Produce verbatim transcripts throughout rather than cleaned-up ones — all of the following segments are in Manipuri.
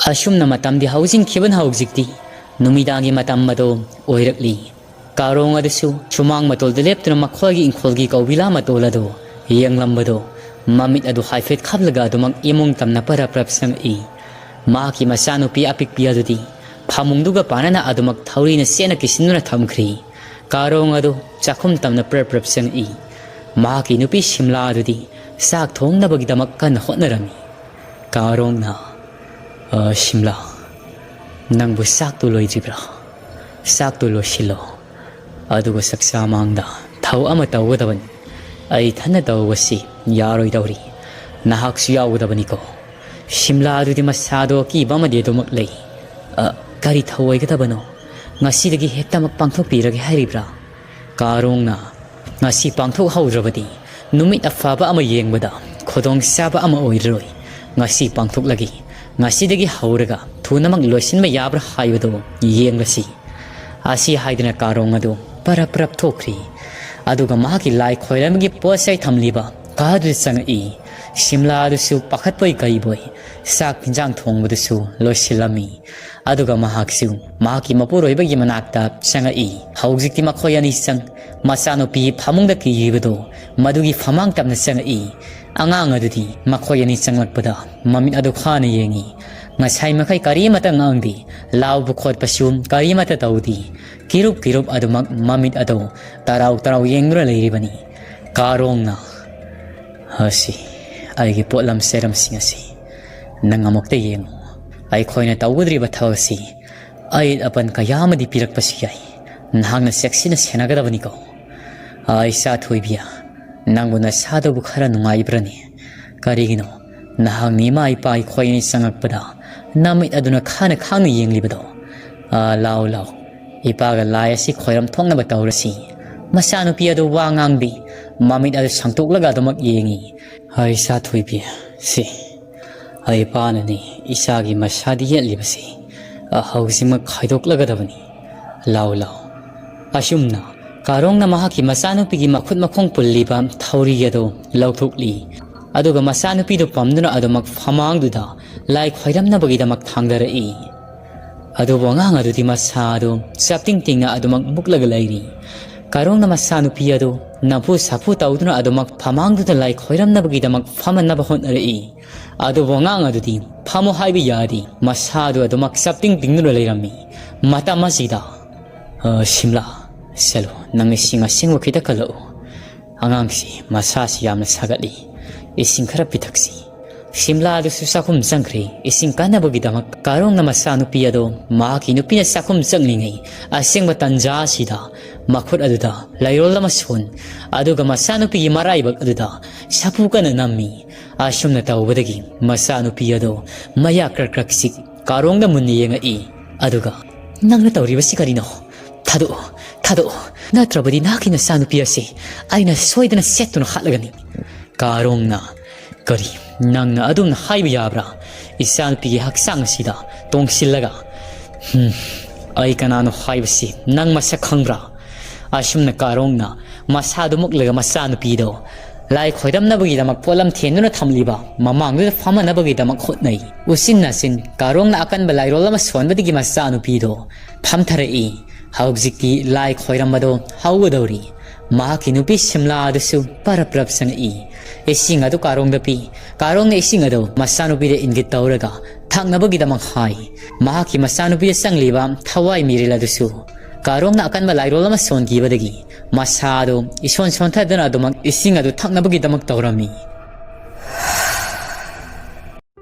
ꯑꯁꯨꯝꯅ ꯃꯇꯝꯗꯤ ꯍꯧꯖꯤꯟꯈꯤꯕꯅ ꯍꯧꯖꯤꯛꯇꯤ ꯅꯨꯃꯤꯗꯥꯡꯒꯤ ꯃꯇꯝ ꯑꯗꯨ ꯑꯣꯏꯔꯛꯂꯤ꯫ ꯀꯥꯔꯣꯡ ꯑꯗꯨꯁꯨ ꯁꯨꯃꯥꯡ ꯃꯇꯣꯜꯗ ꯂꯦꯞꯇꯨꯅ ꯃꯈꯣꯏꯒꯤ ꯏꯪꯈꯣꯜꯒꯤ ꯀꯧꯕꯤꯂꯥ ꯃꯇꯣꯜ ꯑꯗꯨ ꯌꯦꯡꯂꯝꯕꯗꯨ ꯃꯃꯤꯠ ꯑꯗꯨ ꯍꯥꯏꯐꯦꯠ ꯈꯞꯂꯒ ꯑꯗꯨꯃꯛ ꯏꯃꯨꯡ ꯇꯝꯅ ꯄꯔꯞ ꯄꯔꯞ ꯆꯪꯉꯛꯏ꯫ ꯃꯍꯥꯛꯀꯤ ꯃꯆꯥꯅꯨꯄꯤ ꯑꯄꯤꯛꯄꯤ ꯑꯗꯨꯗꯤ ꯐꯃꯨꯡꯗꯨꯒ ꯄꯥꯟꯅꯅ ꯑꯗꯨꯃꯛ ꯊꯧꯔꯤꯅ ꯆꯦꯠꯅ ꯀꯤꯁꯤꯟꯗꯨꯅ ꯊꯝꯈ꯭ꯔꯤ꯫ ꯀꯥꯔꯣꯡ ꯑꯗꯨ ꯆꯥꯛꯈꯨꯝ ꯇꯝꯅ ꯄ꯭ꯔꯞ ꯄ꯭ꯔꯞ ꯆꯪꯉꯛꯏ꯫ ꯃꯍꯥꯛꯀꯤ ꯅꯨꯄꯤ ꯁꯤꯝꯂꯥ ꯑꯗꯨꯗꯤ ꯆꯥꯛ ꯊꯣꯡꯅꯕꯒꯤꯗꯃꯛ ꯀꯟꯅ ꯍꯣꯠꯅꯔꯝꯃꯤ꯫ ꯀꯥꯔꯣꯡꯅ, "ꯑ, ꯁꯤꯝꯂꯥ, ꯅꯪꯕꯨ ꯆꯥꯛꯇꯨ ꯂꯣꯏꯗ꯭ꯔꯤꯕ꯭ꯔꯥ? ꯆꯥꯛꯇꯨ ꯂꯣꯏꯁꯤꯜꯂꯣ꯫ ꯑꯗꯨꯒ ꯆꯥꯛꯆꯥ ꯃꯥꯡꯗ ꯊꯧ ꯑꯃ ꯇꯧꯒꯗꯕꯅꯤ꯫ ꯑꯩ ꯊꯟꯅ ꯇꯧꯕꯁꯤ ꯌꯥꯔꯣꯏꯗꯧꯔꯤ꯫ ꯅꯍꯥꯛꯁꯨ ꯌꯥꯎꯒꯗꯕꯅꯤꯀꯣ꯫" ꯁꯤꯝꯂꯥ ꯑꯗꯨꯗꯤ ꯃꯁꯥꯗꯣ ꯑꯀꯤꯕ ꯑꯃꯗꯤ ꯑꯗꯨꯃꯛ ꯂꯩ꯫ "ꯑ, ꯀꯔꯤ ꯊꯧ ꯑꯣꯏꯒꯗꯕꯅꯣ? ꯉꯁꯤꯗꯒꯤ ꯍꯦꯛꯇꯃꯛ ꯄꯥꯡꯊꯣꯛꯄꯤꯔꯒꯦ ꯍꯥꯏꯔꯤꯕ꯭ꯔꯥ?" ꯀꯥꯔꯣꯡꯅ, "ꯉꯁꯤ ꯄꯥꯡꯊꯣꯛꯍꯧꯗ꯭ꯔꯕꯗꯤ ꯅꯨꯃꯤꯠ ꯑꯐꯕ ꯑꯃ ꯌꯦꯡꯕꯗ ꯈꯨꯗꯣꯡꯆꯥꯕ ꯑꯃ ꯑꯣꯏꯔꯔꯣꯏ꯫ ꯉꯁꯤ ꯄꯥꯡꯊꯣꯛꯂꯒꯦ꯫ ꯉꯁꯤꯗꯒꯤ ꯍꯧꯔꯒ ꯊꯨꯅꯃꯛ ꯂꯣꯏꯁꯤꯟꯕ ꯌꯥꯕ꯭ꯔꯥ ꯍꯥꯏꯕꯗꯨ ꯌꯦꯡꯂꯁꯤ꯫" ꯑꯁꯤ ꯍꯥꯏꯗꯨꯅ ꯀꯥꯔꯣꯡ ꯑꯗꯨ ꯄꯔꯞ ꯄꯔꯞ ꯊꯣꯛꯈ꯭ꯔꯤ꯫ ꯑꯗꯨꯒ ꯃꯍꯥꯛꯀꯤ ꯂꯥꯏ ꯈꯣꯏꯔꯝꯕꯒꯤ ꯄꯣꯠ ꯆꯩ ꯊꯝꯂꯤꯕ ꯀꯥꯗꯨꯗ ꯆꯪꯉꯛꯏ꯫ ꯁꯤꯝꯂꯥ ꯑꯗꯨꯁꯨ ꯄꯥꯈꯠꯄꯣꯏ ꯀꯔꯤꯕꯣꯏ ꯆꯥꯛ ꯍꯤꯟꯖꯥꯡ ꯊꯣꯡꯕꯗꯨꯁꯨ ꯂꯣꯏꯁꯤꯜꯂꯝꯃꯤ꯫ ꯑꯗꯨꯒ ꯃꯍꯥꯛꯁꯨ ꯃꯍꯥꯛꯀꯤ ꯃꯄꯨꯔꯣꯏꯕꯒꯤ ꯃꯅꯥꯛꯇ ꯆꯪꯉꯛꯏ꯫ ꯍꯧꯖꯤꯛꯇꯤ ꯃꯈꯣꯏ ꯑꯅꯤ ꯆꯪ ꯃꯆꯥꯅꯨꯄꯤ ꯐꯃꯨꯡꯗ ꯀꯤꯔꯤꯕꯗꯨ ꯃꯗꯨꯒꯤ ꯐꯃꯥꯡ ꯇꯝꯅ ꯆꯪꯉꯛꯏ꯫ ꯑꯉꯥꯡ ꯑꯗꯨꯗꯤ ꯃꯈꯣꯏ ꯑꯅꯤ ꯆꯪꯂꯛꯄꯗ ꯃꯃꯤꯠ ꯑꯗꯨ ꯈꯥꯅ ꯌꯦꯡꯉꯤ꯫ ꯉꯁꯥꯏ ꯃꯈꯩ ꯀꯔꯤꯃꯠꯇ ꯉꯥꯡꯗꯦ, ꯂꯥꯎꯕ ꯈꯣꯠꯄꯁꯨ ꯀꯔꯤꯃꯠꯇ ꯇꯧꯗꯦ꯫ ꯀꯤꯔꯨꯞ ꯀꯤꯔꯨꯞ ꯑꯗꯨꯃꯛ ꯃꯃꯤꯠ ꯑꯗꯨ ꯇꯔꯥꯎ ꯇꯔꯥꯎ ꯌꯦꯡꯗꯨꯅ ꯂꯩꯔꯤꯕꯅꯤ꯫ ꯀꯥꯔꯣꯡꯅ, "ꯑꯁꯤ ꯑꯩꯒꯤ ꯄꯣꯠꯂꯝ ꯆꯩꯔꯝꯁꯤꯡ ꯑꯁꯤ ꯅꯪ ꯑꯃꯨꯛꯇ ꯌꯦꯡꯉꯨ꯫ ꯑꯩꯈꯣꯏꯅ ꯇꯧꯒꯗꯧꯔꯤꯕ ꯊꯕꯛ ꯑꯁꯤ ꯑꯌꯦꯠ ꯑꯄꯟ ꯀꯌꯥ ꯑꯃꯗꯤ ꯄꯤꯔꯛꯄꯁꯨ ꯌꯥꯏ꯫ ꯅꯍꯥꯛꯅ ꯆꯦꯛꯁꯤꯟꯅ ꯁꯦꯟꯅꯒꯗꯕꯅꯤꯀꯣ꯫ ꯑꯥ, ꯏꯆꯥ ꯊꯣꯏꯕꯤ, ꯅꯪꯕꯨ ꯅꯁꯥꯗꯨꯕꯨ ꯈꯔ ꯅꯨꯡꯉꯥꯏꯕ꯭ꯔꯅꯦ? ꯀꯔꯤꯒꯤꯅꯣ ꯅꯍꯥꯛꯅ ꯏꯃꯥ ꯏꯄꯥ ꯑꯩꯈꯣꯏ ꯑꯅꯤ ꯆꯪꯉꯛꯄꯗ ꯅꯃꯤꯠ ꯑꯗꯨꯅ ꯈꯥꯅ ꯈꯥꯡꯅ ꯌꯦꯡꯂꯤꯕꯗꯣ? ꯑꯥ, ꯂꯥꯎ, ꯂꯥꯎ, ꯏꯄꯥꯒ ꯂꯥꯏ ꯑꯁꯤ ꯈꯣꯏꯔꯝ ꯊꯣꯛꯅꯕ ꯇꯧꯔꯁꯤ꯫" ꯃꯆꯥꯅꯨꯄꯤ ꯑꯗꯨ ꯋꯥ ꯉꯥꯡꯗꯦ, ꯃꯃꯤꯠ ꯑꯗꯨ ꯁꯥꯡꯇꯣꯛꯂꯒ ꯑꯗꯨꯃꯛ ꯌꯦꯡꯉꯤ꯫ "ꯍꯥꯏ ꯏꯆꯥ ꯊꯣꯏꯕꯤ, ꯁꯤ ꯑꯩ ꯏꯄꯥꯅꯅꯤ ꯏꯆꯥꯒꯤ ꯃꯁꯥꯗ ꯌꯦꯠꯂꯤꯕꯁꯤ꯫ ꯑ, ꯍꯧꯖꯤꯛꯃꯛ ꯈꯥꯏꯗꯣꯛꯂꯒꯗꯕꯅꯤ꯫ ꯂꯥꯎ, ꯂꯥꯎ꯫" ꯑꯁꯨꯝꯅ ꯀꯥꯔꯣꯡꯅ ꯃꯍꯥꯛꯀꯤ ꯃꯆꯥꯅꯨꯄꯤꯒꯤ ꯃꯈꯨꯠ ꯃꯈꯣꯡ ꯄꯨꯜꯂꯤꯕ ꯊꯧꯔꯤ ꯑꯗꯨ ꯂꯧꯊꯣꯛꯂꯤ꯫ ꯑꯗꯨꯒ ꯃꯆꯥꯅꯨꯄꯤꯗꯨ ꯄꯝꯗꯨꯅ ꯑꯗꯨꯃꯛ ꯐꯃꯥꯡꯗꯨꯗ ꯂꯥꯏ ꯈꯣꯏꯔꯝꯅꯕꯒꯤꯗꯃꯛ ꯊꯥꯡꯗꯔꯛꯏ꯫ ꯑꯗꯨꯕꯨ ꯑꯉꯥꯡ ꯑꯗꯨꯗꯤ ꯃꯁꯥ ꯑꯗꯨ ꯆꯞꯇꯤꯡ ꯇꯤꯡꯅ ꯑꯗꯨꯃꯛ ꯃꯨꯛꯂꯒ ꯂꯩꯔꯤ꯫ ꯀꯥꯔꯣꯡꯅ ꯃꯆꯥꯅꯨꯄꯤ ꯑꯗꯨ ꯅꯝꯐꯨ ꯁꯥꯐꯨ ꯇꯧꯗꯨꯅ ꯑꯗꯨꯃꯛ ꯐꯃꯥꯡꯗꯨꯗ ꯂꯥꯏ ꯈꯣꯏꯔꯝꯅꯕꯒꯤꯗꯃꯛ ꯐꯝꯍꯟꯅꯕ ꯍꯣꯠꯅꯔꯛꯏ꯫ ꯑꯗꯨꯕꯨ ꯑꯉꯥꯡ ꯑꯗꯨꯗꯤ ꯐꯝꯃꯨ ꯍꯥꯏꯕ ꯌꯥꯗꯦ, ꯃꯁꯥꯗꯨ ꯑꯗꯨꯃꯛ ꯆꯞꯇꯤꯡ ꯇꯤꯡꯗꯨꯅ ꯂꯩꯔꯝꯃꯤ꯫ ꯃꯇꯝ ꯑꯁꯤꯗ, "ꯑ, ꯁꯤꯝꯂꯥ, ꯆꯠꯂꯨ, ꯅꯪ ꯏꯁꯤꯡ ꯑꯁꯦꯡꯕ ꯈꯤꯇ ꯀꯜꯂꯛꯎ꯫ ꯑꯉꯥꯡꯁꯤ ꯃꯁꯥꯁꯤ ꯌꯥꯝꯅ ꯁꯥꯒꯠꯂꯤ, ꯏꯁꯤꯡ ꯈꯔ ꯄꯤꯊꯛꯁꯤ꯫" ꯁꯤꯝꯂꯥ ꯑꯗꯨꯁꯨ ꯆꯥꯛꯈꯨꯝ ꯆꯪꯈ꯭ꯔꯦ꯫ ꯏꯁꯤꯡ ꯀꯟꯅꯕꯒꯤꯗꯃꯛ ꯀꯥꯔꯣꯡꯅ ꯃꯆꯥꯅꯨꯄꯤ ꯑꯗꯨ ꯃꯍꯥꯛꯀꯤ ꯅꯨꯄꯤꯅ ꯆꯥꯛꯈꯨꯝ ꯆꯪꯂꯤꯉꯩ ꯑꯁꯦꯡꯕ ꯇꯟꯖꯥ ꯑꯁꯤꯗ ꯃꯈꯨꯠ ꯑꯗꯨꯗ ꯂꯩꯔꯣꯜ ꯑꯃ ꯁꯣꯟ, ꯑꯗꯨꯒ ꯃꯆꯥꯅꯨꯄꯤꯒꯤ ꯃꯔꯥꯏꯕꯛ ꯑꯗꯨꯗ ꯁꯥꯐꯨ ꯀꯟꯅ ꯅꯝꯃꯤ꯫ ꯑꯁꯨꯝꯅ ꯇꯧꯕꯗꯒꯤ ꯃꯆꯥꯅꯨꯄꯤ ꯑꯗꯨ ꯃꯌꯥ ꯀ꯭ꯔꯛ ꯀ꯭ꯔꯛ ꯆꯤꯛ, ꯀꯥꯔꯣꯡꯗ ꯃꯨꯟꯅ ꯌꯦꯡꯉꯛꯏ꯫ ꯑꯗꯨꯒ, "ꯅꯪꯅ ꯇꯧꯔꯤꯕꯁꯤ ꯀꯔꯤꯅꯣ? ꯊꯥꯗꯣꯛꯑꯣ, ꯊꯥꯗꯣꯛꯑꯣ, ꯅꯠꯇ꯭ꯔꯕꯗꯤ ꯅꯍꯥꯛꯀꯤ ꯅꯆꯥꯅꯨꯄꯤ ꯑꯁꯤ ꯑꯩꯅ ꯁꯣꯏꯗꯅ ꯁꯦꯠꯇꯨꯅ ꯍꯥꯠꯂꯒꯅꯤ꯫" ꯀꯥꯔꯣꯡꯅ, "ꯀꯔꯤ? ꯅꯪꯅ ꯑꯗꯨꯝꯅ ꯍꯥꯏꯕ ꯌꯥꯕ꯭ꯔꯥ? ꯏꯆꯥꯅꯨꯄꯤꯒꯤ ꯍꯛꯆꯥꯡ ꯑꯁꯤꯗ ꯇꯣꯡꯁꯤꯜꯂꯒ? ꯍꯨꯝ, ꯑꯩ ꯀꯅꯥꯅꯣ ꯍꯥꯏꯕꯁꯤ ꯅꯪ ꯃꯁꯛ ꯈꯪꯕ꯭ꯔꯥ?" ꯑꯁꯨꯝꯅ ꯀꯥꯔꯣꯡꯅ ꯃꯁꯥꯗꯨ ꯃꯨꯛꯂꯒ ꯃꯆꯥꯅꯨꯄꯤꯗꯣ ꯂꯥꯏ ꯈꯣꯏꯔꯝꯅꯕꯒꯤꯗꯃꯛ ꯄꯣꯠꯂꯝ ꯊꯦꯟꯗꯨꯅ ꯊꯝꯂꯤꯕ ꯃꯃꯥꯡꯗꯨꯗ ꯐꯝꯍꯟꯅꯕꯒꯤꯗꯃꯛ ꯍꯣꯠꯅꯩ꯫ ꯎꯆꯤꯟ ꯅꯥꯆꯤꯟ ꯀꯥꯔꯣꯡꯅ ꯑꯀꯟꯕ ꯂꯥꯏꯔꯣꯜ ꯑꯃ ꯁꯣꯟꯕꯗꯒꯤ ꯃꯆꯥꯅꯨꯄꯤꯗꯣ ꯐꯝꯊꯔꯛꯏ꯫ ꯍꯧꯖꯤꯛꯇꯤ ꯂꯥꯏ ꯈꯣꯏꯔꯝꯕꯗꯣ ꯍꯧꯒꯗꯧꯔꯤ꯫ ꯃꯍꯥꯛꯀꯤ ꯅꯨꯄꯤ ꯁꯤꯝꯂꯥ ꯑꯗꯨꯁꯨ ꯄꯔꯞ ꯄꯔꯞ ꯆꯪꯉꯛꯏ꯫ ꯏꯁꯤꯡ ꯑꯗꯨ ꯀꯥꯔꯣꯡꯗ ꯄꯤ꯫ ꯀꯥꯔꯣꯡꯅ ꯏꯁꯤꯡ ꯑꯗꯨ ꯃꯆꯥꯅꯨꯄꯤꯗ ꯏꯪꯒꯤꯠ ꯇꯧꯔꯒ ꯊꯛꯅꯕꯒꯤꯗꯃꯛ ꯍꯥꯏ꯫ ꯃꯍꯥꯛꯀꯤ ꯃꯆꯥꯅꯨꯄꯤꯗ ꯆꯪꯂꯤꯕ ꯊꯋꯥꯏ ꯃꯤꯔꯦꯜ ꯑꯗꯨꯁꯨ ꯀꯥꯔꯣꯡꯅ ꯑꯀꯟꯕ ꯂꯥꯏꯔꯣꯜ ꯑꯃ ꯁꯣꯟꯈꯤꯕꯗꯒꯤ ꯃꯁꯥ ꯑꯗꯨ ꯏꯁꯣꯟ ꯁꯣꯟꯊꯗꯨꯅ ꯑꯗꯨꯃꯛ ꯏꯁꯤꯡ ꯑꯗꯨ ꯊꯛꯅꯕꯒꯤꯗꯃꯛ ꯇꯧꯔꯝꯃꯤ꯫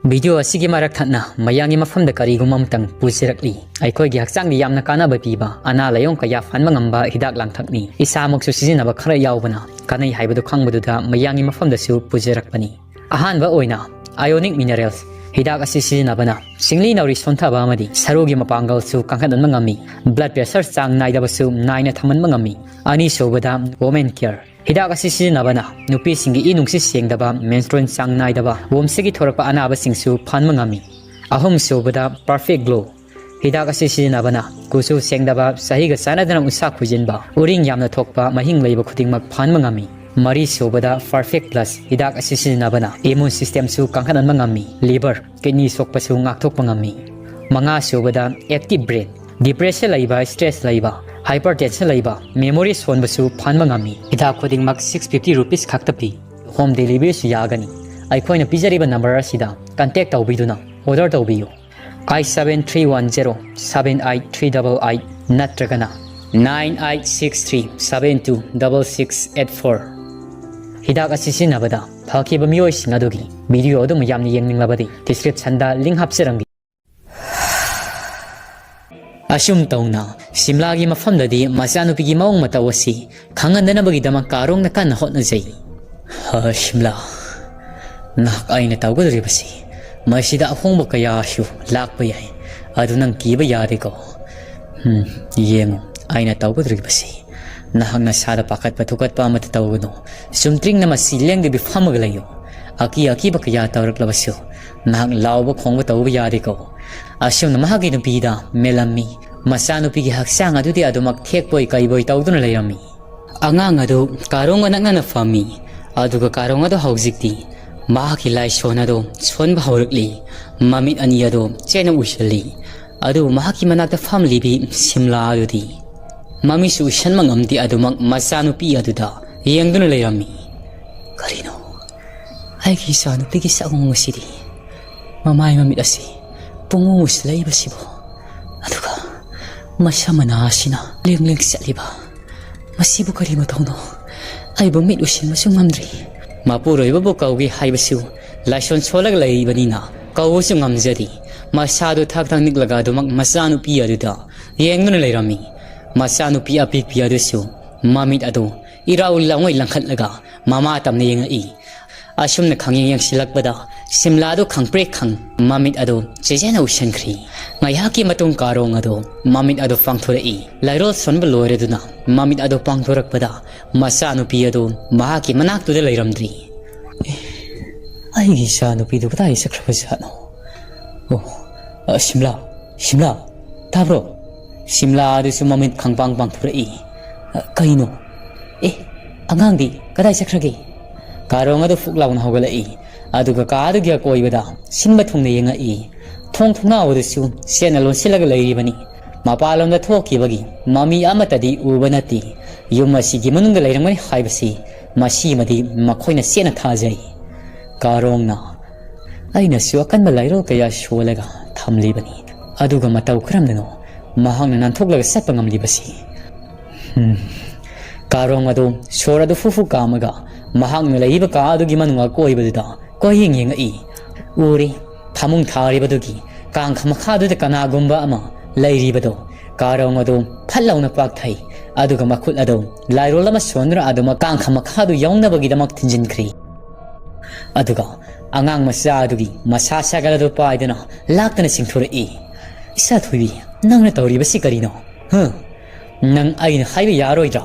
ꯚꯤꯗꯤꯑꯣ ꯑꯁꯤꯒꯤ ꯃꯔꯛ ꯊꯠꯅ ꯃꯌꯥꯝꯒꯤ ꯃꯐꯝꯗ ꯀꯔꯤꯒꯨꯝꯕ ꯑꯃꯇꯪ ꯄꯨꯖꯔꯛꯂꯤ꯫ ꯑꯩꯈꯣꯏꯒꯤ ꯍꯛꯆꯥꯡꯒꯤ ꯌꯥꯝꯅ ꯀꯥꯟꯅꯕ ꯄꯤꯕ, ꯑꯅꯥ ꯂꯥꯏꯌꯣꯡ ꯀꯌꯥ ꯐꯍꯟꯕ ꯉꯝꯕ ꯍꯤꯗꯥꯛ ꯂꯥꯡꯊꯛꯅꯤ꯫ ꯏꯁꯥꯃꯛꯁꯨ ꯁꯤꯖꯤꯟꯅꯕ ꯈꯔ ꯌꯥꯎꯕꯅ ꯀꯥꯟꯅꯩ ꯍꯥꯏꯕꯗꯨ ꯈꯪꯕꯗꯨꯗ ꯃꯌꯥꯝꯒꯤ ꯃꯐꯝꯗꯁꯨ ꯄꯨꯖꯔꯛꯄꯅꯤ꯫ ꯑꯍꯥꯟꯕ ꯑꯣꯏꯅ, Ionic Minerals꯫ ꯍꯤꯗꯥꯛ ꯑꯁꯤ ꯁꯤꯖꯤꯟꯅꯕꯅ ꯁꯤꯡꯂꯤ ꯅꯥꯎꯔꯤ ꯁꯣꯟꯊꯕ ꯑꯃꯗꯤ ꯁꯔꯨꯒꯤ ꯃꯄꯥꯡꯒꯜꯁꯨ ꯀꯟꯈꯠꯍꯟꯕ ꯉꯝꯃꯤ꯫ Blood pressure ꯆꯥꯡ ꯅꯥꯏꯗꯕꯁꯨ ꯅꯥꯏꯅ ꯊꯝꯍꯟꯕ ꯉꯝꯃꯤ꯫ ꯑꯅꯤꯁꯨꯕꯗ, Women Care꯫ ꯍꯤꯗꯥꯛ ꯑꯁꯤ ꯁꯤꯖꯤꯟꯅꯕꯅ ꯅꯨꯄꯤꯁꯤꯡꯒꯤ ꯏ ꯅꯨꯡꯁꯤꯠ ꯁꯦꯡꯗꯕ, menstrual ꯆꯥꯡ ꯅꯥꯏꯗꯕ, ꯋꯣꯝꯁꯇꯒꯤ ꯊꯣꯔꯛꯄ ꯑꯅꯥꯕꯁꯤꯡꯁꯨ ꯐꯍꯟꯕ ꯉꯝꯃꯤ꯫ ꯑꯍꯨꯝꯁꯨꯕꯗ, Perfect Glow꯫ ꯍꯤꯗꯥꯛ ꯑꯁꯤ ꯁꯤꯖꯤꯟꯅꯕꯅ ꯀꯨꯆꯨ ꯁꯦꯡꯗꯕ, ꯆꯍꯤꯒ ꯆꯥꯟꯅꯗꯅ ꯎꯟꯁꯥ ꯈꯨꯖꯤꯟꯕ, ꯎꯔꯤꯡ ꯌꯥꯝꯅ ꯊꯣꯛꯄ, ꯃꯍꯤꯡ ꯂꯩꯕ ꯈꯨꯗꯤꯡꯃꯛ ꯐꯍꯟꯕ ꯉꯝꯃꯤ꯫ ꯃꯔꯤ ꯁꯨꯕꯗ Perfect Plus ꯍꯤꯗꯥꯛ ꯑꯁꯤ ꯁꯤꯖꯤꯟꯅꯕꯅ immune systemꯁꯨ ꯀꯟꯈꯠꯍꯟꯕ ꯉꯝꯃꯤ꯫ Liver, kidney ꯁꯣꯛꯄꯁꯨ ꯉꯥꯛꯊꯣꯛꯄ ꯉꯝꯃꯤ꯫ ꯃꯉꯥ ꯁꯨꯕꯗ Active Brain, depression ꯂꯩꯕ, stress ꯂꯩꯕ, hypertension ꯂꯩꯕ, memory ꯁꯣꯟꯕꯁꯨ ꯐꯍꯟꯕ ꯉꯝꯃꯤ꯫ ꯍꯤꯗꯥꯛ ꯈꯨꯗꯤꯡꯃꯛ six fifty rupees ꯈꯛꯇ ꯄꯤ꯫ Home deliveryꯁꯨ ꯌꯥꯒꯅꯤ꯫ ꯑꯩꯈꯣꯏꯅ ꯄꯤꯖꯔꯤꯕ number ꯑꯁꯤꯗ contact ꯇꯧꯕꯤꯗꯨꯅ order ꯇꯧꯕꯤꯌꯨ꯫ Eight seven three one zero seven eight three double eight ꯅꯠꯇ꯭ꯔꯒꯅ nine eight six three seven two double six eight four꯫ ꯍꯤꯗꯥꯛ ꯑꯁꯤ ꯁꯤꯖꯤꯟꯅꯕꯗ ꯐꯈꯤꯕ ꯃꯤꯑꯣꯏꯁꯤꯡ ꯑꯗꯨꯒꯤ video ꯑꯗꯨ ꯌꯥꯝꯅ ꯌꯦꯡꯅꯤꯡꯂꯕꯗꯤ descriptionꯗ link ꯍꯥꯞꯆꯔꯝꯒꯦ꯫ ꯑꯁꯨꯝ ꯇꯧꯅ ꯁꯤꯝꯂꯥꯒꯤ ꯃꯐꯝꯗꯗꯤ ꯃꯆꯥꯅꯨꯄꯤꯒꯤ ꯃꯑꯣꯡ ꯃꯇꯧ ꯑꯁꯤ ꯈꯪꯍꯟꯗꯅꯕꯒꯤꯗꯃꯛ ꯀꯥꯔꯣꯡꯅ ꯀꯟꯅ ꯍꯣꯠꯅꯖꯩ꯫ "ꯍ, ꯁꯤꯝꯂꯥ, ꯅꯍꯥꯛ ꯑꯩꯅ ꯇꯧꯒꯗꯧꯔꯤꯕꯁꯤ ꯃꯁꯤꯗ ꯑꯍꯣꯡꯕ ꯀꯌꯥꯁꯨ ꯂꯥꯛꯄ ꯌꯥꯏ꯫ ꯑꯗꯨ ꯅꯪ ꯀꯤꯕ ꯌꯥꯗꯦꯀꯣ? ꯎꯝ, ꯌꯦꯡꯉꯨ, ꯑꯩꯅ ꯇꯧꯒꯗꯧꯔꯤꯕꯁꯤ꯫ ꯅꯍꯥꯛ ꯅꯁꯥꯗ ꯄꯥꯈꯠꯄ ꯊꯨꯀꯠꯄ ꯑꯃꯠꯇ ꯇꯧꯒꯅꯨ꯫ ꯆꯨꯝꯇ꯭ꯔꯤꯡꯅ ꯃꯁꯤ ꯂꯦꯡꯗꯕꯤ ꯐꯝꯃꯒ ꯂꯩꯌꯨ꯫ ꯑꯀꯤ ꯑꯀꯤꯕ ꯀꯌꯥ ꯇꯧꯔꯛꯂꯕꯁꯨ ꯅꯍꯥꯛ ꯂꯥꯎꯕ ꯈꯣꯡꯕ ꯇꯧꯕ ꯌꯥꯗꯦꯀꯣ?" ꯑꯁꯨꯝꯅ ꯃꯍꯥꯛꯀꯤ ꯅꯨꯄꯤꯗ ꯃꯦꯜꯂꯝꯃꯤ꯫ ꯃꯆꯥꯅꯨꯄꯤꯒꯤ ꯍꯛꯆꯥꯡ ꯑꯗꯨꯗꯤ ꯑꯗꯨꯃꯛ ꯊꯦꯛꯄꯣꯏ ꯀꯩꯕꯣꯏ ꯇꯧꯗꯨꯅ ꯂꯩꯔꯝꯃꯤ꯫ ꯑꯉꯥꯡ ꯑꯗꯨ ꯀꯥꯔꯣꯡꯒ ꯅꯛꯅꯅ ꯐꯝꯃꯤ꯫ ꯑꯗꯨꯒ ꯀꯥꯔꯣꯡ ꯑꯗꯨ ꯍꯧꯖꯤꯛꯇꯤ ꯃꯍꯥꯛꯀꯤ ꯂꯥꯏꯁꯣꯟ ꯑꯗꯨ ꯁꯣꯟꯕ ꯍꯧꯔꯛꯂꯤ꯫ ꯃꯃꯤꯠ ꯑꯅꯤ ꯑꯗꯨ ꯆꯦꯠꯅ ꯎꯏꯁꯤꯜꯂꯤ꯫ ꯑꯗꯨꯕꯨ ꯃꯍꯥꯛꯀꯤ ꯃꯅꯥꯛꯇ ꯐꯝꯂꯤꯕꯤ ꯁꯤꯝꯂꯥ ꯑꯗꯨꯗꯤ ꯃꯃꯤꯠꯁꯨ ꯎꯏꯁꯟꯕ ꯉꯝꯗꯦ, ꯑꯗꯨꯃꯛ ꯃꯆꯥꯅꯨꯄꯤ ꯑꯗꯨꯗ ꯌꯦꯡꯗꯨꯅ ꯂꯩꯔꯝꯃꯤ꯫ "ꯀꯔꯤꯅꯣ? ꯑꯩꯒꯤ ꯏꯆꯥꯅꯨꯄꯤꯒꯤ ꯁꯛꯑꯣꯡ ꯑꯁꯤꯗꯤ, ꯃꯃꯥꯏ ꯃꯃꯤꯠ ꯑꯁꯤ ꯄꯨꯡꯉꯨ ꯉꯨꯁꯤꯜꯂꯛꯏꯕꯁꯤꯕꯨ, ꯑꯗꯨꯒ ꯃꯁꯝ ꯃꯅꯥ ꯑꯁꯤꯅ ꯂꯦꯡ ꯂꯦꯡ ꯆꯠꯂꯤꯕ, ꯃꯁꯤꯕꯨ ꯀꯔꯤ ꯃꯇꯧꯅꯣ? ꯑꯩꯕꯨ ꯃꯤꯠ ꯎꯏꯁꯤꯟꯕꯁꯨ ꯉꯝꯗ꯭ꯔꯤ꯫" ꯃꯄꯨꯔꯣꯏꯕꯕꯨ ꯀꯧꯒꯦ ꯍꯥꯏꯕꯁꯨ ꯂꯥꯏꯁꯣꯟ ꯁꯣꯜꯂꯒ ꯂꯩꯕꯅꯤꯅ ꯀꯧꯕꯁꯨ ꯉꯝꯖꯗꯦ꯫ ꯃꯁꯥꯗꯨ ꯊꯛ ꯊꯛ ꯅꯤꯛꯂꯒ ꯑꯗꯨꯃꯛ ꯃꯆꯥꯅꯨꯄꯤ ꯑꯗꯨꯗ ꯌꯦꯡꯗꯨꯅ ꯂꯩꯔꯝꯃꯤ꯫ ꯃꯆꯥꯅꯨꯄꯤ ꯑꯄꯤꯛꯄꯤ ꯑꯗꯨꯁꯨ ꯃꯃꯤꯠ ꯑꯗꯨ ꯏꯔꯥꯎ ꯂꯥꯎꯉꯩ ꯂꯪꯈꯠꯂꯒ ꯃꯃꯥ ꯇꯝꯅ ꯌꯦꯡꯉꯛꯏ꯫ ꯑꯁꯨꯝꯅ ꯈꯪꯌꯦꯡ ꯌꯦꯡꯁꯤꯜꯂꯛꯄꯗ ꯁꯤꯝꯂꯥ ꯑꯗꯨ ꯈꯪꯄ꯭ꯔꯦꯛ ꯈꯪ ꯃꯃꯤꯠ ꯑꯗꯨ ꯆꯦꯖꯦꯅ ꯎꯏꯁꯟꯈ꯭ꯔꯤ꯫ ꯉꯥꯏꯍꯥꯛꯀꯤ ꯃꯇꯨꯡ ꯀꯥꯔꯣꯡ ꯑꯗꯨ ꯃꯃꯤꯠ ꯑꯗꯨ ꯄꯥꯡꯊꯣꯔꯛꯏ꯫ ꯂꯥꯏꯔꯣꯜ ꯁꯣꯟꯕ ꯂꯣꯏꯔꯗꯨꯅ ꯃꯃꯤꯠ ꯑꯗꯨ ꯄꯥꯡꯊꯣꯔꯛꯄꯗ ꯃꯆꯥꯅꯨꯄꯤ ꯑꯗꯨ ꯃꯍꯥꯛꯀꯤ ꯃꯅꯥꯛꯇꯨꯗ ꯂꯩꯔꯝꯗ꯭ꯔꯤ꯫ "ꯑꯦ, ꯑꯩꯒꯤ ꯏꯆꯥꯅꯨꯄꯤꯗꯨ ꯀꯗꯥꯏ ꯆꯠꯈ꯭ꯔꯕ ꯖꯥꯠꯅꯣ? ꯑꯣ, ꯑ, ꯁꯤꯝꯂꯥ, ꯁꯤꯝꯂꯥ, ꯇꯥꯕ꯭ꯔꯣ?" ꯁꯤꯝꯂꯥ ꯑꯗꯨꯁꯨ ꯃꯃꯤꯠ ꯈꯪꯄꯥꯡ ꯄꯥꯡꯊꯣꯔꯛꯏ꯫ "ꯑ, ꯀꯩꯅꯣ? ꯑꯦ, "ꯑꯉꯥꯡꯗꯤ ꯀꯗꯥꯏ ꯆꯠꯈ꯭ꯔꯒꯦ?" ꯀꯥꯔꯣꯡ ꯑꯗꯨ ꯐꯨꯛ ꯂꯥꯎꯅ ꯍꯧꯒꯠꯂꯛꯏ꯫ ꯑꯗꯨꯒ ꯀꯥ ꯑꯗꯨꯒꯤ ꯑꯀꯣꯏꯕꯗ ꯁꯤꯟꯕ ꯊꯨꯡꯅ ꯌꯦꯡꯉꯛꯏ꯫ ꯊꯣꯡ ꯊꯣꯡꯅꯥꯎ ꯑꯗꯨꯁꯨ ꯆꯦꯠꯅ ꯂꯣꯟꯁꯤꯜꯂꯒ ꯂꯩꯔꯤꯕꯅꯤ꯫ ꯃꯄꯥꯟꯂꯣꯝꯗ ꯊꯣꯛꯈꯤꯕꯒꯤ ꯃꯃꯤ ꯑꯃꯠꯇꯗꯤ ꯎꯕ ꯅꯠꯇꯦ꯫ ꯌꯨꯝ ꯑꯁꯤꯒꯤ ꯃꯅꯨꯡꯗ ꯂꯩꯔꯝꯒꯅꯤ ꯍꯥꯏꯕꯁꯤ ꯃꯁꯤꯃꯗꯤ ꯃꯈꯣꯏꯅ ꯆꯦꯠꯅ ꯊꯥꯖꯩ꯫ ꯀꯥꯔꯣꯡꯅ, "ꯑꯩꯅꯁꯨ ꯑꯀꯟꯕ ꯂꯥꯏꯔꯣꯜ ꯀꯌꯥ ꯁꯣꯜꯂꯒ ꯊꯝꯂꯤꯕꯅꯤ, ꯑꯗꯨꯒ ꯃꯇꯧ ꯀꯔꯝꯅꯅꯣ ꯃꯍꯥꯛꯅ ꯅꯥꯟꯊꯣꯛꯂꯒ ꯆꯠꯄ ꯉꯝꯂꯤꯕꯁꯤ?" ꯍꯝ꯫ ꯀꯥꯔꯣꯡ ꯑꯗꯨ ꯁꯣꯔ ꯑꯗꯨ ꯐꯨ ꯐꯨ ꯀꯥꯝꯃꯒ ꯃꯍꯥꯛꯅ ꯂꯩꯔꯤꯕ ꯀꯥ ꯑꯗꯨꯒꯤ ꯃꯅꯨꯡ ꯑꯀꯣꯏꯕꯗꯨꯗ ꯀꯣꯏꯌꯦꯡ ꯌꯦꯡꯉꯛꯏ꯫ ꯎꯔꯤ, ꯐꯃꯨꯡ ꯊꯥꯔꯤꯕꯗꯨꯒꯤ ꯀꯥꯡꯈ ꯃꯈꯥꯗꯨꯗ ꯀꯅꯥꯒꯨꯝꯕ ꯑꯃ ꯂꯩꯔꯤꯕꯗꯣ꯫ ꯀꯥꯔꯣꯡ ꯑꯗꯨ ꯐꯠ ꯂꯥꯎꯅ ꯄꯥꯛꯊꯩ, ꯑꯗꯨꯒ ꯃꯈꯨꯠ ꯑꯗꯨ ꯂꯥꯏꯔꯣꯜ ꯑꯃ ꯁꯣꯟꯗꯨꯅ ꯑꯗꯨꯃꯛ ꯀꯥꯡꯈ ꯃꯈꯥꯗꯨ ꯌꯧꯅꯕꯒꯤꯗꯃꯛ ꯊꯤꯟꯖꯤꯟꯈ꯭ꯔꯤ꯫ ꯑꯗꯨꯒ ꯑꯉꯥꯡ ꯃꯆꯥ ꯑꯗꯨꯒꯤ ꯃꯁꯥ ꯁꯥꯒꯠ ꯑꯗꯨ ꯄꯥꯏꯗꯨꯅ ꯂꯥꯛꯇꯅ ꯆꯤꯡꯊꯣꯔꯛꯏ꯫ "ꯏꯆꯥ ꯊꯣꯏꯕꯤ, ꯅꯪꯅ ꯇꯧꯔꯤꯕꯁꯤ ꯀꯔꯤꯅꯣ? ꯍ? ꯅꯪ ꯑꯩꯅ ꯍꯥꯏꯕ ꯌꯥꯔꯣꯏꯗ꯭ꯔꯣ?"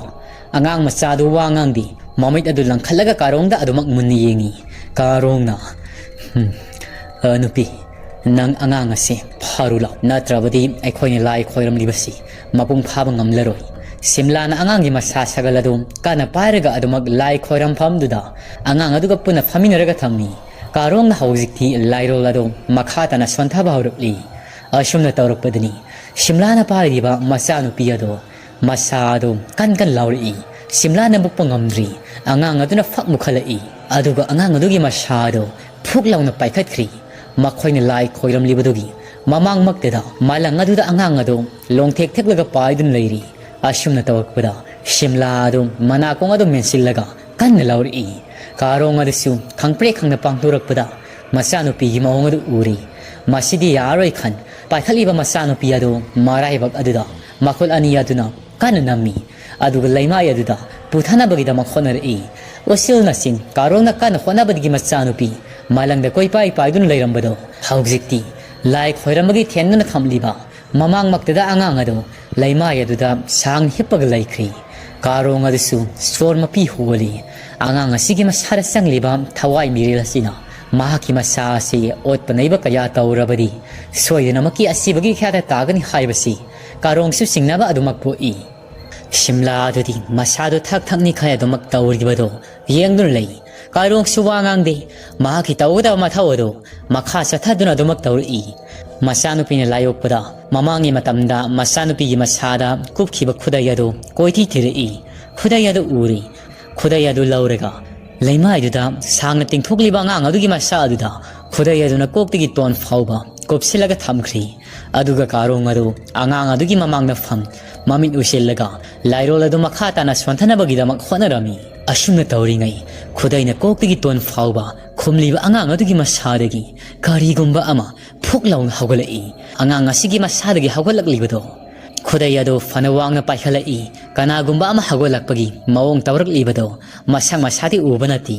ꯑꯉꯥꯡ ꯃꯆꯥ ꯑꯗꯨ ꯋꯥ ꯉꯥꯡꯗꯦ꯫ ꯃꯃꯤꯠ ꯑꯗꯨ ꯂꯪꯈꯠꯂꯒ ꯀꯥꯔꯣꯡꯗ ꯑꯗꯨꯃꯛ ꯃꯨꯟꯅ ꯌꯦꯡꯉꯤ꯫ ꯀꯥꯔꯣꯡꯅ, "ꯍꯝ, ꯑ, ꯅꯨꯄꯤ, ꯅꯪ ꯑꯉꯥꯡ ꯑꯁꯤ ꯐꯥꯔꯨ ꯂꯥꯎ, ꯅꯠꯇ꯭ꯔꯕꯗꯤ ꯑꯩꯈꯣꯏꯅ ꯂꯥꯏ ꯈꯣꯏꯔꯝꯂꯤꯕꯁꯤ ꯃꯄꯨꯡ ꯐꯥꯕ ꯉꯝꯂꯔꯣꯏ꯫" ꯁꯤꯝꯂꯥꯅ ꯑꯉꯥꯡꯒꯤ ꯃꯁꯥ ꯁꯥꯒꯜ ꯑꯗꯨ ꯀꯟꯅ ꯄꯥꯏꯔꯒ ꯑꯗꯨꯃꯛ ꯂꯥꯏ ꯈꯣꯏꯔꯝꯐꯝꯗꯨꯗ ꯑꯉꯥꯡ ꯑꯗꯨꯒ ꯄꯨꯟꯅ ꯐꯝꯃꯤꯟꯅꯔꯒ ꯊꯝꯃꯤ꯫ ꯀꯥꯔꯣꯡꯅ ꯍꯧꯖꯤꯛꯇꯤ ꯂꯥꯏꯔꯣꯜ ꯑꯗꯨ ꯃꯈꯥ ꯇꯥꯅ ꯁꯣꯟꯊꯕ ꯍꯧꯔꯛꯂꯤ꯫ ꯑꯁꯨꯝꯅ ꯇꯧꯔꯛꯄꯗꯅꯤ ꯁꯤꯝꯂꯥꯅ ꯄꯥꯏꯔꯤꯕ ꯃꯆꯥꯅꯨꯄꯤ ꯑꯗꯨ ꯃꯁꯥ ꯑꯗꯨ ꯀꯟ ꯀꯟ ꯂꯥꯎꯔꯛꯏ꯫ ꯁꯤꯝꯂꯥꯅ ꯃꯨꯛꯄ ꯉꯝꯗ꯭ꯔꯤ꯫ ꯑꯉꯥꯡ ꯑꯗꯨꯅ ꯐꯛ ꯃꯨꯛꯈꯠꯂꯛꯏ꯫ ꯑꯗꯨꯒ ꯑꯉꯥꯡ ꯑꯗꯨꯒꯤ ꯃꯁꯥ ꯑꯗꯨ ꯐꯨꯛ ꯂꯥꯎꯅ ꯄꯥꯏꯈꯠꯈ꯭ꯔꯤ꯫ ꯃꯈꯣꯏꯅ ꯂꯥꯏ ꯈꯣꯏꯔꯝꯂꯤꯕꯗꯨꯒꯤ ꯃꯃꯥꯡꯃꯛꯇꯗ ꯃꯂꯪ ꯑꯗꯨꯗ ꯑꯉꯥꯡ ꯑꯗꯨ ꯂꯣꯡꯊꯦꯛ ꯊꯦꯛꯂꯒ ꯄꯥꯏꯗꯨꯅ ꯂꯩꯔꯤ꯫ ꯑꯁꯨꯝꯅ ꯇꯧꯔꯛꯄꯗ ꯁꯤꯝꯂꯥ ꯑꯗꯨ ꯃꯅꯥꯀꯣꯡ ꯑꯗꯨ ꯃꯦꯟꯁꯤꯜꯂꯒ ꯀꯟꯅ ꯂꯥꯎꯔꯛꯏ꯫ ꯀꯥꯔꯣꯡ ꯑꯗꯨꯁꯨ ꯈꯪꯄ꯭ꯔꯦꯛ ꯈꯪꯅ ꯄꯥꯡꯊꯣꯔꯛꯄꯗ ꯃꯆꯥꯅꯨꯄꯤꯒꯤ ꯃꯑꯣꯡ ꯑꯗꯨ ꯎꯔꯤ꯫ ꯃꯁꯤꯗꯤ ꯌꯥꯔꯔꯣꯏ ꯈꯟ ꯄꯥꯏꯈꯠꯂꯤꯕ ꯃꯆꯥꯅꯨꯄꯤ ꯑꯗꯨ ꯃꯔꯥꯏꯕꯛ ꯑꯗꯨꯗ ꯃꯈꯨꯠ ꯑꯅꯤ ꯑꯗꯨꯅ ꯀꯟꯅ ꯅꯝꯃꯤ꯫ ꯑꯗꯨꯒ ꯂꯩꯃꯥꯏ ꯑꯗꯨꯗ ꯄꯨꯊꯅꯕꯒꯤꯗꯃꯛ ꯍꯣꯠꯅꯔꯛꯏ꯫ ꯎꯆꯤꯜ ꯅꯥꯆꯤꯟ ꯀꯥꯔꯣꯡꯅ ꯀꯟꯅ ꯍꯣꯠꯅꯕꯗꯒꯤ ꯃꯆꯥꯅꯨꯄꯤ ꯃꯂꯪꯗ ꯀꯣꯏꯄꯥꯏ ꯄꯥꯏꯗꯨꯅ ꯂꯩꯔꯝꯕꯗꯣ ꯍꯧꯖꯤꯛꯇꯤ ꯂꯥꯏ ꯈꯣꯏꯔꯝꯕꯒꯤ ꯊꯦꯟꯗꯨꯅ ꯊꯝꯂꯤꯕ ꯃꯃꯥꯡꯃꯛꯇꯗ ꯑꯉꯥꯡ ꯑꯗꯨ ꯂꯩꯃꯥꯏ ꯑꯗꯨꯗ ꯁꯥꯡ ꯍꯤꯞꯄꯒ ꯂꯩꯈ꯭ꯔꯤ꯫ ꯀꯥꯔꯣꯡ ꯑꯗꯨꯁꯨ ꯁꯣꯔ ꯃꯄꯤ ꯍꯣꯜꯂꯤ꯫ ꯑꯉꯥꯡ ꯑꯁꯤꯒꯤ ꯃꯁꯥꯗ ꯆꯪꯂꯤꯕ ꯊꯋꯥꯏ ꯃꯤꯔꯦꯜ ꯑꯁꯤꯅ ꯃꯍꯥꯛꯀꯤ ꯃꯁꯥ ꯑꯁꯤ ꯑꯣꯠꯄ ꯅꯩꯕ ꯀꯌꯥ ꯇꯧꯔꯕꯗꯤ ꯁꯣꯏꯗꯅꯃꯛꯀꯤ ꯑꯁꯤꯕꯒꯤ ꯏꯈꯥꯗ ꯇꯥꯒꯅꯤ ꯍꯥꯏꯕꯁꯤ ꯀꯥꯔꯣꯡꯁꯨ ꯆꯤꯡꯅꯕ ꯑꯗꯨꯃꯛ ꯄꯣꯛꯏ꯫ ꯁꯤꯝꯂꯥ ꯑꯗꯨꯗꯤ ꯃꯁꯥꯗꯨ ꯊꯛ ꯊꯛ ꯅꯤꯛꯈꯥꯏ ꯑꯗꯨꯃꯛ ꯇꯧꯔꯤꯕꯗꯨ ꯌꯦꯡꯗꯨꯅ ꯂꯩ꯫ ꯀꯥꯔꯣꯡꯁꯨ ꯋꯥ ꯉꯥꯡꯗꯦ꯫ ꯃꯍꯥꯛꯀꯤ ꯇꯧꯒꯗꯕ ꯃꯊꯧ ꯑꯗꯨ ꯃꯈꯥ ꯆꯠꯊꯗꯨꯅ ꯑꯗꯨꯃꯛ ꯇꯧꯔꯛꯏ꯫ ꯃꯆꯥꯅꯨꯄꯤꯅ ꯂꯥꯏ ꯑꯣꯛꯄꯗ ꯃꯃꯥꯡꯒꯤ ꯃꯇꯝꯗ ꯃꯆꯥꯅꯨꯄꯤꯒꯤ ꯃꯁꯥꯗ ꯀꯨꯞꯈꯤꯕ ꯈꯨꯗꯩ ꯑꯗꯨ ꯀꯣꯏꯊꯤ ꯊꯤꯔꯛꯏ꯫ ꯈꯨꯗꯩ ꯑꯗꯨ ꯎꯔꯤ꯫ ꯈꯨꯗꯩ ꯑꯗꯨ ꯂꯧꯔꯒ ꯂꯩꯃꯥꯏꯗꯨꯗ ꯁꯥꯡꯅ ꯇꯤꯡꯊꯣꯛꯂꯤꯕ ꯑꯉꯥꯡ ꯑꯗꯨꯒꯤ ꯃꯁꯥ ꯑꯗꯨꯗ ꯈꯨꯗꯩ ꯑꯗꯨꯅ ꯀꯣꯛꯇꯒꯤ ꯇꯣꯟ ꯐꯥꯎꯕ ꯀꯨꯞꯁꯤꯜꯂꯒ ꯊꯝꯈ꯭ꯔꯤ꯫ ꯑꯗꯨꯒ ꯀꯥꯔꯣꯡ ꯑꯗꯨ ꯑꯉꯥꯡ ꯑꯗꯨꯒꯤ ꯃꯃꯥꯡꯗ ꯐꯝ, ꯃꯃꯤꯠ ꯎꯏꯁꯤꯜꯂꯒ ꯂꯥꯏꯔꯣꯜ ꯑꯗꯨ ꯃꯈꯥ ꯇꯥꯅ ꯁꯣꯟꯊꯅꯕꯒꯤꯗꯃꯛ ꯍꯣꯠꯅꯔꯝꯃꯤ꯫ ꯑꯁꯨꯝꯅ ꯇꯧꯔꯤꯉꯩ ꯈꯨꯗꯩꯅ ꯀꯣꯛꯇꯒꯤ ꯇꯣꯟ ꯐꯥꯎꯕ ꯈꯨꯝꯂꯤꯕ ꯑꯉꯥꯡ ꯑꯗꯨꯒꯤ ꯃꯁꯥꯗꯒꯤ ꯀꯔꯤꯒꯨꯝꯕ ꯑꯃ ꯐꯨꯛ ꯂꯥꯎꯅ ꯍꯧꯒꯠꯂꯛꯏ꯫ ꯑꯉꯥꯡ ꯑꯁꯤꯒꯤ ꯃꯁꯥꯗꯒꯤ ꯍꯧꯒꯠꯂꯛꯂꯤꯕꯗꯣ ꯈꯨꯗꯩ ꯑꯗꯨ ꯐꯅ ꯋꯥꯡꯅ ꯄꯥꯏꯈꯠꯂꯛꯏ꯫ ꯀꯅꯥꯒꯨꯝꯕ ꯑꯃ ꯍꯧꯒꯠꯂꯛꯄꯒꯤ ꯃꯑꯣꯡ ꯇꯧꯔꯛꯂꯤꯕꯗꯣ ꯃꯁꯛ ꯃꯁꯥꯗꯤ ꯎꯕ ꯅꯠꯇꯦ꯫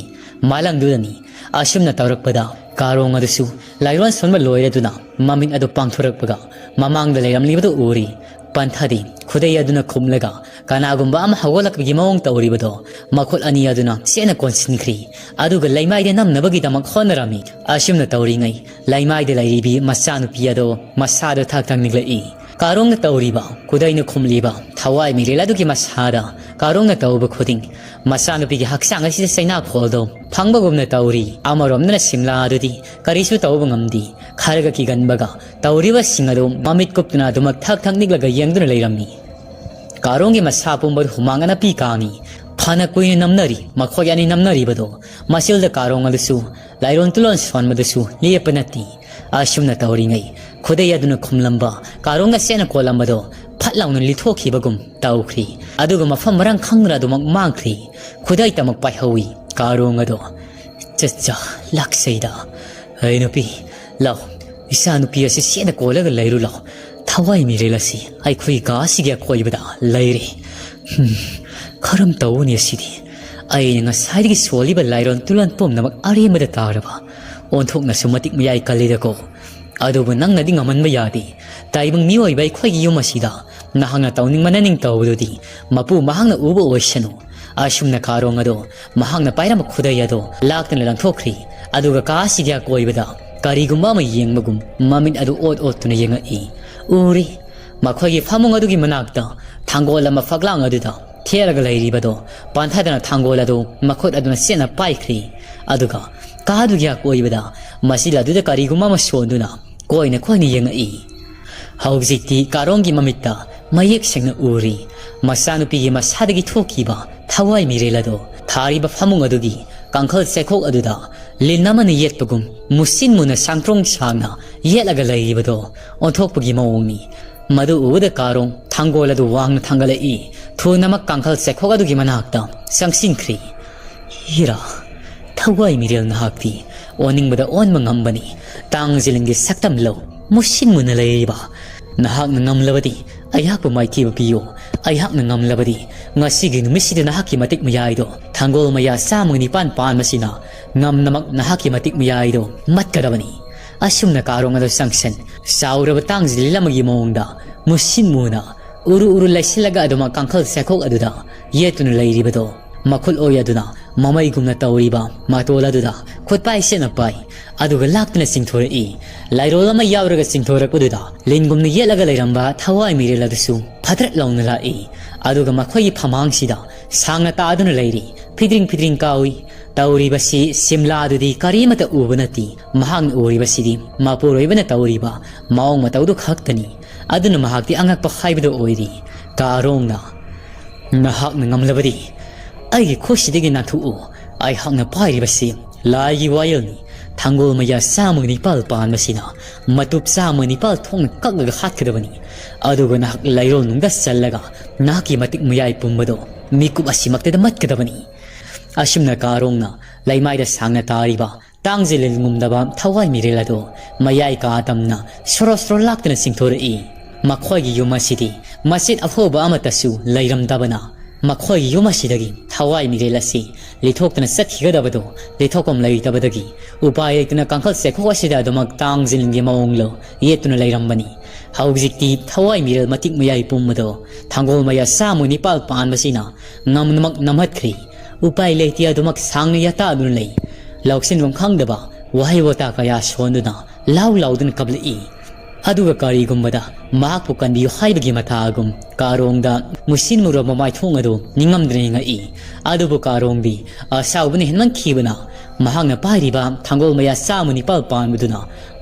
ꯃꯥꯂꯪꯗꯨꯗꯅꯤ꯫ ꯑꯁꯨꯝꯅ ꯇꯧꯔꯛꯄꯗ ꯀꯥꯔꯣꯡ ꯑꯗꯨꯁꯨ ꯂꯥꯏꯔꯣꯟ ꯁꯣꯟꯕ ꯂꯣꯏꯔꯗꯨꯅ ꯃꯃꯤꯠ ꯑꯗꯨ ꯄꯥꯡꯊꯣꯔꯛꯄꯒ ꯃꯃꯥꯡꯗ ꯂꯩꯔꯝꯂꯤꯕꯗꯨ ꯎꯔꯤ꯫ ꯄꯟꯊꯗꯤ ꯈꯨꯗꯩ ꯑꯗꯨꯅ ꯈꯨꯝꯂꯒ ꯀꯅꯥꯒꯨꯝꯕ ꯑꯃ ꯍꯧꯒꯠꯂꯛꯄꯒꯤ ꯃꯑꯣꯡ ꯇꯧꯔꯤꯕꯗꯣ ꯃꯈꯨꯠ ꯑꯅꯤ ꯑꯗꯨꯅ ꯆꯦꯠꯅ ꯀꯣꯟꯁꯤꯟꯈ꯭ꯔꯤ꯫ ꯑꯗꯨꯒ ꯂꯩꯃꯥꯏꯗ ꯅꯝꯅꯕꯒꯤꯗꯃꯛ ꯍꯣꯠꯅꯔꯝꯃꯤ꯫ ꯑꯁꯨꯝꯅ ꯇꯧꯔꯤꯉꯩ ꯂꯩꯃꯥꯏꯗ ꯂꯩꯔꯤꯕꯤ ꯃꯆꯥꯅꯨꯄꯤ ꯑꯗꯣ ꯃꯁꯥꯗ ꯊꯛ ꯊꯛ ꯅꯤꯛꯂꯛꯏ꯫ ꯀꯥꯔꯣꯡꯅ ꯇꯧꯔꯤꯕ, ꯈꯨꯗꯩꯅ ꯈꯨꯝꯂꯤꯕ ꯊꯋꯥꯏ ꯃꯤꯔꯦꯜ ꯑꯗꯨꯒꯤ ꯃꯁꯥꯗ ꯀꯥꯔꯣꯡꯅ ꯇꯧꯕ ꯈꯨꯗꯤꯡ ꯃꯆꯥꯅꯨꯄꯤꯒꯤ ꯍꯛꯆꯥꯡ ꯑꯁꯤꯗ ꯆꯩꯅꯥꯈꯣꯜꯗꯣ ꯐꯪꯕꯒꯨꯝꯅ ꯇꯧꯔꯤ꯫ ꯑꯃꯔꯣꯝꯗꯅ ꯁꯤꯝꯂꯥ ꯑꯗꯨꯗꯤ ꯀꯔꯤꯁꯨ ꯇꯧꯕ ꯉꯝꯗꯦ꯫ ꯈꯔꯒ ꯀꯤꯒꯟꯕꯒ ꯇꯧꯔꯤꯕꯁꯤꯡ ꯑꯗꯨ ꯃꯃꯤꯠ ꯀꯨꯞꯇꯨꯅ ꯑꯗꯨꯃꯛ ꯊꯛ ꯊꯛ ꯅꯤꯛꯂꯒ ꯌꯦꯡꯗꯨꯅ ꯂꯩꯔꯝꯃꯤ꯫ ꯀꯥꯔꯣꯡꯒꯤ ꯃꯁꯥ ꯄꯨꯝꯕꯗꯨ ꯍꯨꯃꯥꯡ ꯑꯅꯞꯄꯤ ꯀꯥꯡꯉꯤ꯫ ꯐꯅ ꯀꯨꯏꯅ ꯅꯝꯅꯔꯤ, ꯃꯈꯣꯏ ꯑꯅꯤ ꯅꯝꯅꯔꯤꯕꯗꯣ꯫ ꯃꯁꯤꯗ ꯀꯥꯔꯣꯡ ꯑꯗꯨꯁꯨ ꯂꯥꯏꯔꯣꯟ ꯇꯨꯂꯣꯟ ꯁꯣꯟꯕꯗꯨꯁꯨ ꯂꯦꯞꯄ ꯅꯠꯇꯦ꯫ ꯑꯁꯨꯝꯅ ꯇꯧꯔꯤꯉꯩ ꯈꯨꯗꯩ ꯑꯗꯨꯅ ꯈꯨꯝꯂꯝꯕ ꯀꯥꯔꯣꯡꯅ ꯆꯦꯠꯅ ꯀꯣꯜꯂꯝꯕꯗꯣ ꯐꯠ ꯂꯥꯎꯅ ꯂꯤꯊꯣꯛꯈꯤꯕꯒꯨꯝ ꯇꯧꯈ꯭ꯔꯤ꯫ ꯑꯗꯨꯒ ꯃꯐꯝ ꯃꯔꯥꯡ ꯈꯪꯗꯅ ꯑꯗꯨꯃꯛ ꯃꯥꯡꯈ꯭ꯔꯤ꯫ ꯈꯨꯗꯩ ꯇꯃꯛ ꯄꯥꯏꯍꯧꯏ ꯀꯥꯔꯣꯡ ꯑꯗꯣ꯫ ꯆꯠꯆꯥ ꯂꯥꯛꯆꯩꯗ꯫ ꯑꯩ ꯅꯨꯄꯤ, ꯂꯥꯎ, ꯏꯆꯥ ꯅꯨꯄꯤ ꯑꯁꯤ ꯆꯦꯠꯅ ꯀꯣꯜꯂꯒ ꯂꯩꯔꯨ ꯂꯥꯎ꯫ ꯊꯋꯥꯏ ꯃꯤꯔꯦꯜ ꯑꯁꯤ ꯑꯩꯈꯣꯏ ꯀꯥ ꯑꯁꯤꯒꯤ ꯑꯀꯣꯏꯕꯗ ꯂꯩꯔꯦ꯫ ꯍꯨꯝ, ꯀꯔꯝ ꯇꯧꯅꯤ ꯑꯁꯤꯗꯤ? ꯑꯩꯅ ꯉꯁꯥꯏꯗꯒꯤ ꯁꯣꯜꯂꯤꯕ ꯂꯥꯏꯔꯣꯟ ꯇꯨꯂꯣꯟ ꯄꯨꯝꯅꯃꯛ ꯑꯔꯦꯝꯕꯗ ꯇꯥꯔꯕ꯫ ꯑꯣꯟꯊꯣꯛꯅꯁꯨ ꯃꯇꯤꯛ ꯃꯌꯥꯏ ꯀꯜꯂꯤꯗꯀꯣ꯫ ꯑꯗꯨꯕꯨ ꯅꯪꯅꯗꯤ ꯉꯝꯍꯟꯕ ꯌꯥꯗꯦ꯫ ꯇꯥꯏꯕꯪ ꯃꯤꯑꯣꯏꯕ ꯑꯩꯈꯣꯏꯒꯤ ꯌꯨꯝ ꯑꯁꯤꯗ ꯅꯍꯥꯛꯅ ꯇꯧꯅꯤꯡꯕ ꯅꯅꯤꯡ ꯇꯧꯕꯗꯨꯗꯤ ꯃꯄꯨ ꯃꯍꯥꯛꯅ ꯎꯕ ꯑꯣꯏꯁꯅꯨ꯫ ꯑꯁꯨꯝꯅ ꯀꯥꯔꯣꯡ ꯑꯗꯣ ꯃꯍꯥꯛꯅ ꯄꯥꯏꯔꯝꯕ ꯈꯨꯗꯩ ꯑꯗꯣ ꯂꯥꯛꯇꯅ ꯂꯪꯊꯣꯛꯈ꯭ꯔꯤ꯫ ꯑꯗꯨꯒ ꯀꯥ ꯑꯁꯤꯒꯤ ꯑꯀꯣꯏꯕꯗ ꯀꯔꯤꯒꯨꯝꯕ ꯑꯃ ꯌꯦꯡꯕꯒꯨꯝ ꯃꯃꯤꯠ ꯑꯗꯨ ꯑꯣꯠ ꯑꯣꯠꯇꯨꯅ ꯌꯦꯡꯉꯛꯏ꯫ ꯎꯔꯤ꯫ ꯃꯈꯣꯏꯒꯤ ꯐꯃꯨꯡ ꯑꯗꯨꯒꯤ ꯃꯅꯥꯛꯇ ꯊꯥꯡꯒꯣꯜ ꯑꯃ ꯐꯛꯂꯥꯡ ꯑꯗꯨꯗ ꯊꯦꯠꯂꯒ ꯂꯩꯔꯤꯕꯗꯨ ꯄꯥꯟꯊꯗꯅ ꯊꯥꯡꯒꯣꯜ ꯑꯗꯨ ꯃꯈꯨꯠ ꯑꯗꯨꯅ ꯆꯦꯠꯅ ꯄꯥꯏꯈ꯭ꯔꯤ꯫ ꯑꯗꯨꯒ ꯀꯥ ꯑꯗꯨꯒꯤ ꯑꯀꯣꯏꯕꯗ ꯃꯆꯤꯜ ꯑꯗꯨꯗ ꯀꯔꯤꯒꯨꯝꯕ ꯑꯃ ꯁꯣꯟꯗꯨꯅ ꯀꯣꯏꯅ ꯀꯣꯏꯅ ꯌꯦꯡꯉꯛꯏ꯫ ꯍꯧꯖꯤꯛꯇꯤ ꯀꯥꯔꯣꯡꯒꯤ ꯃꯃꯤꯠꯇ ꯃꯌꯦꯛ ꯁꯦꯡꯅ ꯎꯔꯤ꯫ ꯃꯆꯥꯅꯨꯄꯤꯒꯤ ꯃꯁꯥꯗꯒꯤ ꯊꯣꯛꯈꯤꯕ ꯊꯋꯥꯏ ꯃꯤꯔꯦꯜ ꯑꯗꯨ ꯊꯥꯔꯤꯕ ꯐꯃꯨꯡ ꯑꯗꯨꯒꯤ ꯀꯥꯡꯈꯜ ꯆꯩꯈꯣꯛ ꯑꯗꯨꯗ ꯂꯤꯟ ꯑꯃꯅ ꯌꯦꯠꯄꯒꯨꯝ ꯃꯨꯁꯤꯟ ꯃꯨꯅ ꯁꯥꯡꯇ꯭ꯔꯣꯡ ꯁꯥꯡꯅ ꯌꯦꯠꯂꯒ ꯂꯩꯔꯤꯕꯗꯣ ꯑꯣꯟꯊꯣꯛꯄꯒꯤ ꯃꯑꯣꯡꯅꯤ꯫ ꯃꯗꯨ ꯎꯕꯗ ꯀꯥꯔꯣꯡ ꯊꯥꯡꯒꯣꯜ ꯑꯗꯨ ꯋꯥꯡꯅ ꯊꯥꯡꯒꯠꯂꯛꯏ꯫ ꯊꯨꯅꯃꯛ ꯀꯥꯡꯈꯜ ꯆꯩꯈꯣꯛ ꯑꯗꯨꯒꯤ ꯃꯅꯥꯛꯇ ꯆꯪꯁꯤꯟꯈ꯭ꯔꯤ꯫ ꯏꯔꯥ, ꯊꯋꯥꯏ ꯃꯤꯔꯦꯜ ꯅꯍꯥꯛꯇꯤ ꯑꯣꯟꯅꯤꯡꯕꯗ ꯑꯣꯟꯕ ꯉꯝꯕꯅꯤ꯫ ꯇꯥꯡꯖꯤꯂꯤꯡꯒꯤ ꯁꯛꯇꯝ ꯂꯧ, ꯃꯨꯁꯤꯟ ꯃꯨꯅ ꯂꯩꯔꯤꯕ꯫ ꯅꯍꯥꯛꯅ ꯉꯝꯂꯕꯗꯤ ꯑꯩꯍꯥꯛꯄꯨ ꯃꯥꯏꯊꯤꯕ ꯄꯤꯌꯨ꯫ ꯑꯩꯍꯥꯛꯅ ꯉꯝꯂꯕꯗꯤ ꯉꯁꯤꯒꯤ ꯅꯨꯃꯤꯠꯁꯤꯗ ꯅꯍꯥꯛꯀꯤ ꯃꯇꯤꯛ ꯃꯌꯥꯏꯗꯣ ꯊꯥꯡꯒꯣꯜ ꯃꯌꯥ ꯆꯥꯝꯃꯒ ꯅꯤꯄꯥꯟ ꯄꯥꯟꯕꯁꯤꯅ ꯉꯝꯅꯃꯛ ꯅꯍꯥꯛꯀꯤ ꯃꯇꯤꯛ ꯃꯌꯥꯏꯗꯣ ꯃꯠꯀꯗꯕꯅꯤ꯫ ꯑꯁꯨꯝꯅ ꯀꯥꯔꯣꯡ ꯑꯗꯨ ꯆꯪꯁꯤꯟ ꯆꯥꯎꯔꯕ ꯇꯥꯡꯖꯤꯂꯤꯜ ꯑꯃꯒꯤ ꯃꯑꯣꯡꯗ ꯃꯨꯁꯤꯟ ꯃꯨꯅ ꯎꯔꯨ ꯎꯔꯨ ꯂꯩꯁꯤꯜꯂꯒ ꯑꯗꯨꯃꯛ ꯀꯥꯡꯈꯜ ꯆꯩꯈꯣꯛ ꯑꯗꯨꯗ ꯌꯦꯠꯇꯨꯅ ꯂꯩꯔꯤꯕꯗꯣ ꯃꯈꯨꯠ ꯑꯣꯏ ꯑꯗꯨꯅ ꯃꯃꯩꯒꯨꯝꯅ ꯇꯧꯔꯤꯕ ꯃꯇꯣꯜ ꯑꯗꯨꯗ ꯈꯨꯠꯄꯥꯏ ꯁꯦꯠꯅ ꯄꯥꯏ꯫ ꯑꯗꯨꯒ ꯂꯥꯛꯇꯨꯅ ꯆꯤꯡꯊꯣꯔꯛꯏ꯫ ꯂꯥꯏꯔꯣꯜ ꯑꯃ ꯌꯥꯎꯔꯒ ꯆꯤꯡꯊꯣꯔꯛꯄꯗꯨꯗ ꯂꯤꯟꯒꯨꯝꯅ ꯌꯦꯠꯂꯒ ꯂꯩꯔꯝꯕ ꯊꯋꯥꯏ ꯃꯤꯔꯦꯜ ꯑꯗꯨꯁꯨ ꯐꯗ꯭ꯔꯠ ꯂꯥꯎꯅ ꯂꯥꯛꯏ꯫ ꯑꯗꯨꯒ ꯃꯈꯣꯏꯒꯤ ꯐꯃꯥꯡꯁꯤꯗ ꯁꯥꯡꯅ ꯇꯥꯗꯨꯅ ꯂꯩꯔꯤ꯫ ꯐꯤꯗ꯭ꯔꯤꯡ ꯐꯤꯗ꯭ꯔꯤꯡ ꯀꯥꯎꯏ꯫ ꯇꯧꯔꯤꯕꯁꯤ ꯁꯤꯝꯂꯥꯗꯨꯗꯤ ꯀꯔꯤꯃꯠꯇ ꯎꯕ ꯅꯠꯇꯦ꯫ ꯃꯍꯥꯛꯅ ꯎꯔꯤꯕꯁꯤꯗꯤ ꯃꯄꯨꯔꯣꯏꯕꯅ ꯇꯧꯔꯤꯕ ꯃꯑꯣꯡ ꯃꯇꯧꯗꯨ ꯈꯛꯇꯅꯤ꯫ ꯑꯗꯨꯅ ꯃꯍꯥꯛꯇꯤ ꯑꯉꯛꯄ ꯍꯥꯏꯕꯗꯨ ꯑꯣꯏꯔꯤ꯫ ꯀꯥꯔꯣꯡꯅ, "ꯅꯍꯥꯛꯅ ꯉꯝꯂꯕꯗꯤ ꯑꯩꯒꯤ ꯈꯨꯠꯁꯤꯗꯒꯤ ꯅꯥꯟꯊꯣꯛꯎ꯫ ꯑꯩꯍꯥꯛꯅ ꯄꯥꯏꯔꯤꯕꯁꯤ ꯂꯥꯏꯒꯤ ꯋꯥꯌꯦꯜꯅꯤ꯫ ꯊꯥꯡꯒꯣꯜ ꯃꯌꯥ ꯆꯥꯝꯃꯒ ꯅꯤꯄꯥꯜ ꯄꯥꯟꯕꯁꯤꯅ ꯃꯇꯨꯞ ꯆꯥꯝꯃꯒ ꯅꯤꯄꯥꯜ ꯊꯣꯛꯅ ꯀꯛꯂꯒ ꯍꯥꯠꯀꯗꯕꯅꯤ꯫ ꯑꯗꯨꯒ ꯅꯍꯥꯛ ꯂꯩꯔꯣꯜꯅꯨꯡꯗ ꯆꯜꯂꯒ ꯅꯍꯥꯛꯀꯤ ꯃꯇꯤꯛ ꯃꯌꯥꯏ ꯄꯨꯝꯕꯗꯣ ꯃꯤꯀꯨꯞ ꯑꯁꯤꯃꯛꯇꯗ ꯃꯠꯀꯗꯕꯅꯤ"꯫ ꯑꯁꯨꯝꯅ ꯀꯥꯔꯣꯡꯅ ꯂꯩꯃꯥꯏꯗ ꯁꯥꯡꯅ ꯇꯥꯔꯤꯕ ꯇꯥꯡꯖꯤꯂꯤꯜ ꯉꯨꯝꯗꯕ ꯊꯋꯥꯏ ꯃꯤꯔꯦꯜ ꯑꯗꯨ ꯃꯌꯥꯏ ꯀꯥ ꯇꯝꯅ ꯁꯣꯔꯣ ꯁꯣꯔꯣ ꯂꯥꯛꯇꯨꯅ ꯆꯤꯡꯊꯣꯔꯛꯏ꯫ ꯃꯈꯣꯏꯒꯤ ꯌꯨꯝ ꯑꯁꯤꯗꯤ ꯃꯆꯦꯠ ꯑꯐꯨꯕ ꯑꯃꯠꯇꯁꯨ ꯂꯩꯔꯝꯗꯕꯅ, ꯃꯈꯣꯏꯒꯤ ꯌꯨꯝ ꯑꯁꯤꯗꯒꯤ ꯊꯋꯥꯏ ꯃꯤꯔꯦꯜ ꯑꯁꯤ ꯂꯤꯊꯣꯛꯇꯨꯅ ꯆꯠꯈꯤꯒꯗꯕꯗꯨ ꯂꯤꯊꯣꯛꯐꯝ ꯂꯩꯇꯕꯗꯒꯤ ꯎꯄꯥꯏ ꯂꯩꯇꯅ ꯀꯥꯡꯈꯜ ꯆꯩꯈꯣꯛ ꯑꯁꯤꯗ ꯑꯗꯨꯃꯛ ꯇꯥꯡꯖꯤꯂꯤꯜꯒꯤ ꯃꯑꯣꯡꯂꯣ ꯌꯦꯠꯇꯨꯅ ꯂꯩꯔꯝꯕꯅꯤ꯫ ꯍꯧꯖꯤꯛꯇꯤ ꯊꯋꯥꯏ ꯃꯤꯔꯦꯜ ꯃꯇꯤꯛ ꯃꯌꯥꯏ ꯄꯨꯝꯕꯗꯣ ꯊꯥꯡꯒꯣꯜ ꯃꯌꯥ ꯆꯥꯝꯃ ꯅꯤꯄꯥꯜ ꯄꯥꯟꯕꯁꯤꯅ ꯉꯝꯅꯃꯛ ꯅꯝꯍꯠꯈ꯭ꯔꯦ꯫ ꯎꯄꯥꯏ ꯂꯩꯇꯦ ꯑꯗꯨꯃꯛ ꯁꯥꯡꯅ ꯌꯥꯇꯥꯗꯨꯅ ꯂꯩ꯫ ꯂꯧꯁꯤꯟꯐꯝ ꯈꯪꯗꯕ ꯋꯥꯍꯩ ꯋꯥꯇꯥ ꯀꯌꯥ ꯁꯣꯟꯗꯨꯅ ꯂꯥꯎ ꯂꯥꯎꯗꯨꯅ ꯀꯞꯂꯛꯏ꯫ ꯑꯗꯨꯒ ꯀꯔꯤꯒꯨꯝꯕꯗ ꯃꯍꯥꯛꯄꯨ ꯀꯟꯕꯤꯌꯨ ꯍꯥꯏꯕꯒꯤ ꯃꯊꯥꯒꯨꯝ ꯀꯥꯔꯣꯡꯗ ꯃꯨꯁꯤꯟ ꯃꯨꯔꯕ ꯃꯃꯥꯏꯊꯣꯡ ꯑꯗꯨ ꯅꯤꯡꯉꯝꯗꯅ ꯌꯦꯡꯉꯛꯏ꯫ ꯑꯗꯨꯕꯨ ꯀꯥꯔꯣꯡꯗꯤ ꯑꯁꯥꯎꯕꯅ ꯍꯦꯟꯃꯟꯈꯤꯕꯅ ꯃꯍꯥꯛꯅ ꯄꯥꯏꯔꯤꯕ ꯊꯥꯡꯒꯣꯜ ꯃꯌꯥ ꯆꯥꯝꯃ ꯅꯤꯄꯥꯜ ꯄꯥꯟꯕꯗꯨꯅ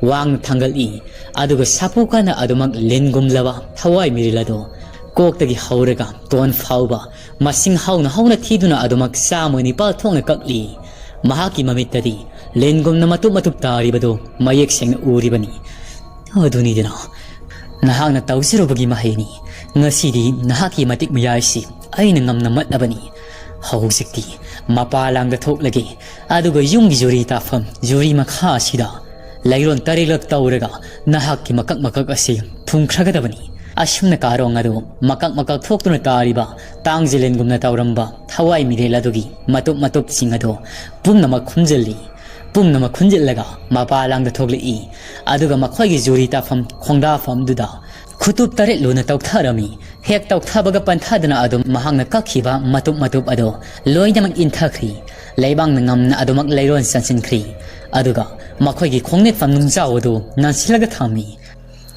ꯋꯥꯡꯅ ꯊꯥꯡꯒꯠꯂꯤ꯫ ꯑꯗꯨꯒ ꯁꯥꯐꯨ ꯀꯟꯅ ꯑꯗꯨꯃꯛ ꯂꯤꯟꯒꯨꯝꯂꯕ ꯊꯋꯥꯏ ꯃꯤꯔꯤꯜ ꯑꯗꯨ ꯀꯣꯛꯇꯒꯤ ꯍꯧꯔꯒ ꯇꯣꯟ ꯐꯥꯎꯕ ꯃꯁꯤꯡ ꯍꯧꯅ ꯍꯧꯅ ꯊꯤꯗꯨꯅ ꯑꯗꯨꯃꯛ ꯆꯥꯝꯃ ꯅꯤꯄꯥꯜ ꯊꯣꯛꯅ ꯀꯛꯂꯤ꯫ ꯃꯍꯥꯛꯀꯤ ꯃꯃꯤꯠꯇꯗꯤ ꯂꯤꯟꯒꯨꯝꯅ ꯃꯇꯨꯞ ꯃꯇꯨꯞ ꯇꯥꯔꯤꯕꯗꯨ ꯃꯌꯦꯛ ꯁꯦꯡꯅ ꯎꯔꯤꯕꯅꯤ꯫ ꯑꯗꯨꯅꯤꯗꯅ, ꯅꯍꯥꯛꯅ ꯇꯧꯖꯔꯨꯕꯒꯤ ꯃꯍꯩꯅꯤ꯫ ꯉꯁꯤꯗꯤ ꯅꯍꯥꯛꯀꯤ ꯃꯇꯤꯛ ꯃꯌꯥꯏꯁꯤ ꯑꯩꯅ ꯉꯝꯅ ꯃꯠꯂꯕꯅꯤ꯫ ꯍꯧꯖꯤꯛꯇꯤ ꯃꯄꯥ ꯂꯥꯡꯗ ꯊꯣꯛꯂꯒꯦ, ꯑꯗꯨꯒ ꯌꯨꯝꯒꯤ ꯖꯨꯔꯤ ꯇꯥꯐꯝ, ꯖꯨꯔꯤ ꯃꯈꯥ ꯑꯁꯤꯗ ꯂꯩꯔꯣꯟ ꯇꯔꯦꯠꯂꯛ ꯇꯧꯔꯒ ꯅꯍꯥꯛꯀꯤ ꯃꯀꯛ ꯃꯀꯛ ꯑꯁꯤ ꯊꯨꯡꯈ꯭ꯔꯒꯗꯕꯅꯤ꯫ ꯑꯁꯨꯝꯅ ꯀꯥꯔꯣꯡ ꯑꯗꯨ ꯃꯀꯛ ꯃꯀꯛ ꯊꯣꯛꯇꯨꯅ ꯇꯥꯔꯤꯕ ꯇꯥꯡꯖꯦꯂꯦꯟꯒꯨꯝꯅ ꯇꯧꯔꯝꯕ ꯊꯋꯥꯏ ꯃꯤꯔꯦꯜ ꯑꯗꯨꯒꯤ ꯃꯇꯨꯞ ꯃꯇꯨꯞꯁꯤꯡ ꯑꯗꯨ ꯄꯨꯝꯅꯃꯛ ꯈꯨꯝꯖꯤꯜꯂꯤ꯫ ꯄꯨꯝꯅꯃꯛ ꯈꯨꯟꯖꯤꯜꯂꯒ ꯃꯄꯥ ꯂꯥꯡꯗ ꯊꯣꯛꯂꯛꯏ꯫ ꯑꯗꯨꯒ ꯃꯈꯣꯏꯒꯤ ꯖꯨꯔꯤ ꯇꯥꯐꯝ ꯈꯣꯡꯗꯥꯐꯝꯗꯨꯗ ꯈꯨꯇꯨꯞ ꯇꯔꯦꯠ ꯂꯨꯅ ꯇꯧꯊꯔꯝꯃꯤ꯫ ꯍꯦꯛ ꯇꯧꯊꯕꯒ ꯄꯟꯊꯗꯅ ꯑꯗꯨꯝ ꯃꯍꯥꯛꯅ ꯀꯛꯈꯤꯕ ꯃꯇꯨꯞ ꯃꯇꯨꯞ ꯑꯗꯨ ꯂꯣꯏꯅꯃꯛ ꯏꯟꯊꯈ꯭ꯔꯤ꯫ ꯂꯩꯕꯥꯛꯅ ꯉꯝꯅ ꯑꯗꯨꯃꯛ ꯂꯩꯔꯣꯟ ꯆꯟꯁꯤꯟꯈ꯭ꯔꯤ꯫ ꯑꯗꯨꯒ ꯃꯈꯣꯏꯒꯤ ꯈꯣꯡꯅꯦꯠꯐꯝ ꯅꯨꯡꯖꯥꯎ ꯑꯗꯨ ꯅꯟꯁꯤꯜꯂꯒ ꯊꯝꯃꯤ꯫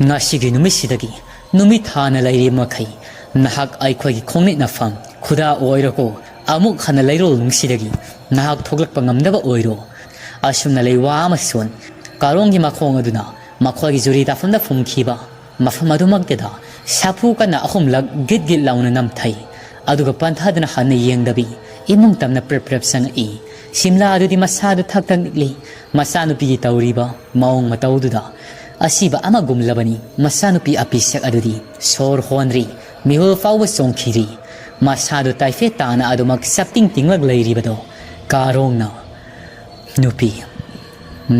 ꯉꯁꯤꯒꯤ ꯅꯨꯃꯤꯠꯁꯤꯗꯒꯤ ꯅꯨꯃꯤꯠ ꯊꯥꯅ ꯂꯩꯔꯤ ꯃꯈꯩ ꯅꯍꯥꯛ ꯑꯩꯈꯣꯏꯒꯤ ꯈꯣꯡꯅꯦꯠꯅꯐꯝ ꯈꯨꯗꯥ ꯑꯣꯏꯔꯣꯀꯣ꯫ ꯑꯃꯨꯛ ꯍꯟꯅ ꯂꯩꯔꯣꯜ ꯅꯨꯡꯁꯤꯗꯒꯤ ꯅꯍꯥꯛ ꯊꯣꯛꯂꯛꯄ ꯉꯝꯗꯕ ꯑꯣꯏꯔꯣ꯫ ꯑꯁꯨꯝꯅ ꯂꯩꯋꯥ ꯑꯃꯁꯣꯟ ꯀꯥꯔꯣꯡꯒꯤ ꯃꯈꯣꯡ ꯑꯗꯨꯅ ꯃꯈꯣꯏꯒꯤ ꯖꯨꯔꯤ ꯇꯥꯐꯝꯗ ꯐꯨꯝꯈꯤꯕ ꯃꯐꯝ ꯑꯗꯨꯃꯛꯇꯗ ꯁꯥꯐꯨ ꯀꯟꯅ ꯑꯍꯨꯝꯂꯛ ꯒꯤꯠ ꯒꯤꯠ ꯂꯥꯎꯅ ꯅꯝꯊꯩ꯫ ꯑꯗꯨꯒ ꯄꯟꯊꯗꯅ ꯍꯟꯅ ꯌꯦꯡꯗꯕꯤ ꯏꯃꯨꯡ ꯇꯝꯅ ꯄ꯭ꯔꯦꯞ ꯄ꯭ꯔꯦꯞ ꯆꯪꯉꯛꯏ꯫ ꯁꯤꯝꯂꯥ ꯑꯗꯨꯗꯤ ꯃꯁꯥꯗꯨ ꯊꯛ ꯊꯛ ꯅꯤꯛꯂꯤ꯫ ꯃꯆꯥꯅꯨꯄꯤꯒꯤ ꯇꯧꯔꯤꯕ ꯃꯑꯣꯡ ꯃꯇꯧꯗꯨꯗ ꯑꯁꯤꯕ ꯑꯃꯒꯨꯝꯂꯕꯅꯤ꯫ ꯃꯆꯥꯅꯨꯄꯤ ꯑꯄꯤꯁꯛ ꯑꯗꯨꯗꯤ ꯁꯣꯔ ꯍꯣꯟꯗ꯭ꯔꯤ, ꯃꯤꯍꯨꯜ ꯐꯥꯎꯕ ꯆꯣꯡꯈꯤꯗ꯭ꯔꯤ꯫ ꯃꯁꯥꯗꯨ ꯇꯥꯏꯐꯦꯠ ꯇꯥꯅ ꯑꯗꯨꯃꯛ ꯆꯞꯇꯤꯡ ꯇꯤꯡꯂꯛ ꯂꯩꯔꯤꯕꯗꯣ ꯀꯥꯔꯣꯡꯅ, "ꯅꯨꯄꯤ,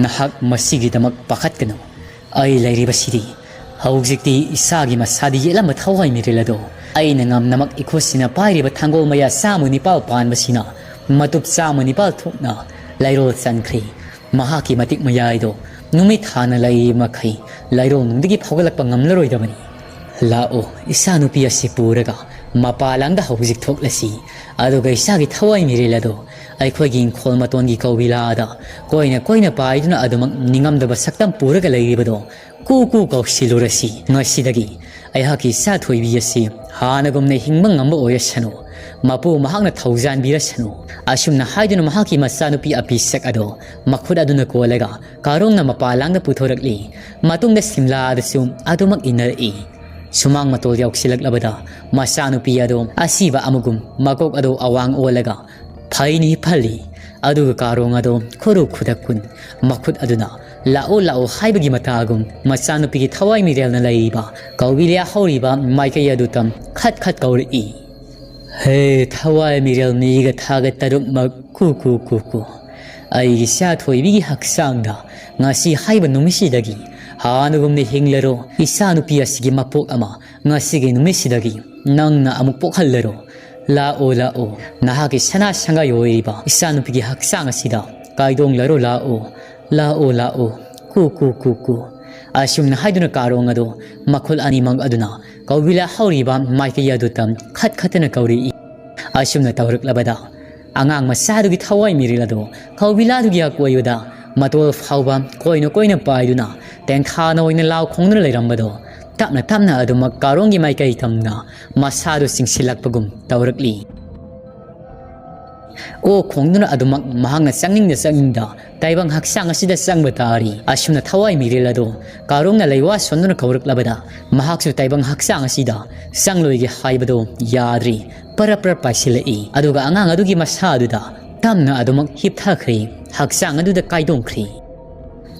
ꯅꯍꯥꯛ ꯃꯁꯤꯒꯤꯗꯃꯛ ꯄꯥꯈꯠꯀꯅꯨ꯫ ꯑꯩ ꯂꯩꯔꯤꯕꯁꯤꯗꯤ꯫ ꯍꯧꯖꯤꯛꯇꯤ ꯏꯁꯥꯒꯤ ꯃꯁꯥꯗ ꯌꯦꯠꯂꯝꯕ ꯊꯋꯥꯏ ꯃꯤꯔꯦꯜ ꯑꯗꯣ ꯑꯩꯅ ꯉꯝꯅꯃꯛ ꯏꯈꯨꯠꯁꯤꯅ ꯄꯥꯏꯔꯤꯕ ꯊꯥꯡꯒꯣꯜ ꯃꯌꯥ ꯆꯥꯝꯃ ꯅꯤꯄꯥꯜ ꯄꯥꯟꯕꯁꯤꯅ ꯃꯇꯨꯞ ꯆꯥꯝꯃ ꯅꯤꯄꯥꯜ ꯊꯣꯛꯅ ꯂꯩꯔꯣꯜ ꯆꯟꯈ꯭ꯔꯦ꯫ ꯃꯍꯥꯛꯀꯤ ꯃꯇꯤꯛ ꯃꯌꯥꯏꯗꯣ ꯅꯨꯃꯤꯠ ꯊꯥꯅ ꯂꯩꯔꯤ ꯃꯈꯩ ꯂꯩꯔꯣꯜꯅꯨꯡꯗꯒꯤ ꯐꯥꯎꯒꯠꯂꯛꯄ ꯉꯝꯂꯔꯣꯏꯗꯕꯅꯤ꯫ ꯂꯥꯛꯑꯣ, ꯏꯆꯥꯅꯨꯄꯤ ꯑꯁꯤ ꯄꯨꯔꯒ ꯃꯄꯥꯂꯥꯡꯗ ꯍꯧꯖꯤꯛ ꯊꯣꯛꯂꯁꯤ꯫ ꯑꯗꯨꯒ ꯏꯆꯥꯒꯤ ꯊꯋꯥꯏ ꯃꯤꯔꯦꯜ ꯑꯗꯣ ꯑꯩꯈꯣꯏꯒꯤ ꯏꯪꯈꯣꯜ ꯃꯇꯣꯟꯒꯤ ꯀꯧꯕꯤꯂꯥꯗ ꯀꯣꯏꯅ ꯀꯣꯏꯅ ꯄꯥꯏꯗꯨꯅ ꯑꯗꯨꯃꯛ ꯅꯤꯡꯉꯝꯗꯕ ꯁꯛꯇꯝ ꯄꯨꯔꯒ ꯂꯩꯔꯤꯕꯗꯣ ꯀꯨ ꯀꯨ ꯀꯧꯁꯤꯜꯂꯨꯔꯁꯤ꯫ ꯉꯁꯤꯗꯒꯤ ꯑꯩꯍꯥꯛꯀꯤ ꯏꯆꯥ ꯊꯣꯏꯕꯤ ꯑꯁꯤ ꯍꯥꯟꯅꯒꯨꯝꯅ ꯍꯤꯡꯕ ꯉꯝꯕ ꯑꯣꯏꯔꯁꯅꯨ, ꯃꯄꯨ ꯃꯍꯥꯛꯅ ꯊꯧꯖꯥꯟꯕꯤꯔꯁꯅꯨ꯫ ꯑꯁꯨꯝꯅ ꯍꯥꯏꯗꯨꯅ ꯃꯍꯥꯛꯀꯤ ꯃꯆꯥꯅꯨꯄꯤ ꯑꯄꯤꯁꯛ ꯑꯗꯣ ꯃꯈꯨꯠ ꯑꯗꯨꯅ ꯀꯣꯜꯂꯒ ꯀꯥꯔꯣꯡꯅ ꯃꯄꯥꯟꯂꯥꯡꯗ ꯄꯨꯊꯣꯔꯛꯂꯤ꯫ ꯃꯇꯨꯡꯗ ꯁꯤꯝꯂꯥꯗꯁꯨ ꯑꯗꯨꯃꯛ ꯏꯟꯅꯔꯛꯏ꯫ ꯁꯨꯃꯥꯡ ꯃꯇꯣꯜ ꯌꯧꯁꯤꯜꯂꯛꯂꯕꯗ ꯃꯆꯥꯅꯨꯄꯤ ꯑꯗꯣ ꯑꯁꯤꯕ ꯑꯃꯒꯨꯝ ꯃꯀꯣꯛ ꯑꯗꯣ ꯑꯋꯥꯡ ꯑꯣꯜꯂꯒ ꯐꯩꯅꯤ ꯐꯜꯂꯤ꯫ ꯑꯗꯨꯒ ꯀꯥꯔꯣꯡ ꯑꯗꯣ ꯈꯨꯔꯨ ꯈꯨꯗꯛ ꯀꯨꯟ ꯃꯈꯨꯠ ꯑꯗꯨꯅ "ꯂꯥꯛꯑꯣ, ꯂꯥꯛꯑꯣ" ꯍꯥꯏꯕꯒꯤ ꯃꯇꯥꯒꯨꯝ ꯃꯆꯥꯅꯨꯄꯤꯒꯤ ꯊꯋꯥꯏ ꯃꯤꯔꯦꯜꯅ ꯂꯩꯔꯤꯕ ꯀꯧꯕꯤꯂꯥ ꯍꯧꯔꯤꯕ ꯃꯥꯏꯀꯩ ꯑꯗꯨ ꯇꯝ ꯈꯠ ꯈꯠ ꯀꯧꯔꯛꯏ꯫ "ꯍꯦ ꯊꯋꯥꯏ ꯃꯤꯔꯦꯜ ꯃꯤꯒ ꯊꯥꯒ ꯇꯔꯨꯛꯃꯛ ꯀꯨ ꯀꯨ ꯀꯨ ꯀꯨ, ꯑꯩꯒꯤ ꯏꯆꯥ ꯊꯣꯏꯕꯤꯒꯤ ꯍꯛꯆꯥꯡꯗ ꯉꯁꯤ ꯍꯥꯏꯕ ꯅꯨꯃꯤꯠꯁꯤꯗꯒꯤ ꯍꯥꯟꯅꯒꯨꯝꯅ ꯍꯤꯡꯂꯔꯣ꯫ ꯏꯆꯥꯅꯨꯄꯤ ꯑꯁꯤꯒꯤ ꯃꯄꯣꯛ ꯑꯃ ꯉꯁꯤꯒꯤ ꯅꯨꯃꯤꯠꯁꯤꯗꯒꯤ ꯅꯪꯅ ꯑꯃꯨꯛ ꯄꯣꯛꯍꯜꯂꯔꯣ꯫ ꯂꯥꯛꯑꯣ, ꯂꯥꯛꯑꯣ, ꯅꯍꯥꯛꯀꯤ ꯁꯅꯥ ꯁꯪꯒꯥꯏ ꯑꯣꯏꯔꯤꯕ ꯏꯆꯥꯅꯨꯄꯤꯒꯤ ꯍꯛꯆꯥꯡ ꯑꯁꯤꯗ ꯀꯥꯏꯗꯣꯡꯂꯔꯣ꯫ ꯂꯥꯛꯑꯣ, ꯂꯥꯛꯑꯣ, ꯂꯥꯛꯑꯣ, ꯀꯨ ꯀꯨ ꯀꯨ ꯀꯨ"꯫ ꯑꯁꯨꯝꯅ ꯍꯥꯏꯗꯨꯅ ꯀꯥꯔꯣꯡ ꯑꯗꯣ ꯃꯈꯨꯜ ꯑꯅꯤꯃꯛ ꯑꯗꯨꯅ ꯀꯧꯕꯤꯂꯥ ꯍꯧꯔꯤꯕ ꯃꯥꯏꯀꯩ ꯑꯗꯨ ꯇꯝ ꯈꯠ ꯈꯠꯇꯅ ꯀꯧꯔꯛꯏ꯫ ꯑꯁꯨꯝꯅ ꯇꯧꯔꯛꯂꯕꯗ ꯑꯉꯥꯡ ꯃꯆꯥꯗꯨꯒꯤ ꯊꯋꯥꯏ ꯃꯤꯔꯦꯜ ꯑꯗꯣ ꯀꯧꯕꯤꯂꯥꯗꯨꯒꯤ ꯑꯀꯣꯏꯕꯗ ꯃꯇꯣꯜ ꯐꯥꯎꯕ ꯀꯣꯏꯅ ꯀꯣꯏꯅ ꯄꯥꯏꯗꯨꯅ ꯇꯦꯡꯊꯥꯅ ꯑꯣꯏꯅ ꯂꯥꯎ ꯈꯣꯡꯗꯨꯅ ꯂꯩꯔꯝꯕꯗꯣ ꯇꯞꯅ ꯇꯞꯅ ꯑꯗꯨꯃꯛ ꯀꯥꯔꯣꯡꯒꯤ ꯃꯥꯏꯀꯩ ꯇꯝꯅ ꯃꯁꯥꯗꯨ ꯆꯤꯡꯁꯤꯜꯂꯛꯄꯒꯨꯝ ꯇꯧꯔꯛꯂꯤ꯫ ꯑꯣ ꯈꯣꯡꯗꯨꯅ ꯑꯗꯨꯃꯛ ꯃꯍꯥꯛꯅ ꯆꯪꯅꯤꯡꯗ ꯆꯪꯅꯤꯡꯗ ꯇꯥꯏꯕꯪ ꯍꯛꯆꯥꯡ ꯑꯁꯤꯗ ꯆꯪꯕ ꯇꯥꯔꯤ꯫ ꯑꯁꯨꯝꯅ ꯊꯋꯥꯏ ꯃꯤꯔꯦꯜ ꯑꯗꯣ ꯀꯥꯔꯣꯡꯅ ꯂꯩꯋꯥ ꯁꯣꯟꯗꯨꯅ ꯀꯧꯔꯛꯂꯕꯗ ꯃꯍꯥꯛꯁꯨ ꯇꯥꯏꯕꯪ ꯍꯛꯆꯥꯡ ꯑꯁꯤꯗ ꯆꯪꯂꯣꯏꯒꯦ ꯍꯥꯏꯕꯗꯣ ꯌꯥꯗ꯭ꯔꯤ꯫ ꯄꯔꯞ ꯄꯔꯞ ꯄꯥꯏꯁꯤꯜꯂꯛꯏ꯫ ꯑꯗꯨꯒ ꯑꯉꯥꯡ ꯑꯗꯨꯒꯤ ꯃꯁꯥ ꯑꯗꯨꯗ ꯇꯝꯅ ꯑꯗꯨꯃꯛ ꯍꯤꯞꯊꯈ꯭ꯔꯦ꯫ ꯍꯛꯆꯥꯡ ꯑꯗꯨꯗ ꯀꯥꯏꯗꯣꯡꯈ꯭ꯔꯦ꯫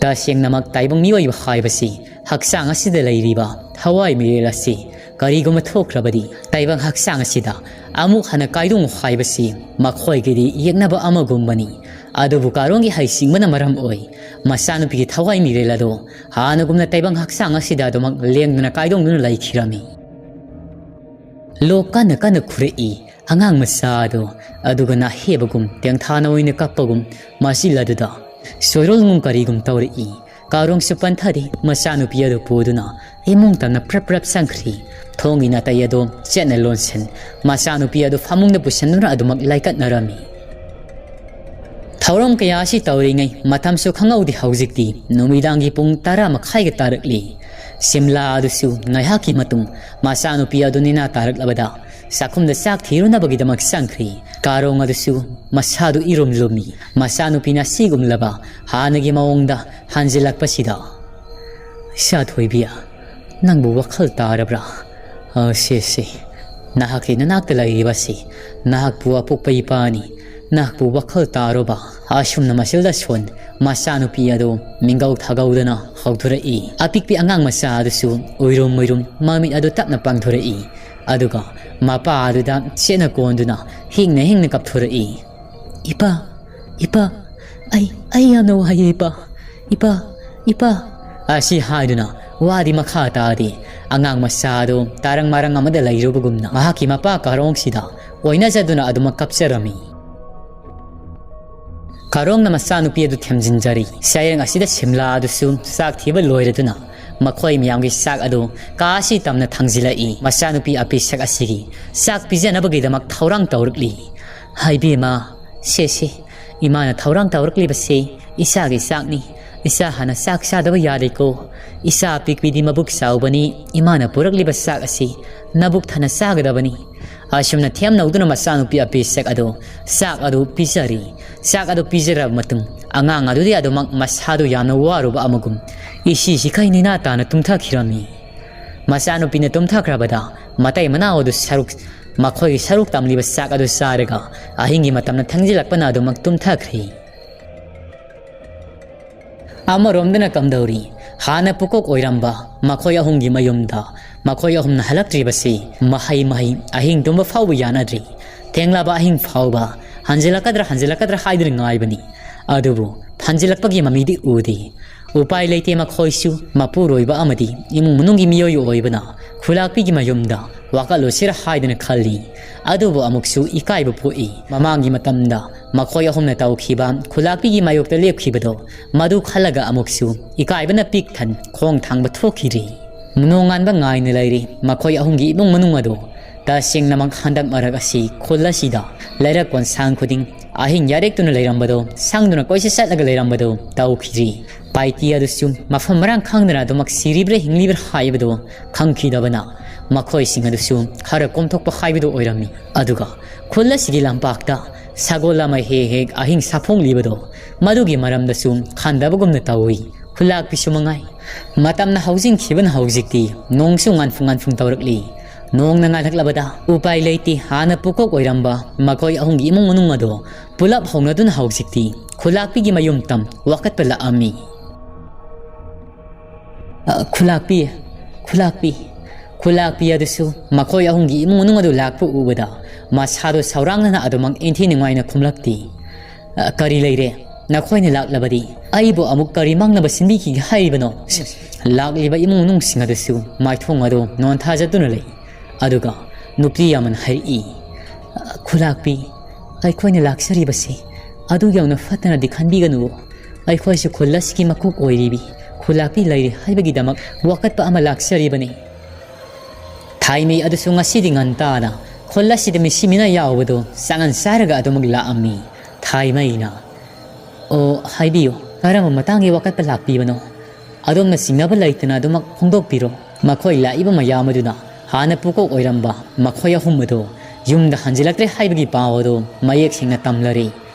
ꯇꯁꯦꯡꯅꯃꯛ ꯇꯥꯏꯕꯪ ꯃꯤꯑꯣꯏꯕ ꯍꯥꯏꯕꯁꯤ ꯍꯛꯆꯥꯡ ꯑꯁꯤꯗ ꯂꯩꯔꯤꯕ ꯊꯋꯥꯏ ꯃꯤꯔꯦꯜ ꯑꯁꯤ ꯀꯔꯤꯒꯨꯝꯕ ꯊꯣꯛꯈ꯭ꯔꯕꯗꯤ ꯇꯥꯏꯕꯪ ꯍꯛꯆꯥꯡ ꯑꯁꯤꯗ ꯑꯃꯨꯛ ꯍꯟꯅ ꯀꯥꯏꯗꯣꯡꯉꯨ ꯍꯥꯏꯕꯁꯤ ꯃꯈꯣꯏꯒꯤꯗꯤ ꯌꯦꯛꯅꯕ ꯑꯃꯒꯨꯝꯕꯅꯤ꯫ ꯑꯗꯨꯕꯨ ꯀꯥꯔꯣꯡꯒꯤ ꯍꯩꯁꯤꯡꯕꯅ ꯃꯔꯝ ꯑꯣꯏ ꯃꯆꯥꯅꯨꯄꯤꯒꯤ ꯊꯋꯥꯏ ꯃꯤꯔꯦꯜ ꯑꯗꯣ ꯍꯥꯟꯅꯒꯨꯝꯅ ꯇꯥꯏꯕꯪ ꯍꯛꯆꯥꯡ ꯑꯁꯤꯗ ꯑꯗꯨꯃꯛ ꯂꯦꯡꯗꯅ ꯀꯥꯏꯗꯣꯡꯗꯨꯅ ꯂꯩꯈꯤꯔꯝꯃꯤ꯫ ꯂꯣꯛ ꯀꯟꯅ ꯀꯟꯅ ꯈꯨꯔꯛꯏ ꯑꯉꯥꯡ ꯃꯆꯥ ꯑꯗꯣ, ꯑꯗꯨꯒ ꯅꯥꯍꯦꯕꯒꯨꯝ ꯇꯦꯡꯊꯥꯅ ꯑꯣꯏꯅ ꯀꯞꯄꯒꯨꯝ ꯃꯆꯤꯜ ꯑꯗꯨꯗ ꯁꯣꯏꯔꯣꯜꯒꯨꯝ ꯀꯔꯤꯒꯨꯝ ꯇꯧꯔꯛꯏ꯫ ꯀꯥꯔꯣꯡꯁꯨ ꯄꯟꯊꯗꯦ ꯃꯆꯥꯅꯨꯄꯤ ꯑꯗꯨ ꯄꯨꯗꯨꯅ ꯏꯃꯨꯡ ꯇꯝꯅ ꯄ꯭ꯔꯞ ꯄ꯭ꯔꯞ ꯆꯪꯈ꯭ꯔꯤ꯫ ꯊꯣꯡꯒꯤ ꯅꯥꯇꯩ ꯑꯗꯣ ꯆꯦꯠꯅ ꯂꯣꯟꯁꯤꯟ ꯃꯆꯥꯅꯨꯄꯤ ꯑꯗꯨ ꯐꯃꯨꯡꯗ ꯄꯨꯁꯤꯟꯗꯨꯅ ꯑꯗꯨꯃꯛ ꯂꯥꯏꯀꯠꯅꯔꯝꯃꯤ꯫ ꯊꯧꯔꯝ ꯀꯌꯥ ꯑꯁꯤ ꯇꯧꯔꯤꯉꯩ ꯃꯇꯝꯁꯨ ꯈꯪꯍꯧꯗꯦ꯫ ꯍꯧꯖꯤꯛꯇꯤ ꯅꯨꯃꯤꯗꯥꯡꯒꯤ ꯄꯨꯡ ꯇꯔꯥ ꯃꯈꯥꯏꯒ ꯇꯥꯔꯛꯂꯤ꯫ ꯁꯤꯝꯂꯥ ꯑꯗꯨꯁꯨ ꯉꯥꯏꯍꯥꯛꯀꯤ ꯃꯇꯨꯡ ꯃꯆꯥꯅꯨꯄꯤ ꯑꯗꯨ ꯅꯤꯅꯥ ꯇꯥꯔꯛꯂꯕꯗ ꯆꯥꯛꯈꯨꯝꯗ ꯆꯥꯛ ꯊꯤꯔꯨꯅꯕꯒꯤꯗꯃꯛ ꯆꯪꯈ꯭ꯔꯤ꯫ ꯀꯥꯔꯣꯡ ꯑꯗꯨꯁꯨ ꯃꯁꯥꯗꯨ ꯏꯔꯨꯝ ꯂꯨꯝꯃꯤ꯫ ꯃꯆꯥꯅꯨꯄꯤꯅ ꯑꯁꯤꯒꯨꯝꯂꯕ ꯍꯥꯟꯅꯒꯤ ꯃꯑꯣꯡꯗ ꯍꯟꯖꯤꯜꯂꯛꯄꯁꯤꯗ, "ꯏꯆꯥ ꯊꯣꯏꯕꯤ, ꯅꯪꯕꯨ ꯋꯥꯈꯜ ꯇꯥꯔꯕ꯭ꯔꯥ? ꯑ, ꯁꯦ, ꯁꯦ, ꯅꯍꯥꯛꯀꯤ ꯅꯅꯥꯛꯇ ꯂꯩꯔꯤꯕꯁꯤ ꯅꯍꯥꯛꯄꯨ ꯑꯄꯣꯛꯄ ꯏꯄꯥꯅꯤ꯫ ꯅꯍꯥꯛꯄꯨ ꯋꯥꯈꯜ ꯇꯥꯔꯣꯕ?" ꯑꯁꯨꯝꯅ ꯃꯆꯤꯜꯗ ꯁꯣꯟ ꯃꯆꯥꯅꯨꯄꯤ ꯑꯗꯨ ꯃꯤꯡꯒꯧ ꯊꯥꯒꯧꯗꯅ ꯍꯧꯗꯣꯔꯛꯏ꯫ ꯑꯄꯤꯛꯄꯤ ꯑꯉꯥꯡ ꯃꯆꯥ ꯑꯗꯨꯁꯨ ꯎꯏꯔꯨꯝ ꯎꯏꯔꯨꯝ ꯃꯃꯤꯠ ꯑꯗꯨ ꯇꯞꯅ ꯄꯥꯡꯊꯣꯔꯛꯏ꯫ ꯑꯗꯨꯒ ꯃꯄꯥ ꯑꯗꯨꯗ ꯆꯦꯠꯅ ꯀꯣꯟꯗꯨꯅ ꯍꯤꯡꯅ ꯍꯤꯡꯅ ꯀꯞꯊꯣꯔꯛꯏ꯫ "ꯏꯄꯥ, ꯏꯄꯥ, ꯑꯩ, ꯑꯩ ꯌꯥꯝꯅ ꯋꯥꯏꯌꯦ ꯏꯄꯥ, ꯏꯄꯥ, ꯏꯄꯥ" ꯑꯁꯤ ꯍꯥꯏꯗꯨꯅ ꯋꯥꯗꯤ ꯃꯈꯥ ꯇꯥꯗꯦ꯫ ꯑꯉꯥꯡ ꯃꯆꯥ ꯑꯗꯨ ꯇꯥꯔꯪ ꯃꯥꯔꯪ ꯑꯃꯗ ꯂꯩꯔꯨꯕꯒꯨꯝꯅ ꯃꯍꯥꯛꯀꯤ ꯃꯄꯥ ꯀꯥꯔꯣꯡꯁꯤꯗ ꯑꯣꯏꯅꯖꯗꯨꯅ ꯑꯗꯨꯃꯛ ꯀꯞꯆꯔꯝꯃꯤ꯫ ꯀꯥꯔꯣꯡꯅ ꯃꯆꯥꯅꯨꯄꯤ ꯑꯗꯨ ꯊꯦꯝꯖꯤꯟꯖꯔꯤ꯫ ꯁꯩꯔꯦꯡ ꯑꯁꯤꯗ ꯁꯤꯝꯂꯥ ꯑꯗꯨꯁꯨ ꯆꯥꯛ ꯊꯤꯕ ꯂꯣꯏꯔꯗꯨꯅ ꯃꯈꯣꯏ ꯃꯌꯥꯝꯒꯤ ꯆꯥꯛ ꯑꯗꯨ ꯀꯥ ꯑꯁꯤ ꯇꯝꯅ ꯊꯥꯡꯖꯤꯜꯂꯛꯏ꯫ ꯃꯆꯥꯅꯨꯄꯤ ꯑꯄꯤꯁꯛ ꯑꯁꯤꯒꯤ ꯆꯥꯛ ꯄꯤꯖꯅꯕꯒꯤꯗꯃꯛ ꯊꯧꯔꯥꯡ ꯇꯧꯔꯛꯂꯤ꯫ "ꯍꯥꯏꯕꯦꯝꯃ, ꯁꯦ, ꯁꯦ, ꯏꯃꯥꯅ ꯊꯧꯔꯥꯡ ꯇꯧꯔꯛꯂꯤꯕꯁꯦ ꯏꯆꯥꯒꯤ ꯆꯥꯛꯅꯤ꯫ ꯏꯆꯥ ꯍꯥꯟꯅ ꯆꯥꯛ ꯆꯥꯗꯕ ꯌꯥꯗꯦꯀꯣ꯫ ꯏꯆꯥ ꯑꯄꯤꯛꯄꯤꯗꯤ ꯃꯕꯨꯛ ꯆꯥꯎꯕꯅꯤ꯫ ꯏꯃꯥꯅ ꯄꯨꯔꯛꯂꯤꯕ ꯆꯥꯛ ꯑꯁꯤ ꯅꯕꯨꯛ ꯊꯟꯅ ꯆꯥꯒꯗꯕꯅꯤ"꯫ ꯑꯁꯨꯝꯅ ꯊꯦꯝꯅꯧꯗꯨꯅ ꯃꯆꯥꯅꯨꯄꯤ ꯑꯄꯤꯁꯛ ꯑꯗꯨ ꯆꯥꯛ ꯑꯗꯨ ꯄꯤꯖꯔꯤ꯫ ꯆꯥꯛ ꯑꯗꯨ ꯄꯤꯖꯔꯕ ꯃꯇꯨꯡ ꯑꯉꯥꯡ ꯑꯗꯨꯗꯤ ꯑꯗꯨꯃꯛ ꯃꯁꯥꯗꯨ ꯌꯥꯝꯅ ꯋꯥꯔꯨꯕ ꯑꯃꯒꯨꯝ ꯏꯁꯤ ꯁꯤꯈꯩ ꯅꯤꯅꯥ ꯇꯥꯅ ꯇꯨꯝꯊꯈꯤꯔꯝꯃꯤ꯫ ꯃꯆꯥꯅꯨꯄꯤꯅ ꯇꯨꯝꯊꯈ꯭ꯔꯕꯗ ꯃꯇꯩ ꯃꯅꯥꯎ ꯑꯗꯨ ꯁꯔꯨꯛ, ꯃꯈꯣꯏꯒꯤ ꯁꯔꯨꯛ ꯇꯝꯂꯤꯕ ꯆꯥꯛ ꯑꯗꯨ ꯆꯥꯔꯒ ꯑꯍꯤꯡꯒꯤ ꯃꯇꯝꯅ ꯊꯦꯡꯖꯤꯜꯂꯛꯄꯅ ꯑꯗꯨꯃꯛ ꯇꯨꯝꯊꯈ꯭ꯔꯤ꯫ ꯑꯃꯔꯣꯝꯗꯅ ꯀꯝꯗꯧꯔꯤ? ꯍꯥꯟꯅ ꯄꯨꯀꯣꯛ ꯑꯣꯏꯔꯝꯕ ꯃꯈꯣꯏ ꯑꯍꯨꯝꯒꯤ ꯃꯌꯨꯝꯗ ꯃꯈꯣꯏ ꯑꯍꯨꯝꯅ ꯍꯜꯂꯛꯇ꯭ꯔꯤꯕꯁꯤ ꯃꯍꯩ ꯃꯍꯩ ꯑꯍꯤꯡ ꯇꯨꯝꯕ ꯐꯥꯎꯕ ꯌꯥꯅꯗ꯭ꯔꯤ꯫ ꯊꯦꯡꯂꯕ ꯑꯍꯤꯡ ꯐꯥꯎꯕ ꯍꯟꯖꯤꯜꯂꯛꯀꯗ꯭ꯔꯥ ꯍꯟꯖꯤꯜꯂꯛꯀꯗ꯭ꯔꯥ ꯍꯥꯏꯗꯨꯅ ꯉꯥꯏꯕꯅꯤ꯫ ꯑꯗꯨꯕꯨ ꯍꯟꯖꯤꯜꯂꯛꯄꯒꯤ ꯃꯃꯤꯗꯤ ꯎꯗꯦ꯫ ꯎꯄꯥꯏ ꯂꯩꯇꯦ, ꯃꯈꯣꯏꯁꯨ ꯃꯄꯨꯔꯣꯏꯕ ꯑꯃꯗꯤ ꯏꯃꯨꯡ ꯃꯅꯨꯡꯒꯤ ꯃꯤꯑꯣꯏ ꯑꯣꯏꯕꯅ ꯈꯨꯂꯥꯛꯄꯤꯒꯤ ꯃꯌꯨꯝꯗ ꯋꯥꯀꯠꯂꯨꯁꯤꯔ ꯍꯥꯏꯗꯨꯅ ꯈꯜꯂꯤ꯫ ꯑꯗꯨꯕꯨ ꯑꯃꯨꯛꯁꯨ ꯏꯀꯥꯏꯕ ꯄꯣꯛꯏ꯫ ꯃꯃꯥꯡꯒꯤ ꯃꯇꯝꯗ ꯃꯈꯣꯏ ꯑꯍꯨꯝꯅ ꯇꯧꯈꯤꯕ ꯈꯨꯂꯥꯛꯄꯤꯒꯤ ꯃꯥꯌꯣꯛꯇ ꯂꯦꯞꯈꯤꯕꯗꯣ, ꯃꯗꯨ ꯈꯜꯂꯒ ꯑꯃꯨꯛꯁꯨ ꯏꯀꯥꯏꯕꯅ ꯄꯤꯛ ꯊꯟ ꯈꯣꯡ ꯊꯥꯡꯕ ꯊꯣꯛꯈꯤꯔꯤ꯫ ꯅꯣꯡꯉꯥꯟꯕ ꯉꯥꯏꯅ ꯂꯩꯔꯤ ꯃꯈꯣꯏ ꯑꯍꯨꯝꯒꯤ ꯏꯃꯨꯡ ꯃꯅꯨꯡ ꯑꯗꯨ꯫ ꯇꯁꯦꯡꯅꯃꯛ ꯍꯟꯗꯛ ꯃꯔꯛ ꯑꯁꯤ ꯈꯨꯜ ꯑꯁꯤꯗ ꯂꯩꯔꯛ ꯀꯣꯟꯁꯥꯡ ꯈꯨꯗꯤꯡ ꯑꯍꯤꯡ ꯌꯥꯔꯦꯛꯇꯨꯅ ꯂꯩꯔꯝꯕꯗꯣ, ꯁꯪꯗꯨꯅ ꯀꯣꯏꯆꯠ ꯆꯠꯂꯒ ꯂꯩꯔꯝꯕꯗꯣ ꯇꯧꯈꯤꯗ꯭ꯔꯤ꯫ ꯄꯥꯏꯇꯤ ꯑꯗꯨꯁꯨ ꯃꯐꯝ ꯃꯔꯥꯡ ꯈꯪꯗꯅ ꯑꯗꯨꯃꯛ ꯁꯤꯔꯤꯕ꯭ꯔꯥ ꯍꯤꯡꯂꯤꯕ꯭ꯔꯥ ꯍꯥꯏꯕꯗꯨ ꯈꯪꯈꯤꯗꯕꯅ, ꯃꯈꯣꯏꯁꯤꯡ ꯑꯗꯨꯁꯨ ꯈꯔ ꯀꯣꯝꯊꯣꯛꯄ ꯍꯥꯏꯕꯗꯨ ꯑꯣꯏꯔꯝꯃꯤ꯫ ꯑꯗꯨꯒ ꯈꯨꯜ ꯑꯁꯤꯒꯤ ꯂꯝꯄꯥꯛꯇ ꯁꯒꯣꯜ ꯑꯃ ꯍꯦꯛ ꯍꯦꯛ ꯑꯍꯤꯡ ꯁꯥꯐꯣꯡꯂꯤꯕꯗꯣ, ꯃꯗꯨꯒꯤ ꯃꯔꯝꯗꯁꯨ ꯈꯟꯗꯕꯒꯨꯝꯅ ꯇꯧꯏ꯫ ꯈꯨꯂꯥꯛꯄꯤꯁꯨ ꯃꯉꯥꯏ꯫ ꯃꯇꯝꯅ ꯍꯧꯖꯤꯟꯈꯤꯕꯅ ꯍꯧꯖꯤꯛꯇꯤ ꯅꯣꯡꯁꯨ ꯉꯥꯟꯐꯨꯡ ꯉꯥꯟꯐꯨꯡ ꯇꯧꯔꯛꯂꯤ꯫ ꯅꯣꯡꯅ ꯉꯥꯜꯂꯛꯂꯕꯗ ꯎꯄꯥꯏ ꯂꯩꯇꯦ, ꯍꯥꯟꯅ ꯄꯨꯀꯣꯛ ꯑꯣꯏꯔꯝꯕ ꯃꯈꯣꯏ ꯑꯍꯨꯝꯒꯤ ꯏꯃꯨꯡ ꯃꯅꯨꯡ ꯑꯗꯣ ꯄꯨꯂꯞ ꯍꯧꯅꯗꯨꯅ ꯍꯧꯖꯤꯛꯇꯤ ꯈꯨꯂꯥꯛꯄꯤꯒꯤ ꯃꯌꯨꯝ ꯇꯝ ꯋꯥꯀꯠꯄ ꯂꯥꯛꯑꯝꯃꯤ꯫ "ꯑ, ꯈꯨꯂꯥꯛꯄꯤ, ꯈꯨꯂꯥꯛꯄꯤ, ꯈꯨꯂꯥꯛꯄꯤ" ꯑꯗꯨꯁꯨ ꯃꯈꯣꯏ ꯑꯍꯨꯝꯒꯤ ꯏꯃꯨꯡ ꯃꯅꯨꯡ ꯑꯗꯨ ꯂꯥꯛꯄ ꯎꯕꯗ ꯃꯁꯥꯗꯣ ꯁꯧꯔꯥꯡꯅꯅ ꯑꯗꯨꯃꯛ ꯏꯟꯊꯤ ꯅꯨꯡꯉꯥꯏꯅ ꯈꯨꯝꯂꯛꯇꯦ꯫ "ꯑ, ꯀꯔꯤ ꯂꯩꯔꯦ? ꯅꯈꯣꯏꯅ ꯂꯥꯛꯂꯕꯗꯤ ꯑꯩꯕꯨ ꯑꯃꯨꯛ ꯀꯔꯤ ꯃꯥꯡꯅꯕ ꯁꯤꯟꯕꯤꯈꯤꯒꯦ ꯍꯥꯏꯔꯤꯕꯅꯣ?" ꯂꯥꯛꯂꯤꯕ ꯏꯃꯨꯡ ꯃꯅꯨꯡꯁꯤꯡ ꯑꯗꯨꯁꯨ ꯃꯥꯏꯊꯣꯡ ꯑꯗꯨ ꯅꯣꯟꯊꯥꯖꯗꯨꯅ ꯂꯩ꯫ ꯑꯗꯨꯒ ꯅꯨꯄꯤ ꯑꯃꯅ ꯍꯥꯏꯔꯛꯏ, "ꯈꯨꯂꯥꯛꯄꯤ, ꯑꯩꯈꯣꯏꯅ ꯂꯥꯛꯆꯔꯤꯕꯁꯤ ꯑꯗꯨ ꯌꯧꯅ ꯐꯠꯇꯅꯗꯤ ꯈꯟꯕꯤꯒꯅꯨ꯫ ꯑꯩꯈꯣꯏꯁꯨ ꯈꯨꯜ ꯑꯁꯤꯒꯤ ꯃꯀꯣꯛ ꯑꯣꯏꯔꯤꯕꯤ ꯈꯨꯂꯥꯛꯄꯤ ꯂꯩꯔꯦ ꯍꯥꯏꯕꯒꯤꯗꯃꯛ ꯋꯥꯀꯠꯄ ꯑꯃ ꯂꯥꯛꯆꯔꯤꯕꯅꯤ꯫" ꯊꯥꯏꯃꯩ ꯑꯗꯨꯁꯨ ꯉꯁꯤꯗꯤ ꯉꯟꯇꯥꯅ ꯈꯨꯜ ꯑꯁꯤꯗ ꯃꯤꯁꯤ ꯃꯤꯅꯥ ꯌꯥꯎꯕꯗꯨ ꯆꯥꯡꯉꯟ ꯆꯥꯔꯒ ꯑꯗꯨꯃꯛ ꯂꯥꯛꯑꯝꯃꯤ꯫ ꯊꯥꯏꯃꯩꯅ, "ꯑꯣ, ꯍꯥꯏꯕꯤꯌꯨ, ꯀꯔꯝꯕ ꯃꯇꯥꯡꯒꯤ ꯋꯥꯀꯠꯄ ꯂꯥꯛꯄꯤꯕꯅꯣ? ꯑꯗꯣꯝꯅ ꯆꯤꯡꯅꯕ ꯂꯩꯇꯅ ꯑꯗꯨꯃꯛ ꯐꯣꯡꯗꯣꯛꯄꯤꯔꯣ꯫" ꯃꯈꯣꯏ ꯂꯥꯛꯏꯕ ꯃꯌꯥꯝ ꯑꯗꯨꯅ ꯍꯥꯟꯅ ꯄꯨꯀꯣꯛ ꯑꯣꯏꯔꯝꯕ ꯃꯈꯣꯏ ꯑꯍꯨꯝ ꯑꯗꯨ ꯌꯨꯝꯗ ꯍꯟꯖꯤꯜꯂꯛꯇ꯭ꯔꯦ ꯍꯥꯏꯕꯒꯤ ꯄꯥꯎ ꯑꯗꯨ ꯃꯌꯦꯛ ꯁꯦꯡꯅ ꯇꯝꯂꯔꯦ꯫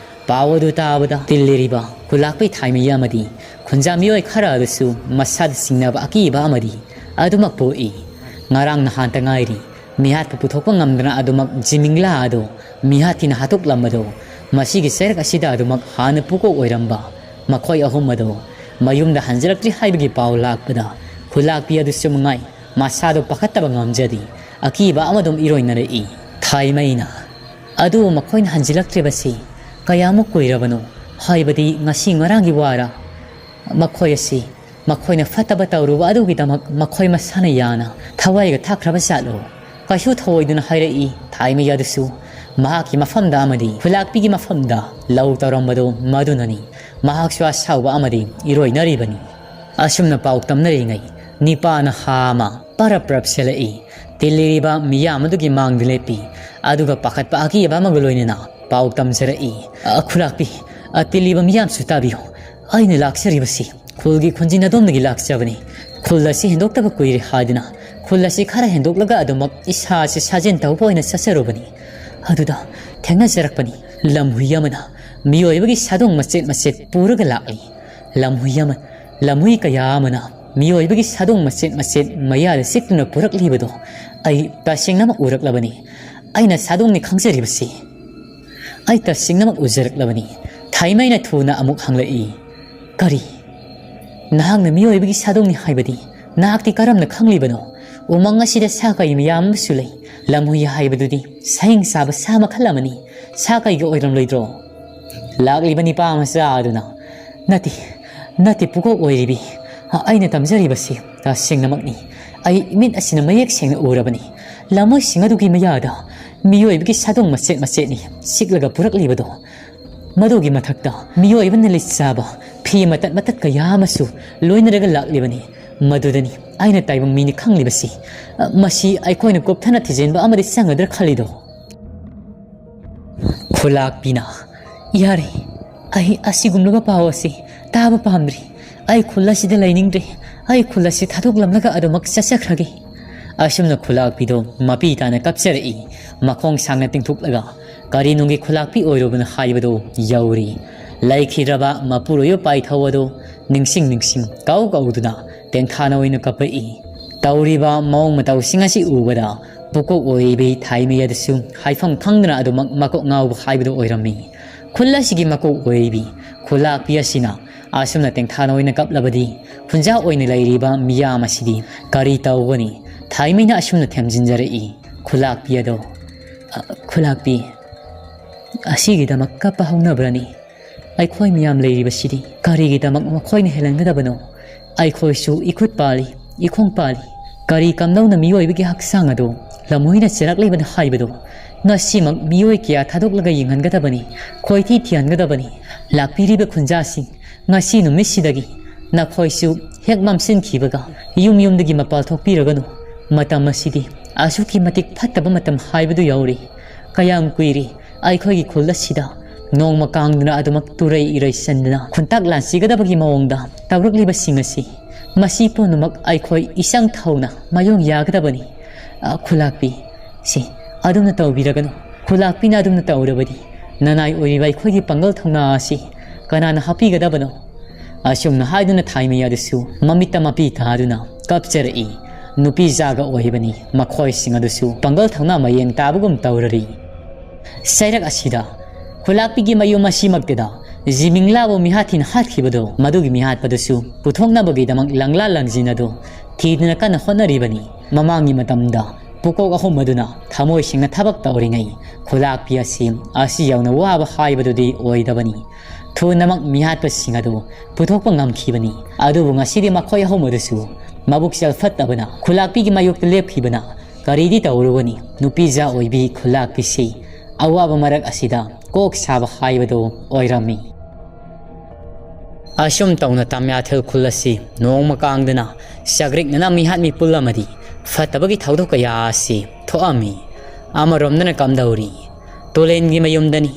ꯄꯥꯎ ꯑꯗꯨ ꯇꯥꯕꯗ ꯇꯤꯜꯂꯤꯔꯤꯕ ꯈꯨꯂꯥꯛꯄꯤ ꯊꯥꯏꯃꯩ ꯑꯃꯗꯤ ꯈꯨꯟꯖꯥ ꯃꯤꯑꯣꯏ ꯈꯔ ꯑꯗꯨꯁꯨ ꯃꯁꯥꯗ ꯆꯤꯡꯅꯕ ꯑꯀꯤꯕ ꯑꯃꯗꯤ ꯑꯗꯨꯃꯛ ꯄꯣꯛꯏ꯫ ꯉꯔꯥꯡ ꯅꯍꯥꯟꯇ ꯉꯥꯏꯔꯤ ꯃꯤꯍꯥꯠꯄꯨ ꯄꯨꯊꯣꯛꯄ ꯉꯝꯗꯅ ꯑꯗꯨꯃꯛ ꯖꯤꯃꯤꯡꯂꯥ ꯑꯗꯨ ꯃꯤꯍꯥꯠꯀꯤꯅ ꯍꯥꯠꯇꯣꯛꯂꯝꯕꯗꯨ, ꯃꯁꯤꯒꯤ ꯆꯩꯔꯛ ꯑꯁꯤꯗ ꯑꯗꯨꯃꯛ ꯍꯥꯟꯅ ꯄꯨꯀꯣꯛ ꯑꯣꯏꯔꯝꯕ ꯃꯈꯣꯏ ꯑꯍꯨꯝ ꯑꯗꯨ ꯃꯌꯨꯝꯗ ꯍꯟꯖꯤꯜꯂꯛꯇ꯭ꯔꯤ ꯍꯥꯏꯕꯒꯤ ꯄꯥꯎ ꯂꯥꯛꯄꯗ ꯈꯨꯂꯥꯛꯄꯤ ꯑꯗꯨꯁꯨ ꯃꯉꯥꯏ ꯃꯁꯥꯗꯨ ꯄꯥꯈꯠꯇꯕ ꯉꯝꯖꯗꯦ꯫ ꯑꯀꯤꯕ ꯑꯃꯗꯨꯝ ꯏꯔꯣꯏꯅꯔꯛꯏ꯫ ꯊꯥꯏꯃꯩꯅ, "ꯑꯗꯨꯕꯨ ꯃꯈꯣꯏꯅ ꯍꯟꯖꯤꯜꯂꯛꯇ꯭ꯔꯤꯕꯁꯤ ꯀꯌꯥꯃꯨꯛ ꯀꯨꯏꯔꯕꯅꯣ? ꯍꯥꯏꯕꯗꯤ ꯉꯁꯤ ꯉꯔꯥꯡꯒꯤ ꯋꯥꯔ? ꯃꯈꯣꯏ ꯑꯁꯤ ꯃꯈꯣꯏꯅ ꯐꯠꯇꯕ ꯇꯧꯔꯨꯕ ꯑꯗꯨꯒꯤꯗꯃꯛ ꯃꯈꯣꯏ ꯃꯁꯥꯅ ꯌꯥꯅ ꯊꯋꯥꯏꯒ ꯊꯥꯛꯈ꯭ꯔꯕ ꯖꯥꯠꯂꯣ?" ꯀꯩꯁꯨ ꯊꯧꯑꯣꯏꯗꯨꯅ ꯍꯥꯏꯔꯛꯏ ꯊꯥꯏꯃꯩ ꯑꯗꯨꯁꯨ꯫ ꯃꯍꯥꯛꯀꯤ ꯃꯐꯝꯗ ꯑꯃꯗꯤ ꯈꯨꯂꯥꯛꯄꯤꯒꯤ ꯃꯐꯝꯗ ꯂꯧ ꯇꯧꯔꯝꯕꯗꯨ ꯃꯗꯨꯅꯅꯤ꯫ ꯃꯍꯥꯛꯁꯨ ꯑꯁꯥꯎꯕ ꯑꯃꯗꯤ ꯏꯔꯣꯏꯅꯔꯤꯕꯅꯤ꯫ ꯑꯁꯨꯝꯅ ꯄꯥꯎ ꯇꯝꯅꯔꯤꯉꯩ ꯅꯤꯄꯥꯅ ꯍꯥ ꯑꯃ ꯄꯔꯞ ꯄꯔꯞ ꯁꯦꯜꯂꯛꯏ꯫ ꯇꯤꯜꯂꯤꯔꯤꯕ ꯃꯤꯌꯥꯝ ꯑꯗꯨꯒꯤ ꯃꯥꯡꯗ ꯂꯦꯞꯄꯤ꯫ ꯑꯗꯨꯒ ꯄꯥꯈꯠꯄ ꯑꯀꯤꯕ ꯑꯃꯒ ꯂꯣꯏꯅꯅ ꯄꯥꯎ ꯇꯝꯖꯔꯛꯏ꯫ ꯑ, ꯈꯨꯂꯥꯛꯄꯤ, ꯑ, ꯇꯤꯜꯂꯤꯕ ꯃꯤꯌꯥꯝꯁꯨ ꯇꯥꯕꯤꯌꯨ꯫ ꯑꯩꯅ ꯂꯥꯛꯆꯔꯤꯕꯁꯤ ꯈꯨꯜꯒꯤ ꯈꯨꯟꯖꯤꯟ ꯑꯗꯣꯝꯗꯒꯤ ꯂꯥꯛꯆꯕꯅꯤ꯫ ꯈꯨꯜ ꯑꯁꯤ ꯍꯦꯟꯗꯣꯛꯇꯕ ꯀꯨꯏꯔꯦ ꯍꯥꯏꯗꯨꯅ ꯈꯨꯜ ꯑꯁꯤ ꯈꯔ ꯍꯦꯟꯗꯣꯛꯂꯒ ꯑꯗꯨꯃꯛ ꯏꯁꯥꯁꯤ ꯁꯥꯖꯦꯜ ꯇꯧꯕ ꯑꯣꯏꯅ ꯆꯠꯆꯔꯨꯕꯅꯤ꯫ ꯑꯗꯨꯗ ꯊꯦꯡꯅꯖꯔꯛꯄꯅꯤ꯫ ꯂꯝꯍꯨꯏ ꯑꯃꯅ ꯃꯤꯑꯣꯏꯕꯒꯤ ꯁꯥꯗꯣꯡ ꯃꯆꯦꯠ ꯃꯆꯦꯠ ꯄꯨꯔꯒ ꯂꯥꯛꯂꯤ꯫ ꯂꯝꯍꯨꯏ ꯑꯃ, ꯂꯝꯍꯨꯏ ꯀꯌꯥ ꯑꯃꯅ ꯃꯤꯑꯣꯏꯕꯒꯤ ꯁꯥꯗꯣꯡ ꯃꯆꯦꯠ ꯃꯆꯦꯠ ꯃꯌꯥꯗ ꯆꯤꯛꯇꯨꯅ ꯄꯨꯔꯛꯂꯤꯕꯗꯣ ꯑꯩ ꯇꯁꯦꯡꯅꯃꯛ ꯎꯔꯛꯂꯕꯅꯤ꯫ ꯑꯩꯅ ꯁꯥꯗꯣꯡꯅꯤ ꯈꯪꯖꯔꯤꯕꯁꯤ꯫ ꯑꯩ ꯇꯁꯦꯡꯅꯃꯛ ꯎꯖꯔꯛꯂꯕꯅꯤ꯫ ꯊꯥꯏꯃꯩꯅ ꯊꯨꯅ ꯑꯃꯨꯛ ꯍꯪꯂꯛꯏ, "ꯀꯔꯤ? ꯅꯍꯥꯛꯅ ꯃꯤꯑꯣꯏꯕꯒꯤ ꯁꯥꯗꯣꯡꯅꯤ ꯍꯥꯏꯕꯗꯤ ꯅꯍꯥꯛꯇꯤ ꯀꯔꯝꯅ ꯈꯪꯂꯤꯕꯅꯣ? ꯎꯃꯪ ꯑꯁꯤꯗ ꯁꯥ ꯀꯩ ꯃꯌꯥꯝ ꯑꯃꯁꯨ ꯂꯩ꯫ ꯂꯝꯍꯨꯏ ꯍꯥꯏꯕꯗꯨꯗꯤ ꯁꯥꯍꯤꯡ ꯆꯥꯕ ꯁꯥ ꯃꯈꯜ ꯑꯃꯅꯤ꯫ ꯁꯥ ꯀꯩꯒ ꯑꯣꯏꯔꯝꯂꯣꯏꯗ꯭ꯔꯣ?" ꯂꯥꯛꯂꯤꯕ ꯅꯤꯄꯥ ꯃꯆꯥ ꯑꯗꯨꯅ, "ꯅꯠꯇꯦ, ꯅꯠꯇꯦ ꯄꯨꯀꯣꯛ ꯑꯣꯏꯔꯤꯕꯤ꯫ ꯑꯩꯅ ꯇꯝꯖꯔꯤꯕꯁꯤ ꯇꯁꯦꯡꯅꯃꯛꯅꯤ꯫ ꯑꯩ ꯃꯤꯠ ꯑꯁꯤꯅ ꯃꯌꯦꯛ ꯁꯦꯡꯅ ꯎꯔꯕꯅꯤ꯫ ꯂꯝꯍꯨꯏꯁꯤꯡ ꯑꯗꯨꯒꯤ ꯃꯌꯥꯗ ꯃꯤꯑꯣꯏꯕꯒꯤ ꯁꯥꯗꯣꯡ ꯃꯆꯦꯠ ꯃꯆꯦꯠꯅꯤ ꯁꯤꯛꯂꯒ ꯄꯨꯔꯛꯂꯤꯕꯗꯣ꯫ ꯃꯗꯨꯒꯤ ꯃꯊꯛꯇ ꯃꯤꯑꯣꯏꯕꯅ ꯂꯤꯠ ꯆꯥꯕ ꯐꯤ ꯃꯇꯠ ꯃꯇꯠ ꯀꯌꯥ ꯑꯃꯁꯨ ꯂꯣꯏꯅꯔꯒ ꯂꯥꯛꯂꯤꯕꯅꯤ꯫ ꯃꯗꯨꯗꯅꯤ ꯑꯩꯅ ꯇꯥꯏꯕꯪ ꯃꯤꯅꯤ ꯈꯪꯂꯤꯕꯁꯤ꯫ ꯃꯁꯤ ꯑꯩꯈꯣꯏꯅ ꯀꯨꯞꯊꯅ ꯊꯤꯖꯤꯟꯕ ꯑꯃꯗꯤ ꯆꯪꯒꯗ꯭ꯔꯥ ꯈꯜꯂꯤꯗꯣ?" ꯈꯨꯂꯥꯛꯄꯤꯅ, "ꯌꯥꯔꯦ, ꯑꯩ ꯑꯁꯤꯒꯨꯝꯂꯕ ꯄꯥꯎ ꯑꯁꯤ ꯇꯥꯕ ꯄꯥꯝꯗ꯭ꯔꯤ꯫ ꯑꯩ ꯈꯨꯜ ꯑꯁꯤꯗ ꯂꯩꯅꯤꯡꯗ꯭ꯔꯦ꯫ ꯑꯩ ꯈꯨꯜ ꯑꯁꯤ ꯊꯥꯗꯣꯛꯂꯝꯂꯒ ꯑꯗꯨꯃꯛ ꯆꯠꯆꯈ꯭ꯔꯒꯦ"꯫ ꯑꯁꯨꯝꯅ ꯈꯨꯂꯥꯛꯄꯤꯗꯣ ꯃꯄꯤ ꯇꯥꯅ ꯀꯞꯆꯔꯛꯏ꯫ ꯃꯈꯣꯡ ꯁꯥꯡꯅ ꯇꯤꯡꯊꯣꯛꯂꯒ, "ꯀꯔꯤ ꯅꯨꯡꯒꯤ ꯈꯨꯂꯥꯛꯄꯤ ꯑꯣꯏꯔꯨꯕꯅꯣ ꯍꯥꯏꯕꯗꯣ ꯌꯧꯔꯤ꯫ ꯂꯩꯈꯤꯗ꯭ꯔꯕ ꯃꯄꯨꯔꯣꯏꯕ ꯄꯥꯏꯊꯧ ꯑꯗꯣ ꯅꯤꯡꯁꯤꯡ ꯅꯤꯡꯁꯤꯡ ꯀꯧ ꯀꯧꯗꯨꯅ ꯇꯦꯡꯊꯥꯅ ꯑꯣꯏꯅ ꯀꯞꯄꯛꯏ꯫ ꯇꯧꯔꯤꯕ ꯃꯑꯣꯡ ꯃꯇꯧꯁꯤꯡ ꯑꯁꯤ ꯎꯕꯗ ꯄꯨꯀꯣꯛ ꯑꯣꯏꯔꯤꯕꯤ ꯊꯥꯏꯃꯩ ꯑꯗꯨꯁꯨ ꯍꯥꯏꯐꯝ ꯈꯪꯗꯅ ꯑꯗꯨꯃꯛ ꯃꯀꯣꯛ ꯉꯥꯎꯕ ꯍꯥꯏꯕꯗꯨ ꯑꯣꯏꯔꯝꯃꯤ꯫ ꯈꯨꯜ ꯑꯁꯤꯒꯤ ꯃꯀꯣꯛ ꯑꯣꯏꯔꯤꯕꯤ ꯈꯨꯂꯥꯛꯄꯤ ꯑꯁꯤꯅ ꯑꯁꯨꯝꯅ ꯇꯦꯡꯊꯥꯅ ꯑꯣꯏꯅ ꯀꯞꯂꯕꯗꯤ ꯈꯨꯟꯖꯥ ꯑꯣꯏꯅ ꯂꯩꯔꯤꯕ ꯃꯤꯌꯥꯝ ꯑꯁꯤꯗꯤ ꯀꯔꯤ ꯇꯧꯒꯅꯤ? ꯊꯥꯏꯃꯩꯅ ꯑꯁꯨꯝꯅ ꯊꯦꯝꯖꯤꯟꯖꯔꯛꯏ꯫ ꯈꯨꯂꯥꯛꯄꯤ ꯑꯗꯣ, "ꯑ, ꯈꯨꯂꯥꯛꯄꯤ, ꯑꯁꯤꯒꯤꯗꯃꯛ ꯀꯞꯄ ꯍꯧꯅꯕ꯭ꯔꯅꯤ? ꯑꯩꯈꯣꯏ ꯃꯤꯌꯥꯝ ꯂꯩꯔꯤꯕꯁꯤꯗꯤ ꯀꯔꯤꯒꯤꯗꯃꯛ ꯃꯈꯣꯏꯅ ꯍꯦꯜꯍꯟꯒꯗꯕꯅꯣ? ꯑꯩꯈꯣꯏꯁꯨ ꯏꯈꯨꯠ ꯄꯥꯜꯂꯤ, ꯏꯈꯣꯡ ꯄꯥꯜꯂꯤ꯫ ꯀꯔꯤ ꯀꯝꯗꯧꯅ ꯃꯤꯑꯣꯏꯕꯒꯤ ꯍꯛꯆꯥꯡ ꯑꯗꯨ ꯂꯝꯍꯨꯏꯅ ꯆꯦꯔꯛꯂꯤꯕꯅꯣ ꯍꯥꯏꯕꯗꯨ ꯉꯁꯤꯃꯛ ꯃꯤꯑꯣꯏ ꯀꯌꯥ ꯊꯥꯗꯣꯛꯂꯒ ꯌꯦꯡꯍꯟꯒꯗꯕꯅꯤ, ꯈꯣꯏꯊꯤ ꯊꯤꯍꯟꯒꯗꯕꯅꯤ꯫ ꯂꯥꯛꯄꯤꯔꯤꯕ ꯈꯨꯟꯖꯥꯁꯤꯡ, ꯉꯁꯤ ꯅꯨꯃꯤꯠꯁꯤꯗꯒꯤ ꯅꯈꯣꯏꯁꯨ ꯍꯦꯛ ꯃꯝꯁꯤꯟꯈꯤꯕꯒ ꯌꯨꯝ ꯌꯨꯝꯗꯒꯤ ꯃꯄꯥꯜ ꯊꯣꯛꯄꯤꯔꯒꯅꯨ꯫ ꯃꯇꯝ ꯑꯁꯤꯗꯤ ꯑꯁꯨꯛꯀꯤ ꯃꯇꯤꯛ ꯐꯠꯇꯕ ꯃꯇꯝ ꯍꯥꯏꯕꯗꯨ ꯌꯧꯔꯦ꯫ ꯀꯌꯥꯝ ꯀꯨꯏꯔꯦ ꯑꯩꯈꯣꯏꯒꯤ ꯈꯨꯜ ꯑꯁꯤꯗ ꯅꯣꯡꯃ ꯀꯥꯡꯗꯨꯅ ꯑꯗꯨꯃꯛ ꯇꯨꯔꯩ ꯏꯔꯩ ꯆꯟꯗꯨꯅ ꯈꯨꯟꯇꯥꯛ ꯂꯥꯟꯁꯤꯒꯗꯕꯒꯤ ꯃꯑꯣꯡꯗ ꯇꯧꯔꯛꯂꯤꯕꯁꯤꯡ ꯑꯁꯤ, ꯃꯁꯤ ꯄꯨꯝꯅꯃꯛ ꯑꯩꯈꯣꯏ ꯏꯆꯪ ꯊꯧꯅ ꯃꯥꯌꯣꯛ ꯌꯥꯒꯗꯕꯅꯤ꯫ ꯑ, ꯈꯨꯂꯥꯛꯄꯤ, ꯁꯤ ꯑꯗꯨꯝꯅ ꯇꯧꯕꯤꯔꯒꯅꯨ꯫ ꯈꯨꯂꯥꯛꯄꯤꯅ ꯑꯗꯨꯝꯅ ꯇꯧꯔꯕꯗꯤ ꯅꯅꯥꯏ ꯑꯣꯏꯔꯤꯕ ꯑꯩꯈꯣꯏꯒꯤ ꯄꯥꯡꯒꯜ ꯊꯧꯅꯥ ꯑꯁꯤ ꯀꯅꯥꯅ ꯍꯥꯞꯄꯤꯒꯗꯕꯅꯣ? ꯑꯁꯨꯝꯅ ꯍꯥꯏꯗꯨꯅ ꯊꯥꯏꯃꯩ ꯑꯗꯨꯁꯨ ꯃꯃꯤꯠꯇ ꯃꯄꯤ ꯇꯥꯗꯨꯅ ꯀꯞꯆꯔꯛꯏ꯫ ꯅꯨꯄꯤꯖꯥꯒ ꯑꯣꯏꯕꯅꯤ ꯃꯈꯣꯏꯁꯤꯡ ꯑꯗꯨꯁꯨ ꯄꯥꯡꯒꯜ ꯊꯧꯅꯥ ꯃꯌꯦꯡ ꯇꯥꯕꯒꯨꯝ ꯇꯧꯔꯔꯤ꯫ ꯁꯩꯔꯛ ꯑꯁꯤꯗ ꯈꯨꯂꯥꯛꯄꯤꯒꯤ ꯃꯌꯨꯝ ꯑꯁꯤꯃꯛꯇꯗ ꯖꯤꯃꯤꯡꯂꯥꯕꯨ ꯃꯤꯍꯥꯠ ꯊꯤꯅ ꯍꯥꯠꯈꯤꯕꯗꯣ, ꯃꯗꯨꯒꯤ ꯃꯤꯍꯥꯠꯄꯗꯨꯁꯨ ꯄꯨꯊꯣꯛꯅꯕꯒꯤꯗꯃꯛ ꯂꯪꯂꯥ ꯂꯪꯖꯤꯟ ꯑꯗꯨ ꯊꯤꯗꯨꯅ ꯀꯟꯅ ꯍꯣꯠꯅꯔꯤꯕꯅꯤ꯫ ꯃꯃꯥꯡꯒꯤ ꯃꯇꯝꯗ ꯄꯨꯀꯣꯛ ꯑꯍꯨꯝ ꯑꯗꯨꯅ ꯊꯃꯣꯏ ꯁꯦꯡꯅ ꯊꯕꯛ ꯇꯧꯔꯤꯉꯩ ꯈꯨꯂꯥꯛꯄꯤ ꯑꯁꯤ ꯑꯁꯤ ꯌꯧꯅ ꯋꯥꯕ ꯍꯥꯏꯕꯗꯨꯗꯤ ꯑꯣꯏꯗꯕꯅꯤ꯫ ꯊꯨꯅꯃꯛ ꯃꯤꯍꯥꯠꯄꯁꯤꯡ ꯑꯗꯨ ꯄꯨꯊꯣꯛꯄ ꯉꯝꯈꯤꯕꯅꯤ꯫ ꯑꯗꯨꯕꯨ ꯉꯁꯤꯗꯤ ꯃꯈꯣꯏ ꯑꯍꯨꯝ ꯑꯗꯨꯁꯨ ꯃꯕꯨꯛ ꯆꯦꯜꯐꯠꯇꯕꯅ ꯈꯨꯂꯥꯛꯄꯤꯒꯤ ꯃꯥꯌꯣꯛꯇ ꯂꯦꯞꯈꯤꯕꯅ ꯀꯔꯤꯗꯤ ꯇꯧꯔꯨꯒꯅꯤ? ꯅꯨꯄꯤꯖꯥ ꯑꯣꯏꯕꯤ ꯈꯨꯂꯥꯛꯄꯤꯁꯤ ꯑꯋꯥꯕ ꯃꯔꯛ ꯑꯁꯤꯗ ꯀꯣꯛ ꯁꯥꯕ ꯍꯥꯏꯕꯗꯨ ꯑꯣꯏꯔꯝꯃꯤ꯫ ꯑꯁꯨꯝ ꯇꯧꯅ ꯇꯝꯌꯥꯊꯦꯜ ꯈꯨꯜ ꯑꯁꯤ ꯅꯣꯡꯃ ꯀꯥꯡꯗꯅ ꯆꯥꯒ꯭ꯔꯤꯛꯅꯅ ꯃꯤꯍꯥꯠ ꯃꯤꯄꯨꯜ ꯑꯃꯗꯤ ꯐꯠꯇꯕꯒꯤ ꯊꯧꯗꯣꯛ ꯀꯌꯥ ꯑꯁꯤ ꯊꯣꯛꯑꯝꯃꯤ꯫ ꯑꯃꯔꯣꯝꯗꯅ ꯀꯝꯗꯧꯔꯤ? ꯇꯣꯂꯦꯟꯒꯤ ꯃꯌꯨꯝꯗꯅꯤ꯫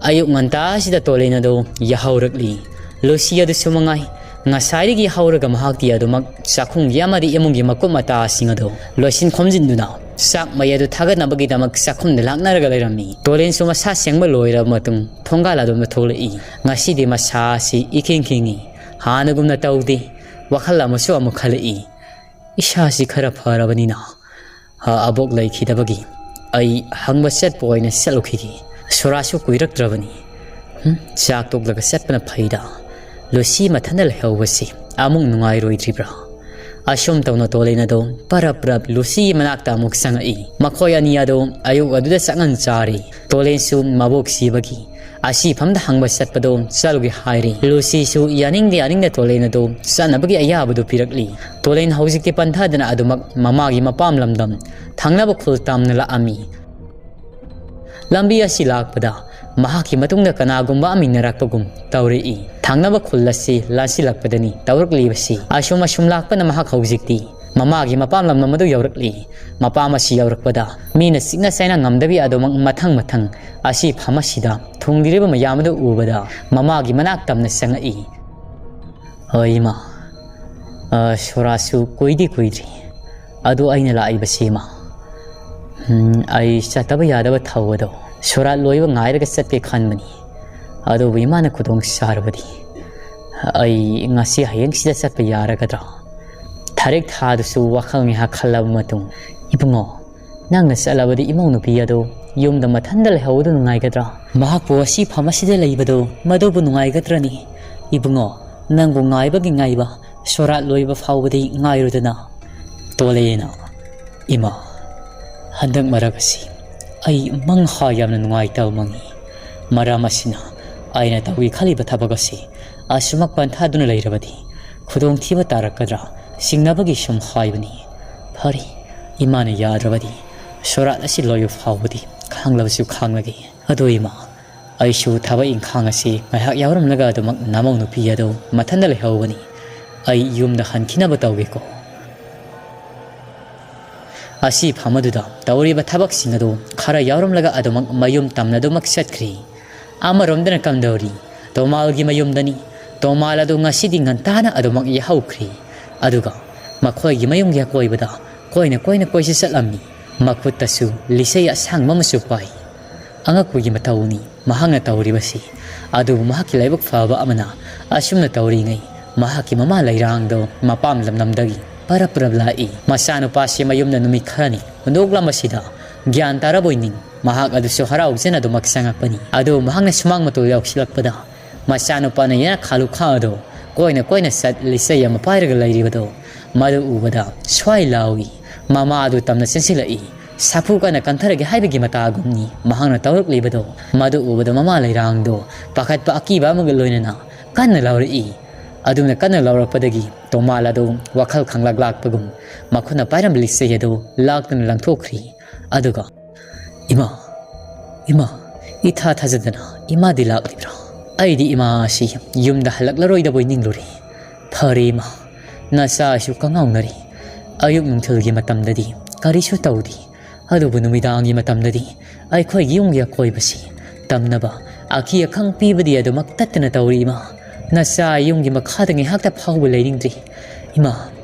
ꯑꯌꯨꯛ ꯉꯟꯇꯥꯁꯤꯗ ꯇꯣꯂꯦꯟ ꯑꯗꯨ ꯌꯥꯍꯧꯔꯛꯂꯤ꯫ ꯂꯨꯁꯤ ꯑꯗꯨꯁꯨ ꯃꯉꯥꯏ꯫ ꯉꯁꯥꯏꯗꯒꯤ ꯍꯧꯔꯒ ꯃꯍꯥꯛꯇꯤ ꯑꯗꯨꯃꯛ ꯆꯥꯛꯈꯨꯝꯒꯤ ꯑꯃꯗꯤ ꯏꯃꯨꯡꯒꯤ ꯃꯀꯨꯞ ꯃꯇꯥꯁꯤꯡ ꯑꯗꯨ ꯂꯣꯏꯁꯤꯟ ꯈꯣꯝꯖꯤꯟꯗꯨꯅ ꯆꯥꯛ ꯃꯩ ꯑꯗꯨ ꯊꯥꯒꯠꯅꯕꯒꯤꯗꯃꯛ ꯆꯥꯛꯈꯨꯝꯗ ꯂꯥꯛꯅꯔꯒ ꯂꯩꯔꯝꯃꯤ꯫ ꯇꯣꯂꯦꯟꯁꯨ ꯃꯁꯥ ꯁꯦꯡꯕ ꯂꯣꯏꯔꯕ ꯃꯇꯨꯡ ꯊꯣꯡꯒꯥꯜ ꯑꯗꯣꯝꯗ ꯊꯣꯛꯂꯛꯏ꯫ ꯉꯁꯤꯗꯤ ꯃꯁꯥ ꯑꯁꯤ ꯏꯈꯤꯡ ꯈꯤꯡꯉꯤ꯫ ꯍꯥꯟꯅꯒꯨꯝꯅ ꯇꯧꯗꯦ꯫ ꯋꯥꯈꯜ ꯑꯃꯁꯨ ꯑꯃꯨꯛ ꯈꯜꯂꯛꯏ꯫ ꯏꯁꯥꯁꯤ ꯈꯔ ꯐꯔꯕꯅꯤꯅ, ꯑ, ꯑꯕꯣꯛ ꯂꯩꯈꯤꯗꯕꯒꯤ ꯑꯩ ꯍꯪꯕ ꯆꯠꯄ ꯑꯣꯏꯅ ꯆꯠꯂꯨꯈꯤꯒꯦ꯫ ꯁꯣꯔꯥꯁꯨ ꯀꯨꯏꯔꯛꯇ꯭ꯔꯕꯅꯤ꯫ ꯍꯨꯝ, ꯆꯥꯛ ꯇꯣꯛꯂꯒ ꯆꯠꯄꯅ ꯐꯩꯗ꯫ ꯂꯨꯁꯤ ꯃꯊꯟꯇ ꯂꯩꯍꯧꯕꯁꯤ ꯑꯃꯨꯛ ꯅꯨꯡꯉꯥꯏꯔꯣꯏꯗ꯭ꯔꯤꯕ꯭ꯔꯥ? ꯑꯁꯨꯝ ꯇꯧꯅ ꯇꯣꯂꯦꯟ ꯑꯗꯨ ꯄꯔꯞ ꯄꯔꯞ ꯂꯨꯁꯤꯒꯤ ꯃꯅꯥꯛꯇ ꯑꯃꯨꯛ ꯆꯪꯉꯛꯏ꯫ ꯃꯈꯣꯏ ꯑꯅꯤ ꯑꯗꯨ ꯑꯌꯨꯛ ꯑꯗꯨꯗ ꯆꯥꯛꯉꯟ ꯆꯥꯔꯤ꯫ ꯇꯣꯂꯦꯟꯁꯨ ꯃꯕꯣꯛ ꯁꯤꯕꯒꯤ ꯑꯁꯤꯐꯝꯗ ꯍꯪꯕ ꯆꯠꯄꯗꯨ ꯆꯠꯂꯨꯒꯦ ꯍꯥꯏꯔꯤ꯫ ꯂꯨꯁꯤꯁꯨ ꯌꯥꯅꯤꯡꯗꯦ ꯌꯥꯅꯤꯡꯗ ꯇꯣꯂꯦꯟ ꯑꯗꯨ ꯆꯠꯅꯕꯒꯤ ꯑꯌꯥꯕꯗꯨ ꯄꯤꯔꯛꯂꯤ꯫ ꯇꯣꯂꯦꯟ ꯍꯧꯖꯤꯛꯇꯤ ꯄꯟꯊꯗꯅ ꯑꯗꯨꯃꯛ ꯃꯃꯥꯒꯤ ꯃꯄꯥꯝ ꯂꯝꯗꯝ ꯊꯪꯅꯕ ꯈꯨꯜ ꯇꯝꯅ ꯂꯥꯛꯑꯝꯃꯤ꯫ ꯂꯝꯕꯤ ꯑꯁꯤ ꯂꯥꯛꯄꯗ ꯃꯍꯥꯛꯀꯤ ꯃꯇꯨꯡꯗ ꯀꯅꯥꯒꯨꯝꯕ ꯑꯃ ꯏꯟꯅꯔꯛꯄꯒꯨꯝ ꯇꯧꯔꯛꯏ꯫ ꯊꯪꯅꯕ ꯈꯨꯜ ꯑꯁꯤ ꯂꯥꯟꯁꯤꯜꯂꯛꯄꯗꯅꯤ ꯇꯧꯔꯛꯂꯤꯕꯁꯤ꯫ ꯑꯁꯨꯝ ꯑꯁꯨꯝ ꯂꯥꯛꯄꯅ ꯃꯍꯥꯛ ꯍꯧꯖꯤꯛꯇꯤ ꯃꯃꯥꯒꯤ ꯃꯄꯥꯝ ꯂꯝꯗꯝ ꯑꯗꯨ ꯌꯧꯔꯛꯂꯤ꯫ ꯃꯄꯥꯝ ꯑꯁꯤ ꯌꯧꯔꯛꯄꯗ ꯃꯤꯅ ꯆꯤꯛꯅ ꯆꯩꯅ ꯉꯝꯗꯕꯤ ꯑꯗꯨꯃꯛ ꯃꯊꯪ ꯃꯊꯪ ꯑꯁꯤ ꯐꯝ ꯑꯁꯤꯗ ꯊꯨꯡꯂꯤꯔꯤꯕ ꯃꯌꯥꯝ ꯑꯗꯨ ꯎꯕꯗ ꯃꯃꯥꯒꯤ ꯃꯅꯥꯛ ꯇꯝꯅ ꯆꯪꯉꯛꯏ꯫ "ꯑ, ꯏꯃꯥ, ꯑ, ꯁꯣꯔꯥꯠꯁꯨ ꯀꯨꯏꯗꯤ ꯀꯨꯏꯗ꯭ꯔꯤ꯫ ꯑꯗꯨ ꯑꯩꯅ ꯂꯥꯛꯏꯕꯁꯤ, ꯏꯃꯥ, ꯎꯝ, ꯑꯩ ꯆꯠꯇꯕ ꯌꯥꯗꯕ ꯊꯧ ꯑꯗꯣ ꯁꯣꯔꯥꯠ ꯂꯣꯏꯕ ꯉꯥꯏꯔꯒ ꯆꯠꯀꯦ ꯈꯟꯕꯅꯤ꯫ ꯑꯗꯨꯕꯨ ꯏꯃꯥꯅ ꯈꯨꯗꯣꯡ ꯆꯥꯔꯕꯗꯤ ꯑꯩ ꯉꯁꯤ ꯍꯌꯦꯡꯁꯤꯗ ꯆꯠꯄ ꯌꯥꯔꯒꯗ꯭ꯔꯥ? ꯊꯥꯔꯤꯛ ꯊꯥꯗꯨꯁꯨ ꯋꯥꯈꯜ ꯉꯥꯏꯍꯥꯛ ꯈꯜꯂꯕ ꯃꯇꯨꯡ, ꯏꯕꯨꯡꯉꯣ, ꯅꯪꯅ ꯆꯠꯂꯕꯗꯤ ꯏꯃꯧ ꯅꯨꯄꯤ ꯑꯗꯣ ꯌꯨꯝꯗ ꯃꯊꯟꯗ ꯂꯩꯍꯧꯕꯗꯨ ꯅꯨꯡꯉꯥꯏꯒꯗ꯭ꯔꯥ? ꯃꯍꯥꯛꯄꯨ ꯑꯁꯤ ꯐꯝ ꯑꯁꯤꯗ ꯂꯩꯕꯗꯣ ꯃꯗꯨꯕꯨ ꯅꯨꯡꯉꯥꯏꯒꯗ꯭ꯔꯅꯤ? ꯏꯕꯨꯡꯉꯣ, ꯅꯪꯕꯨ ꯉꯥꯏꯕꯒꯤ ꯉꯥꯏꯕ, ꯁꯣꯔꯥꯠ ꯂꯣꯏꯕ ꯐꯥꯎꯕꯗꯤ ꯉꯥꯏꯔꯨꯗꯅ꯫" ꯇꯣꯂꯦꯅ, "ꯏꯃꯥ, ꯍꯟꯗꯛ ꯃꯔꯛ ꯑꯁꯤ ꯑꯩ ꯃꯪ ꯍꯥ ꯌꯥꯝꯅ ꯅꯨꯡꯉꯥꯏꯇꯕ ꯃꯪꯉꯤ꯫ ꯃꯔꯝ ꯑꯁꯤꯅ ꯑꯩꯅ ꯇꯧꯒꯦ ꯈꯜꯂꯤꯕ ꯊꯕꯛ ꯑꯁꯤ ꯑꯁꯨꯃꯛ ꯄꯟꯊꯥꯗꯨꯅ ꯂꯩꯔꯕꯗꯤ ꯈꯨꯗꯣꯡꯊꯤꯕ ꯇꯥꯔꯛꯀꯗ꯭ꯔꯥ ꯆꯤꯡꯅꯕꯒꯤ ꯁꯨꯝ ꯍꯥꯏꯕꯅꯤ꯫ ꯐꯔꯦ, ꯏꯃꯥꯅ ꯌꯥꯗ꯭ꯔꯕꯗꯤ ꯁꯣꯔꯥꯠ ꯑꯁꯤ ꯂꯣꯏꯕ ꯐꯥꯎꯕꯗꯤ ꯈꯥꯡꯂꯕꯁꯨ ꯈꯥꯡꯂꯒꯦ꯫ ꯑꯗꯣ ꯏꯃꯥ, ꯑꯩꯁꯨ ꯊꯕꯛ ꯏꯪꯈꯥꯡ ꯑꯁꯤ ꯉꯥꯏꯍꯥꯛ ꯌꯥꯎꯔꯝꯂꯒ ꯑꯗꯨꯃꯛ ꯅꯃꯧ ꯅꯨꯄꯤ ꯑꯗꯨ ꯃꯊꯟꯇ ꯂꯩꯍꯧꯕꯅꯤ꯫ ꯑꯩ ꯌꯨꯝꯗ ꯍꯟꯈꯤꯅꯕ ꯇꯧꯒꯦꯀꯣ꯫" ꯑꯁꯤ ꯐꯝ ꯑꯗꯨꯗ ꯇꯧꯔꯤꯕ ꯊꯕꯛꯁꯤꯡ ꯑꯗꯨ ꯈꯔ ꯌꯥꯎꯔꯝꯂꯒ ꯑꯗꯨꯃꯛ ꯃꯌꯨꯝ ꯇꯝꯅ ꯑꯗꯨꯃꯛ ꯆꯠꯈ꯭ꯔꯤ꯫ ꯑꯃꯔꯣꯝꯗꯅ ꯀꯝꯗꯧꯔꯤ, ꯇꯣꯃꯥꯜꯒꯤ ꯃꯌꯨꯝꯗꯅꯤ꯫ ꯇꯣꯃꯥꯜ ꯑꯗꯨ ꯉꯁꯤꯗꯤ ꯉꯟꯇꯥꯅ ꯑꯗꯨꯃꯛ ꯌꯥꯍꯧꯈ꯭ꯔꯤ꯫ ꯑꯗꯨꯒ ꯃꯈꯣꯏꯒꯤ ꯃꯌꯨꯝꯒꯤ ꯑꯀꯣꯏꯕꯗ ꯀꯣꯏꯅ ꯀꯣꯏꯅ ꯀꯣꯏꯆꯠ ꯆꯠꯂꯝꯃꯤ꯫ ꯃꯈꯨꯠꯇꯁꯨ ꯂꯤꯆꯩ ꯑꯁꯥꯡꯕ ꯑꯃꯁꯨ ꯄꯥꯏ꯫ ꯑꯉꯛꯄꯒꯤ ꯃꯇꯧꯅꯤ ꯃꯍꯥꯛꯅ ꯇꯧꯔꯤꯕꯁꯤ꯫ ꯑꯗꯨꯕꯨ ꯃꯍꯥꯛꯀꯤ ꯂꯥꯏꯕꯛ ꯐꯕ ꯑꯃꯅ ꯑꯁꯨꯝꯅ ꯇꯧꯔꯤꯉꯩ ꯃꯍꯥꯛꯀꯤ ꯃꯃꯥ ꯂꯩꯔꯥꯡꯗꯣ ꯃꯄꯥꯝ ꯂꯝꯗꯝꯗꯒꯤ ꯄꯔꯞ ꯄꯔꯞ ꯂꯥꯛꯏ꯫ ꯃꯆꯥꯅꯨꯄꯥꯁꯤ ꯃꯌꯨꯝꯗ ꯅꯨꯃꯤꯠ ꯈꯔꯅꯤ ꯍꯨꯟꯗꯣꯛꯂꯝꯕꯁꯤꯗ ꯒ꯭ꯌꯥꯟ ꯇꯥꯔꯕꯣꯏ ꯅꯤꯡ꯫ ꯃꯍꯥꯛ ꯑꯗꯨꯁꯨ ꯍꯔꯥꯎꯖꯅ ꯑꯗꯨꯃꯛ ꯆꯪꯉꯛꯄꯅꯤ꯫ ꯑꯗꯨꯕꯨ ꯃꯍꯥꯛꯅ ꯁꯨꯃꯥꯡ ꯃꯇꯣꯜ ꯌꯧꯁꯤꯜꯂꯛꯄꯗ ꯃꯆꯥꯅꯨꯄꯥꯅ ꯌꯦꯅꯈꯥ ꯂꯨꯈꯥ ꯑꯗꯣ ꯀꯣꯏꯅ ꯀꯣꯏꯅ ꯆꯠ ꯂꯤꯆꯩ ꯑꯃ ꯄꯥꯏꯔꯒ ꯂꯩꯔꯤꯕꯗꯣ ꯃꯗꯨ ꯎꯕꯗ ꯁ꯭ꯋꯥꯏ ꯂꯥꯎꯏ꯫ ꯃꯃꯥ ꯑꯗꯨ ꯇꯝꯅ ꯆꯦꯟꯁꯤꯜꯂꯛꯏ꯫ ꯁꯥꯐꯨ ꯀꯟꯅ ꯀꯟꯊꯔꯒꯦ ꯍꯥꯏꯕꯒꯤ ꯃꯇꯥꯒꯨꯝꯅꯤ ꯃꯍꯥꯛꯅ ꯇꯧꯔꯛꯂꯤꯕꯗꯣ꯫ ꯃꯗꯨ ꯎꯕꯗ ꯃꯃꯥ ꯂꯩꯔꯥꯡꯗꯣ ꯄꯥꯈꯠꯄ ꯑꯀꯤꯕ ꯑꯃꯒ ꯂꯣꯏꯅꯅ ꯀꯟꯅ ꯂꯥꯎꯔꯛꯏ꯫ ꯑꯗꯨꯝꯅ ꯀꯟꯅ ꯂꯥꯎꯔꯛꯄꯗꯒꯤ ꯇꯣꯃꯥꯜ ꯑꯗꯨ ꯋꯥꯈꯜ ꯈꯪꯂꯥꯛ ꯂꯥꯛꯄꯒꯨꯝ ꯃꯈꯨꯠꯅ ꯄꯥꯏꯔꯝꯕ ꯂꯤꯆꯩ ꯑꯗꯨ ꯂꯥꯛꯇꯨꯅ ꯂꯪꯊꯣꯛꯈ꯭ꯔꯤ꯫ ꯑꯗꯨꯒ, "ꯏꯃꯥ, ꯏꯃꯥ, ꯏꯊꯥ ꯊꯥꯖꯗꯅ ꯏꯃꯥꯗꯤ ꯂꯥꯛꯂꯤꯕ꯭ꯔꯥ? ꯑꯩꯗꯤ ꯏꯃꯥ ꯑꯁꯤ ꯌꯨꯝꯗ ꯍꯜꯂꯛꯂꯔꯣꯏꯗꯕꯣꯏ ꯅꯤꯡꯂꯨꯔꯦ꯫ ꯐꯔꯦ ꯏꯃꯥ, ꯅꯆꯥ ꯑꯁꯤꯁꯨ ꯀꯉꯥꯎꯅꯔꯦ꯫ ꯑꯌꯨꯛ ꯅꯨꯡꯊꯤꯜꯒꯤ ꯃꯇꯝꯗꯗꯤ ꯀꯔꯤꯁꯨ ꯇꯧꯗꯦ꯫ ꯑꯗꯨꯕꯨ ꯅꯨꯃꯤꯗꯥꯡꯒꯤ ꯃꯇꯝꯗꯗꯤ ꯑꯩꯈꯣꯏꯒꯤ ꯌꯨꯝꯒꯤ ꯑꯀꯣꯏꯕꯁꯤ ꯇꯝꯅꯕ ꯑꯀꯤ ꯑꯈꯪ ꯄꯤꯕꯗꯤ ꯑꯗꯨꯃꯛ ꯇꯠꯇꯅ ꯇꯧꯔꯤ꯫ "ꯏꯃꯥ, ꯅꯆꯥ ꯌꯨꯝꯒꯤ ꯃꯈꯥꯗ ꯉꯥꯏꯍꯥꯛꯇ ꯐꯥꯎꯕ ꯂꯩꯅꯤꯡꯗ꯭ꯔꯤ꯫ ꯏꯃꯥ,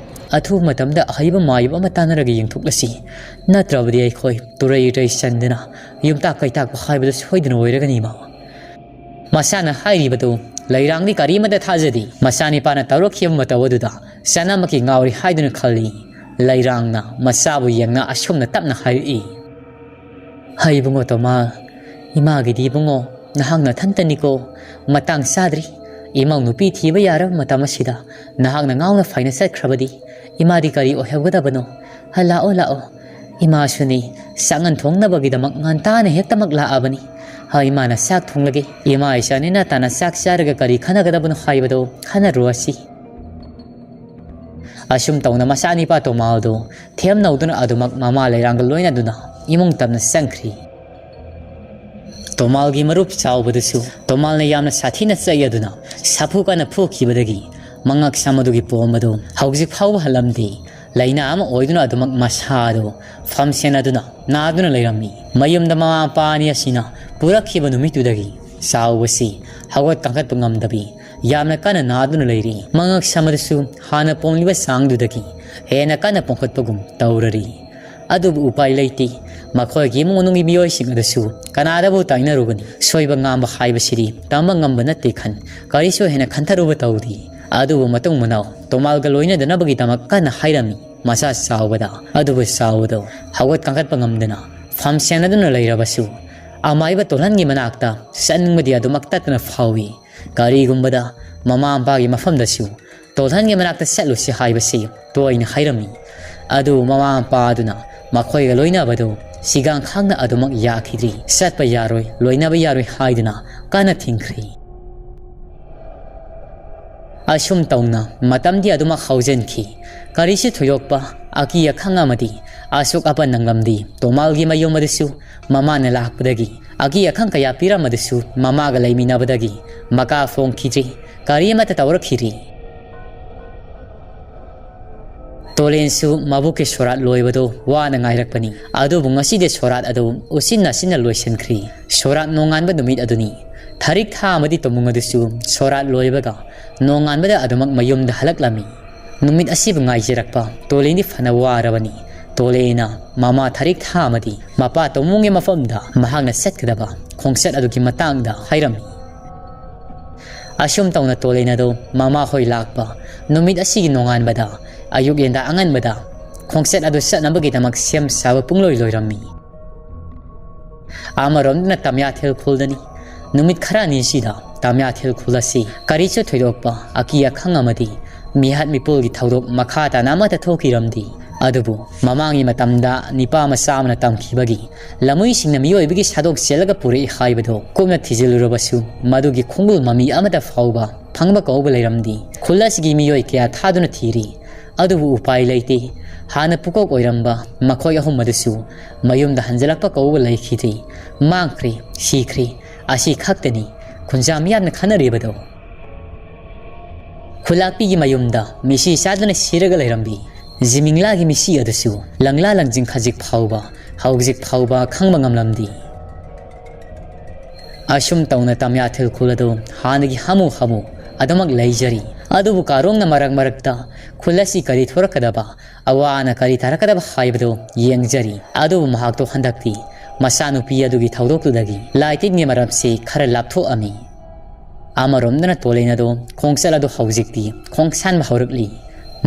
ꯑꯊꯨꯕ ꯃꯇꯝꯗ ꯑꯍꯩꯕ ꯃꯥꯏꯕ ꯑꯃ ꯇꯥꯟꯅꯔꯒ ꯌꯦꯡꯊꯣꯛꯂꯁꯤ꯫ ꯅꯠꯇ꯭ꯔꯕꯗꯤ ꯑꯩꯈꯣꯏ ꯇꯨꯔꯩ ꯇꯨꯔꯩ ꯆꯟꯗꯅ ꯌꯨꯝꯇꯥꯛ ꯀꯩꯇꯥꯛꯄ ꯍꯥꯏꯕꯗꯨ ꯁꯣꯏꯗꯅ ꯑꯣꯏꯔꯒꯅꯤ, ꯏꯃꯥ"꯫ ꯃꯆꯥꯅ ꯍꯥꯏꯔꯤꯕꯗꯨ ꯂꯩꯔꯥꯡꯗꯤ ꯀꯔꯤꯃꯠꯇ ꯊꯥꯖꯗꯦ꯫ ꯃꯆꯥꯅꯤꯄꯥꯅ ꯇꯧꯔꯛꯈꯤꯕ ꯃꯇꯧ ꯑꯗꯨꯗ ꯆꯅꯝꯃꯛꯀꯤ ꯉꯥꯎꯔꯤ ꯍꯥꯏꯗꯨꯅ ꯈꯜꯂꯤ꯫ ꯂꯩꯔꯥꯡꯅ ꯃꯆꯥꯕꯨ ꯌꯦꯡꯅ ꯑꯁꯨꯝꯅ ꯇꯞꯅ ꯍꯥꯏꯔꯛꯏ, "ꯍꯩ ꯏꯕꯨꯡꯉꯣ ꯇꯣꯃꯥꯜ, ꯏꯃꯥꯒꯤꯗꯤ ꯏꯕꯨꯡꯉꯣ ꯅꯍꯥꯛ ꯅꯊꯟꯇꯅꯤꯀꯣ꯫ ꯃꯇꯥꯡ ꯆꯥꯗ꯭ꯔꯤ꯫ ꯏꯃꯧ ꯅꯨꯄꯤ ꯊꯤꯕ ꯌꯥꯔꯕ ꯃꯇꯝ ꯑꯁꯤꯗ ꯅꯍꯥꯛꯅ ꯉꯥꯎꯅ ꯐꯥꯏꯅ ꯆꯠꯈ꯭ꯔꯕꯗꯤ ꯏꯃꯥꯗꯤ ꯀꯔꯤ ꯑꯣꯏꯍꯧꯒꯗꯕꯅꯣ? ꯍ, ꯂꯥꯛꯑꯣ, ꯂꯥꯛꯑꯣ꯫ ꯏꯃꯥꯁꯨꯅꯤ, ꯆꯥꯛꯉꯟ ꯊꯣꯡꯅꯕꯒꯤꯗꯃꯛ ꯉꯟꯇꯥꯅ ꯍꯦꯛꯇꯃꯛ ꯂꯥꯛꯑꯕꯅꯤ꯫ ꯍ, ꯏꯃꯥꯅ ꯆꯥꯛ ꯊꯣꯡꯂꯒꯦ꯫ ꯏꯃꯥ ꯏꯆꯥ ꯅꯦꯅꯥ ꯇꯥꯅ ꯆꯥꯛ ꯆꯥꯔꯒ ꯀꯔꯤ ꯈꯟꯅꯒꯗꯕꯅꯣ ꯍꯥꯏꯕꯗꯣ ꯈꯟꯅꯔꯨꯔꯁꯤ"꯫ ꯑꯁꯨꯝ ꯇꯧꯅ ꯃꯆꯥꯅꯤꯄꯥ ꯇꯣꯃꯥꯜꯗꯨ ꯊꯦꯝꯅꯧꯗꯨꯅ ꯑꯗꯨꯃꯛ ꯃꯃꯥ ꯂꯩꯔꯥꯡꯒ ꯂꯣꯏꯅꯗꯨꯅ ꯏꯃꯨꯡ ꯇꯝꯅ ꯆꯪꯈ꯭ꯔꯤ꯫ ꯇꯣꯃꯥꯜꯒꯤ ꯃꯔꯨꯞ ꯆꯥꯎꯕꯗꯨꯁꯨ ꯇꯣꯃꯥꯜꯅ ꯌꯥꯝꯅ ꯁꯥꯊꯤꯅ ꯆꯩ ꯑꯗꯨꯅ ꯁꯥꯐꯨ ꯀꯟꯅ ꯐꯨꯈꯤꯕꯗꯒꯤ ꯃꯉꯛ ꯁꯝ ꯑꯗꯨꯒꯤ ꯄꯣꯝ ꯑꯗꯨ ꯍꯧꯖꯤꯛ ꯐꯥꯎꯕ ꯍꯜꯂꯝꯗꯦ꯫ ꯂꯥꯏꯅꯥ ꯑꯃ ꯑꯣꯏꯗꯨꯅ ꯑꯗꯨꯃꯛ ꯃꯁꯥ ꯑꯗꯨ ꯐꯝꯁꯦꯟꯅꯗꯨꯅ ꯅꯥꯗꯨꯅ ꯂꯩꯔꯝꯃꯤ꯫ ꯃꯌꯨꯝꯗ ꯃꯃꯥ ꯃꯄꯥ ꯑꯅꯤ ꯑꯁꯤꯅ ꯄꯨꯔꯛꯈꯤꯕ ꯅꯨꯃꯤꯠꯇꯨꯗꯒꯤ ꯆꯥꯎꯕꯁꯤ ꯍꯧꯒꯠ ꯀꯥꯡꯈꯠꯄ ꯉꯝꯗꯕꯤ ꯌꯥꯝꯅ ꯀꯟꯅ ꯅꯥꯗꯨꯅ ꯂꯩꯔꯤ꯫ ꯃꯉꯛ ꯁꯝ ꯑꯗꯨꯁꯨ ꯍꯥꯟꯅ ꯄꯣꯝꯂꯤꯕ ꯆꯥꯡꯗꯨꯗꯒꯤ ꯍꯦꯟꯅ ꯀꯟꯅ ꯄꯣꯝꯈꯠꯄꯒꯨꯝ ꯇꯧꯔꯔꯤ꯫ ꯑꯗꯨꯕꯨ ꯎꯄꯥꯏ ꯂꯩꯇꯦ꯫ ꯃꯈꯣꯏꯒꯤ ꯏꯃꯨꯡ ꯃꯅꯨꯡꯒꯤ ꯃꯤꯑꯣꯏꯁꯤꯡ ꯑꯗꯨꯁꯨ ꯀꯅꯥꯗꯕꯨ ꯇꯥꯏꯅꯔꯨꯒꯅꯤ? ꯁꯣꯏꯕ ꯉꯥꯝꯕ ꯍꯥꯏꯕꯁꯤꯗꯤ ꯇꯝꯕ ꯉꯝꯕ ꯅꯠꯇꯦ ꯈꯟ, ꯀꯔꯤꯁꯨ ꯍꯦꯟꯅ ꯈꯟꯊꯔꯨꯕ ꯇꯧꯗꯦ꯫ ꯑꯗꯨꯕꯨ ꯃꯇꯨꯡ ꯃꯅꯥꯎ ꯇꯣꯃꯥꯜꯒ ꯂꯣꯏꯅꯗꯅꯕꯒꯤꯗꯃꯛ ꯀꯟꯅ ꯍꯥꯏꯔꯝꯃꯤ꯫ ꯃꯆꯥ ꯆꯥꯎꯕꯗ, ꯑꯗꯨꯕꯨ ꯆꯥꯎꯕꯗꯣ ꯍꯧꯒꯠ ꯀꯥꯡꯈꯠꯄ ꯉꯝꯗꯅ ꯐꯝ ꯁꯦꯟꯅꯗꯨꯅ ꯂꯩꯔꯕꯁꯨ, ꯑꯃꯥꯏꯕ ꯇꯣꯜꯍꯟꯒꯤ ꯃꯅꯥꯛꯇ ꯆꯠꯅꯤꯡꯕꯗꯤ ꯑꯗꯨꯃꯛ ꯇꯠꯇꯅ ꯐꯥꯎꯏ꯫ ꯀꯔꯤꯒꯨꯝꯕꯗ ꯃꯃꯥ ꯃꯄꯥꯒꯤ ꯃꯐꯝꯗꯁꯨ ꯇꯣꯜꯍꯟꯒꯤ ꯃꯅꯥꯛꯇ ꯆꯠꯂꯨꯁꯤ ꯍꯥꯏꯕꯁꯤ ꯇꯣꯏꯅ ꯍꯥꯏꯔꯝꯃꯤ꯫ ꯑꯗꯨꯕꯨ ꯃꯃꯥ ꯃꯄꯥ ꯑꯗꯨꯅ ꯃꯈꯣꯏꯒ ꯂꯣꯏꯅꯕꯗꯨ ꯁꯤꯒꯥꯡ ꯈꯥꯡꯅ ꯑꯗꯨꯃꯛ ꯌꯥꯈꯤꯗ꯭ꯔꯤ꯫ "ꯆꯠꯄ ꯌꯥꯔꯣꯏ, ꯂꯣꯏꯅꯕ ꯌꯥꯔꯣꯏ" ꯍꯥꯏꯗꯨꯅ ꯀꯟꯅ ꯊꯤꯡꯈ꯭ꯔꯤ꯫ ꯑꯁꯨꯝ ꯇꯧꯅ ꯃꯇꯝꯗꯤ ꯑꯗꯨꯃꯛ ꯍꯧꯖꯤꯟꯈꯤ꯫ ꯀꯔꯤꯁꯨ ꯊꯣꯏꯗꯣꯛꯄ ꯑꯀꯤ ꯑꯈꯪ ꯑꯃꯗꯤ ꯑꯁꯣꯛ ꯑꯄꯟ ꯅꯪꯂꯝꯗꯦ꯫ ꯇꯣꯃꯥꯜꯒꯤ ꯃꯌꯨꯝ ꯑꯗꯨꯁꯨ ꯃꯃꯥꯅ ꯂꯥꯛꯄꯗꯒꯤ ꯑꯀꯤ ꯑꯈꯪ ꯀꯌꯥ ꯄꯤꯔꯝꯃꯗꯨꯁꯨ ꯃꯃꯥꯒ ꯂꯩꯃꯤꯟꯅꯕꯗꯒꯤ ꯃꯀꯥ ꯐꯣꯡꯈꯤꯗ꯭ꯔꯤ꯫ ꯀꯔꯤ ꯑꯃꯠꯇ ꯇꯧꯔꯛꯈꯤꯗ꯭ꯔꯤ꯫ ꯇꯣꯂꯦꯟꯁꯨ ꯃꯕꯨꯛꯀꯤ ꯁꯣꯔꯥꯠ ꯂꯣꯏꯕꯗꯨ ꯋꯥꯅ ꯉꯥꯏꯔꯛꯄꯅꯤ꯫ ꯑꯗꯨꯕꯨ ꯉꯁꯤꯗꯤ ꯁꯣꯔꯥꯠ ꯑꯗꯨ ꯎꯆꯤꯟ ꯅꯥꯆꯤꯟꯅ ꯂꯣꯏꯁꯤꯟꯈ꯭ꯔꯤ꯫ ꯁꯣꯔꯥꯠ ꯅꯣꯡꯉꯥꯟꯕ ꯅꯨꯃꯤꯠ ꯑꯗꯨꯅꯤ꯫ ꯊꯥꯔꯤꯛ ꯊꯥ ꯑꯃꯗꯤ ꯇꯣꯃꯨꯡ ꯑꯗꯨꯁꯨ ꯁꯣꯔꯥꯠ ꯂꯣꯏꯕꯒ ꯅꯣꯡꯉꯥꯟꯕꯗ ꯑꯗꯨꯃꯛ ꯃꯌꯨꯝꯗ ꯍꯜꯂꯛꯂꯝꯃꯤ꯫ ꯅꯨꯃꯤꯠ ꯑꯁꯤꯕꯨ ꯉꯥꯏꯖꯔꯛꯄ ꯇꯣꯂꯦꯟꯗꯤ ꯐꯅ ꯋꯥꯔꯕꯅꯤ꯫ ꯇꯣꯂꯦꯟꯅ ꯃꯃꯥ ꯊꯥꯔꯤꯛ ꯊꯥ ꯑꯃꯗꯤ ꯃꯄꯥ ꯇꯣꯃꯨꯡꯒꯤ ꯃꯐꯝꯗ ꯃꯍꯥꯛꯅ ꯆꯠꯀꯗꯕ ꯈꯣꯡꯆꯠ ꯑꯗꯨꯒꯤ ꯃꯇꯥꯡꯗ ꯍꯥꯏꯔꯝꯃꯤ꯫ ꯑꯁꯨꯝ ꯇꯧꯅ ꯇꯣꯂꯦꯟ ꯑꯗꯨ ꯃꯃꯥ ꯍꯣꯏ ꯂꯥꯛꯄ ꯅꯨꯃꯤꯠ ꯑꯁꯤꯒꯤ ꯅꯣꯡꯉꯥꯟꯕꯗ ꯑꯌꯨꯛ ꯌꯦꯟꯗꯥ ꯑꯉꯟꯕꯗ ꯈꯣꯡꯆꯠ ꯑꯗꯨ ꯆꯠꯅꯕꯒꯤꯗꯃꯛ ꯁꯦꯝ ꯁꯥꯕ ꯄꯨꯡꯂꯣꯏ ꯂꯣꯏꯔꯝꯃꯤ꯫ ꯑꯃꯔꯣꯝꯗꯅ ꯇꯝꯌꯥꯊꯦꯜ ꯈꯨꯜꯗꯅꯤ꯫ ꯅꯨꯃꯤꯠ ꯈꯔꯅꯤꯁꯤꯗ ꯇꯝꯌꯥꯊꯦꯜ ꯈꯨꯜ ꯑꯁꯤ ꯀꯔꯤꯁꯨ ꯊꯣꯏꯗꯣꯛꯄ ꯑꯀꯤ ꯑꯈꯪ ꯑꯃꯗꯤ ꯃꯤꯍꯥꯠ ꯃꯤꯄꯨꯜꯒꯤ ꯊꯧꯗꯣꯛ ꯃꯈꯥ ꯇꯥꯅ ꯑꯃꯠꯇ ꯊꯣꯛꯈꯤꯔꯝꯗꯤ꯫ ꯑꯗꯨꯕꯨ ꯃꯃꯥꯡꯒꯤ ꯃꯇꯝꯗ ꯅꯤꯄꯥ ꯃꯆꯥ ꯑꯃꯅ ꯇꯝꯈꯤꯕꯒꯤ ꯂꯃꯨꯏꯁꯤꯡꯅ ꯃꯤꯑꯣꯏꯕꯒꯤ ꯁꯥꯗꯣꯛ ꯆꯦꯜꯂꯒ ꯄꯨꯔꯛꯏ ꯍꯥꯏꯕꯗꯨ ꯀꯨꯞꯅ ꯊꯤꯖꯤꯜꯂꯨꯔꯕꯁꯨ ꯃꯗꯨꯒꯤ ꯈꯣꯡꯒꯨꯜ ꯃꯃꯤ ꯑꯃꯠꯇ ꯐꯥꯎꯕ ꯐꯪꯕ ꯀꯧꯕ ꯂꯩꯔꯝꯗꯦ꯫ ꯈꯨꯜ ꯑꯁꯤꯒꯤ ꯃꯤꯑꯣꯏ ꯀꯌꯥ ꯊꯥꯗꯨꯅ ꯊꯤꯔꯤ꯫ ꯑꯗꯨꯕꯨ ꯎꯄꯥꯏ ꯂꯩꯇꯦ꯫ ꯍꯥꯟꯅ ꯄꯨꯀꯣꯛ ꯑꯣꯏꯔꯝꯕ ꯃꯈꯣꯏ ꯑꯍꯨꯝ ꯑꯗꯨꯁꯨ ꯃꯌꯨꯝꯗ ꯍꯟꯖꯤꯜꯂꯛꯄ ꯀꯧꯕ ꯂꯩꯈꯤꯗꯦ꯫ ꯃꯥꯡꯈ꯭ꯔꯦ, ꯁꯤꯈ꯭ꯔꯦ, ꯑꯁꯤ ꯈꯛꯇꯅꯤ ꯈꯨꯟꯖꯥ ꯃꯤꯌꯥꯝꯅ ꯈꯟꯅꯔꯤꯕꯗꯣ꯫ ꯈꯨꯂꯥꯛꯄꯤꯒꯤ ꯃꯌꯨꯝꯗ ꯃꯤꯁꯤ ꯆꯥꯗꯨꯅ ꯁꯤꯔꯒ ꯂꯩꯔꯝꯕꯤ ꯖꯤꯃꯤꯡꯂꯥꯒꯤ ꯃꯤꯁꯤ ꯑꯗꯨꯁꯨ ꯂꯪꯂꯥ ꯂꯪꯖꯤꯡ ꯈꯖꯤꯛ ꯐꯥꯎꯕ ꯍꯧꯖꯤꯛ ꯐꯥꯎꯕ ꯈꯪꯕ ꯉꯝꯂꯝꯗꯦ꯫ ꯑꯁꯨꯝ ꯇꯧꯅ ꯇꯝꯌꯥꯊꯦꯜ ꯈꯨꯜ ꯑꯗꯨ ꯍꯥꯟꯅꯒꯤ ꯍꯥꯃꯨ ꯍꯥꯃꯨ ꯑꯗꯨꯃꯛ ꯂꯩꯖꯔꯤ꯫ ꯑꯗꯨꯕꯨ ꯀꯥꯔꯣꯡꯅ ꯃꯔꯛ ꯃꯔꯛꯇ ꯈꯨꯜ ꯑꯁꯤ ꯀꯔꯤ ꯊꯣꯔꯛꯀꯗꯕ, ꯑꯋꯥ ꯑꯅꯥ ꯀꯔꯤ ꯇꯥꯔꯛꯀꯗꯕ ꯍꯥꯏꯕꯗꯨ ꯌꯦꯡꯖꯔꯤ꯫ ꯑꯗꯨꯕꯨ ꯃꯍꯥꯛꯇꯣ ꯍꯟꯗꯛꯇꯤ ꯃꯆꯥꯅꯨꯄꯤ ꯑꯗꯨꯒꯤ ꯊꯧꯗꯣꯛꯇꯨꯗꯒꯤ ꯂꯥꯏꯇꯤꯟꯒꯤ ꯃꯔꯝꯁꯤ ꯈꯔ ꯂꯥꯞꯊꯣꯛꯑꯝꯃꯤ꯫ ꯑꯃꯔꯣꯝꯗꯅ ꯇꯣꯂꯦꯟ ꯑꯗꯣ ꯈꯣꯡꯆꯠ ꯑꯗꯣ ꯍꯧꯖꯤꯛꯇꯤ ꯈꯣꯡꯁꯥꯟꯕ ꯍꯧꯔꯛꯂꯤ꯫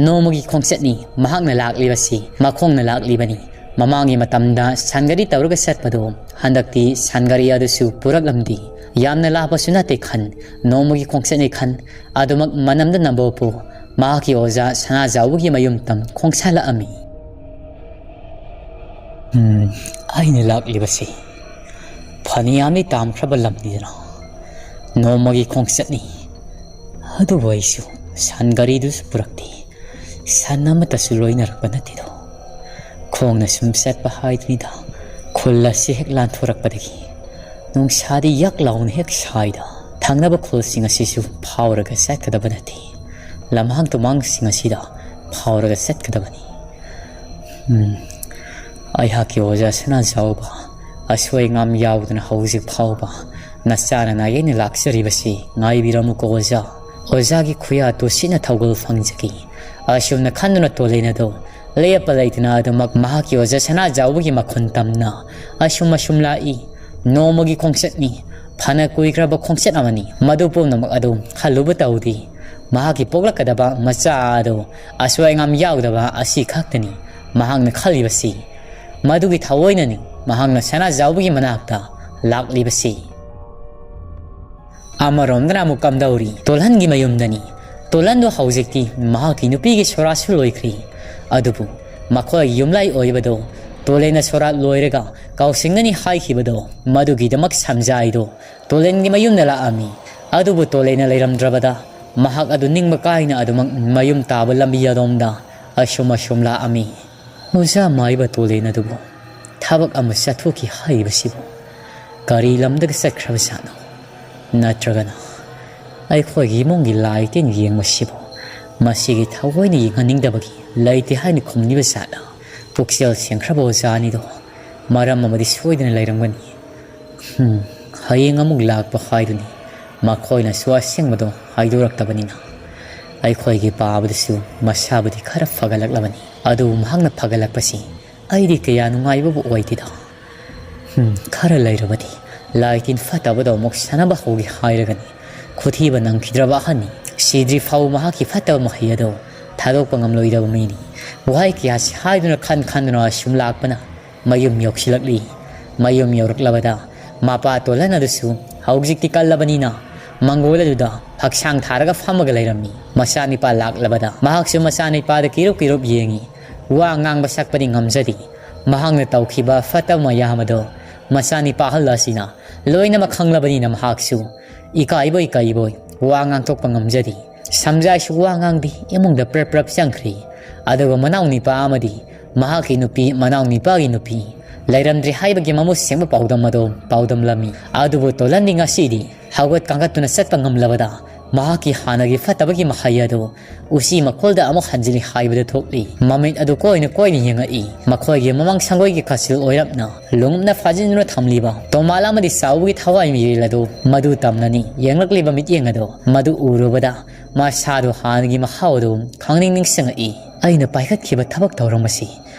ꯅꯣꯡꯃꯒꯤ ꯈꯣꯡꯆꯠꯅꯤ ꯃꯍꯥꯛꯅ ꯂꯥꯛꯂꯤꯕꯁꯤ, ꯃꯈꯣꯡꯅ ꯂꯥꯛꯂꯤꯕꯅꯤ꯫ ꯃꯃꯥꯡꯒꯤ ꯃꯇꯝꯗ ꯁꯟꯒꯥꯔꯤ ꯇꯧꯔꯒ ꯆꯠꯄꯗꯣ ꯍꯟꯗꯛꯇꯤ ꯁꯟꯒꯥꯔꯤ ꯑꯗꯨꯁꯨ ꯄꯨꯔꯛꯂꯝꯗꯦ꯫ ꯌꯥꯝꯅ ꯂꯥꯞꯄꯁꯨ ꯅꯠꯇꯦ ꯈꯟ, ꯅꯣꯡꯃꯒꯤ ꯈꯣꯡꯆꯠꯅꯤ ꯈꯟ, ꯑꯗꯨꯃꯛ ꯃꯅꯝꯗ ꯅꯝꯕꯣꯄꯨ ꯃꯍꯥꯛꯀꯤ ꯑꯣꯖꯥ ꯁꯅꯥꯖꯥꯎꯕꯒꯤ ꯃꯌꯨꯝꯇ ꯈꯣꯡꯁꯥꯜꯂꯛꯑꯝꯃꯤ꯫ ꯎꯝ, ꯑꯩꯅ ꯂꯥꯛꯂꯤꯕꯁꯤ ꯐꯅꯌꯥꯝꯗꯤ ꯇꯥꯝꯈ꯭ꯔꯕ ꯂꯝꯅꯤꯗꯅ, ꯅꯣꯡꯃꯒꯤ ꯈꯣꯡꯆꯠꯅꯤ꯫ ꯑꯗꯨꯕꯨ ꯑꯩꯁꯨ ꯁꯟ ꯒꯥꯔꯤꯗꯨꯁꯨ ꯄꯨꯔꯛꯇꯦ, ꯁꯟ ꯑꯃꯠꯇꯁꯨ ꯂꯣꯏꯅꯔꯛꯄ ꯅꯠꯇꯦꯗꯣ꯫ ꯈꯣꯡꯅ ꯁꯨꯝ ꯆꯠꯄ ꯍꯥꯏꯗꯨꯅꯤꯗ꯫ ꯈꯨꯜ ꯑꯁꯤ ꯍꯦꯛ ꯂꯥꯟꯊꯣꯔꯛꯄꯗꯒꯤ ꯅꯨꯡꯁꯥꯗꯤ ꯌꯛ ꯂꯥꯎꯅ ꯍꯦꯛ ꯁꯥꯏꯗ꯫ ꯊꯪꯅꯕ ꯈꯨꯜꯁꯤꯡ ꯑꯁꯤꯁꯨ ꯐꯥꯎꯔꯒ ꯆꯠꯀꯗꯕ ꯅꯠꯇꯦ꯫ ꯂꯝꯍꯥꯡ ꯇꯨꯃꯥꯡꯁꯤꯡ ꯑꯁꯤꯗ ꯐꯥꯎꯔꯒ ꯆꯠꯀꯗꯕꯅꯤ꯫ ꯎꯝ, ꯑꯩꯍꯥꯛꯀꯤ ꯑꯣꯖꯥ ꯁꯅꯥꯖꯥꯎꯕ, ꯑꯁꯣꯏ ꯑꯉꯥꯝ ꯌꯥꯎꯗꯅ ꯍꯧꯖꯤꯛ ꯐꯥꯎꯕ ꯅꯆꯥꯅ ꯅꯥꯌꯩꯅ ꯂꯥꯛꯆꯔꯤꯕꯁꯤ ꯉꯥꯏꯕꯤꯔꯝꯃꯨꯀꯣ ꯑꯣꯖꯥ꯫ ꯑꯣꯖꯥꯒꯤ ꯈꯨꯌꯥ ꯇꯨꯁꯤꯠꯅ ꯊꯧꯒꯜ ꯐꯪꯖꯈꯤ꯫ ꯑꯁꯨꯝꯅ ꯈꯟꯗꯨꯅ ꯇꯣꯂꯦꯟ ꯑꯗꯨ ꯂꯦꯞꯄ ꯂꯩꯇꯅ ꯑꯗꯨꯃꯛ ꯃꯍꯥꯛꯀꯤ ꯑꯣꯖꯥ ꯁꯅꯥꯖꯥꯎꯕꯒꯤ ꯃꯈꯨꯟ ꯇꯝꯅ ꯑꯁꯨꯝ ꯑꯁꯨꯝ ꯂꯥꯛꯏ꯫ ꯅꯣꯡꯃꯒꯤ ꯈꯣꯡꯆꯠꯅꯤ, ꯐꯅ ꯀꯨꯏꯈ꯭ꯔꯕ ꯈꯣꯡꯆꯠ ꯑꯃꯅꯤ꯫ ꯃꯗꯨ ꯄꯨꯝꯅꯃꯛ ꯑꯗꯨ ꯈꯜꯂꯨꯕ ꯇꯧꯗꯦ꯫ ꯃꯍꯥꯛꯀꯤ ꯄꯣꯛꯂꯛꯀꯗꯕ ꯃꯆꯥ ꯑꯗꯨ ꯑꯁꯣꯏ ꯑꯉꯥꯝ ꯌꯥꯎꯗꯕ ꯑꯁꯤ ꯈꯛꯇꯅꯤ ꯃꯍꯥꯛꯅ ꯈꯜꯂꯤꯕꯁꯤ꯫ ꯃꯗꯨꯒꯤ ꯊꯑꯣꯏꯅꯅꯤ ꯃꯍꯥꯛꯅ ꯁꯅꯥꯖꯥꯎꯕꯒꯤ ꯃꯅꯥꯛꯇ ꯂꯥꯛꯂꯤꯕꯁꯤ꯫ ꯑꯃꯔꯣꯝꯗꯅ ꯑꯃꯨꯛ ꯀꯝꯗꯧꯔꯤ? ꯇꯣꯜꯍꯟꯒꯤ ꯃꯌꯨꯝꯗꯅꯤ꯫ ꯇꯣꯜꯍꯟꯗꯨ ꯍꯧꯖꯤꯛꯇꯤ ꯃꯍꯥꯛꯀꯤ ꯅꯨꯄꯤꯒꯤ ꯁꯣꯔꯥꯠꯁꯨ ꯂꯣꯏꯈ꯭ꯔꯤ꯫ ꯑꯗꯨꯕꯨ ꯃꯈꯣꯏꯒꯤ ꯌꯨꯝꯂꯥꯏ ꯑꯣꯏꯕꯗꯨ ꯇꯣꯂꯦꯟꯅ ꯁꯣꯔꯥꯠ ꯂꯣꯏꯔꯒ ꯀꯥꯎꯁꯤꯡꯒꯅꯤ ꯍꯥꯏꯈꯤꯕꯗꯣ, ꯃꯗꯨꯒꯤꯗꯃꯛ ꯁꯝꯖꯥꯏꯗꯣ ꯇꯣꯂꯦꯟꯒꯤ ꯃꯌꯨꯝꯗ ꯂꯥꯛꯑꯝꯃꯤ꯫ ꯑꯗꯨꯕꯨ ꯇꯣꯂꯦꯟꯅ ꯂꯩꯔꯝꯗ꯭ꯔꯕꯗ ꯃꯍꯥꯛ ꯑꯗꯨ ꯅꯤꯡꯕ ꯀꯥꯏꯅ ꯑꯗꯨꯃꯛ ꯃꯌꯨꯝ ꯇꯥꯕ ꯂꯝꯕꯤ ꯑꯗꯣꯝꯗ ꯑꯁꯨꯝ ꯑꯁꯨꯝ ꯂꯥꯛꯑꯝꯃꯤ꯫ ꯑꯣꯖꯥ ꯃꯥꯏꯕ ꯇꯣꯂꯦꯟ ꯑꯗꯨꯕꯨ ꯊꯕꯛ ꯑꯃ ꯆꯠꯊꯣꯛꯈꯤ ꯍꯥꯏꯔꯤꯕꯁꯤꯕꯨ ꯀꯔꯤ ꯂꯝꯗꯒ ꯆꯠꯈ꯭ꯔꯕ ꯖꯥꯠꯅꯣ? ꯅꯠꯇ꯭ꯔꯒꯅ ꯑꯩꯈꯣꯏꯒꯤ ꯏꯃꯨꯡꯒꯤ ꯂꯥꯏ ꯇꯤꯟ ꯌꯦꯡꯕꯁꯤꯕꯨ ꯃꯁꯤꯒꯤ ꯊꯑꯣꯏꯅ ꯌꯦꯡꯍꯟꯅꯤꯡꯗꯕꯒꯤ ꯂꯩꯇꯦ ꯍꯥꯏꯅ ꯈꯨꯝꯂꯤꯕ ꯖꯥꯠꯂ? ꯄꯨꯛꯆꯦꯜ ꯁꯦꯡꯈ꯭ꯔꯕ ꯑꯣꯖꯥ ꯑꯅꯤꯗꯣ ꯃꯔꯝ ꯑꯃꯗꯤ ꯁꯣꯏꯗꯅ ꯂꯩꯔꯝꯒꯅꯤ꯫ ꯍꯝ, ꯍꯌꯦꯡ ꯑꯃꯨꯛ ꯂꯥꯛꯄ ꯍꯥꯏꯗꯨꯅꯤ꯫ ꯃꯈꯣꯏꯅꯁꯨ ꯑꯁꯦꯡꯕꯗꯣ ꯍꯥꯏꯗꯣꯔꯛꯇꯕꯅꯤꯅ ꯑꯩꯈꯣꯏꯒꯤ ꯄꯥꯕꯗꯁꯨ ꯃꯁꯥꯕꯨꯗꯤ ꯈꯔ ꯐꯒꯠꯂꯛꯂꯕꯅꯤ꯫ ꯑꯗꯨꯕꯨ ꯃꯍꯥꯛꯅ ꯐꯒꯠꯂꯛꯄꯁꯤ ꯑꯩꯗꯤ ꯀꯌꯥ ꯅꯨꯡꯉꯥꯏꯕꯕꯨ ꯑꯣꯏꯗꯦꯗ꯫ ꯍꯝ, ꯈꯔ ꯂꯩꯔꯕꯗꯤ ꯂꯥꯏ ꯇꯤꯟ ꯐꯠꯇꯕꯗꯣ ꯑꯃꯨꯛ ꯁꯥꯟꯅꯕ ꯍꯧꯒꯦ ꯍꯥꯏꯔꯒꯅꯤ꯫ ꯈꯨꯊꯤꯕ ꯅꯪꯈꯤꯗ꯭ꯔꯕ ꯑꯍꯟꯅꯤ꯫ ꯁꯤꯗ꯭ꯔꯤ ꯐꯥꯎ ꯃꯍꯥꯛꯀꯤ ꯐꯠꯇꯕ ꯃꯍꯩ ꯑꯗꯣ ꯊꯥꯗꯣꯛꯄ ꯉꯝꯂꯣꯏꯗꯕ ꯃꯤꯅꯤ꯫ ꯋꯥꯍꯩ ꯀꯌꯥꯁꯤ ꯍꯥꯏꯗꯨꯅ ꯈꯟ ꯈꯟꯗꯨꯅ ꯑꯁꯨꯝ ꯂꯥꯛꯄꯅ ꯃꯌꯨꯝ ꯌꯧꯁꯤꯜꯂꯛꯂꯤ꯫ ꯃꯌꯨꯝ ꯌꯧꯔꯛꯂꯕꯗ ꯃꯄꯥ ꯇꯣꯜꯍꯟ ꯑꯗꯨꯁꯨ ꯍꯧꯖꯤꯛꯇꯤ ꯀꯜꯂꯕꯅꯤꯅ ꯃꯪꯒꯣꯜ ꯑꯗꯨꯗ ꯍꯛꯁꯥꯡ ꯊꯥꯔꯒ ꯐꯝꯃꯒ ꯂꯩꯔꯝꯃꯤ꯫ ꯃꯆꯥꯅꯤꯄꯥ ꯂꯥꯛꯂꯕꯗ ꯃꯍꯥꯛꯁꯨ ꯃꯆꯥꯅꯤꯄꯥꯗ ꯀꯤꯔꯨꯞ ꯀꯤꯔꯨꯞ ꯌꯦꯡꯉꯤ꯫ ꯋꯥ ꯉꯥꯡꯕ ꯁꯛꯄꯗꯤ ꯉꯝꯖꯗꯦ꯫ ꯃꯍꯥꯛꯅ ꯇꯧꯈꯤꯕ ꯐꯠꯇꯕ ꯃꯌꯥꯝ ꯑꯗꯣ ꯃꯆꯥꯅꯤꯄꯥ ꯑꯍꯜ ꯑꯁꯤꯅ ꯂꯣꯏꯅꯃꯛ ꯈꯪꯂꯕꯅꯤꯅ ꯃꯍꯥꯛꯁꯨ ꯏꯀꯥꯏꯕꯣꯏ ꯀꯩꯕꯣꯏ ꯋꯥ ꯉꯥꯡꯊꯣꯛꯄ ꯉꯝꯖꯗꯦ꯫ ꯁꯝꯖꯥꯏꯁꯨ ꯋꯥ ꯉꯥꯡꯗꯦ, ꯏꯃꯨꯡꯗ ꯄ꯭ꯔꯞ ꯄ꯭ꯔꯞ ꯆꯪꯈ꯭ꯔꯤ꯫ ꯑꯗꯨꯒ ꯃꯅꯥꯎ ꯅꯤꯄꯥ ꯑꯃꯗꯤ ꯃꯍꯥꯛꯀꯤ ꯅꯨꯄꯤ, ꯃꯅꯥꯎ ꯅꯤꯄꯥꯒꯤ ꯅꯨꯄꯤ ꯂꯩꯔꯝꯗ꯭ꯔꯦ ꯍꯥꯏꯕꯒꯤ ꯃꯃꯨꯠ ꯁꯦꯡꯕ ꯄꯥꯎꯗꯝ ꯑꯗꯣ ꯄꯥꯎꯗꯝꯂꯝꯃꯤ꯫ ꯑꯗꯨꯕꯨ ꯇꯣꯂꯟꯗꯤ ꯉꯁꯤꯗꯤ ꯍꯧꯒꯠ ꯀꯥꯡꯈꯠꯇꯨꯅ ꯆꯠꯄ ꯉꯝꯂꯕꯗ ꯃꯍꯥꯛꯀꯤ ꯍꯥꯟꯅꯒꯤ ꯐꯠꯇꯕꯒꯤ ꯃꯍꯩ ꯑꯗꯨ ꯎꯆꯤ ꯃꯈꯣꯜꯗ ꯑꯃꯨꯛ ꯍꯟꯖꯤꯜꯂꯤ ꯍꯥꯏꯕꯗꯨ ꯊꯣꯛꯂꯤ꯫ ꯃꯃꯤꯠ ꯑꯗꯨ ꯀꯣꯏꯅ ꯀꯣꯏꯅ ꯌꯦꯡꯉꯛꯏ꯫ ꯃꯈꯣꯏꯒꯤ ꯃꯃꯥꯡ ꯁꯪꯒꯣꯏꯒꯤ ꯀꯥꯆꯤꯜ ꯑꯣꯏꯔꯞꯅ ꯂꯣꯡꯉꯨꯞꯅ ꯐꯥꯖꯤꯟꯗꯨꯅ ꯊꯝꯂꯤꯕ ꯇꯣꯃꯥꯜ ꯑꯃꯗꯤ ꯆꯥꯎꯕꯒꯤ ꯊꯋꯥꯏ ꯃꯤꯔꯦꯜ ꯑꯗꯨ ꯃꯗꯨ ꯇꯝꯅꯅꯤ ꯌꯦꯡꯂꯛꯂꯤꯕ ꯃꯤꯠꯌꯦꯡ ꯑꯗꯨ ꯃꯗꯨ ꯎꯔꯨꯕꯗ ꯃꯁꯥꯗꯨ ꯍꯥꯟꯅꯒꯤ ꯃꯍꯥꯎ ꯑꯗꯨ ꯈꯪꯅꯤꯡ ꯅꯤꯡꯁꯤꯡꯉꯛꯏ꯫ ꯑꯩꯅ ꯄꯥꯏꯈꯠꯈꯤꯕ ꯊꯕꯛ ꯊꯧꯔꯝ ꯑꯁꯤ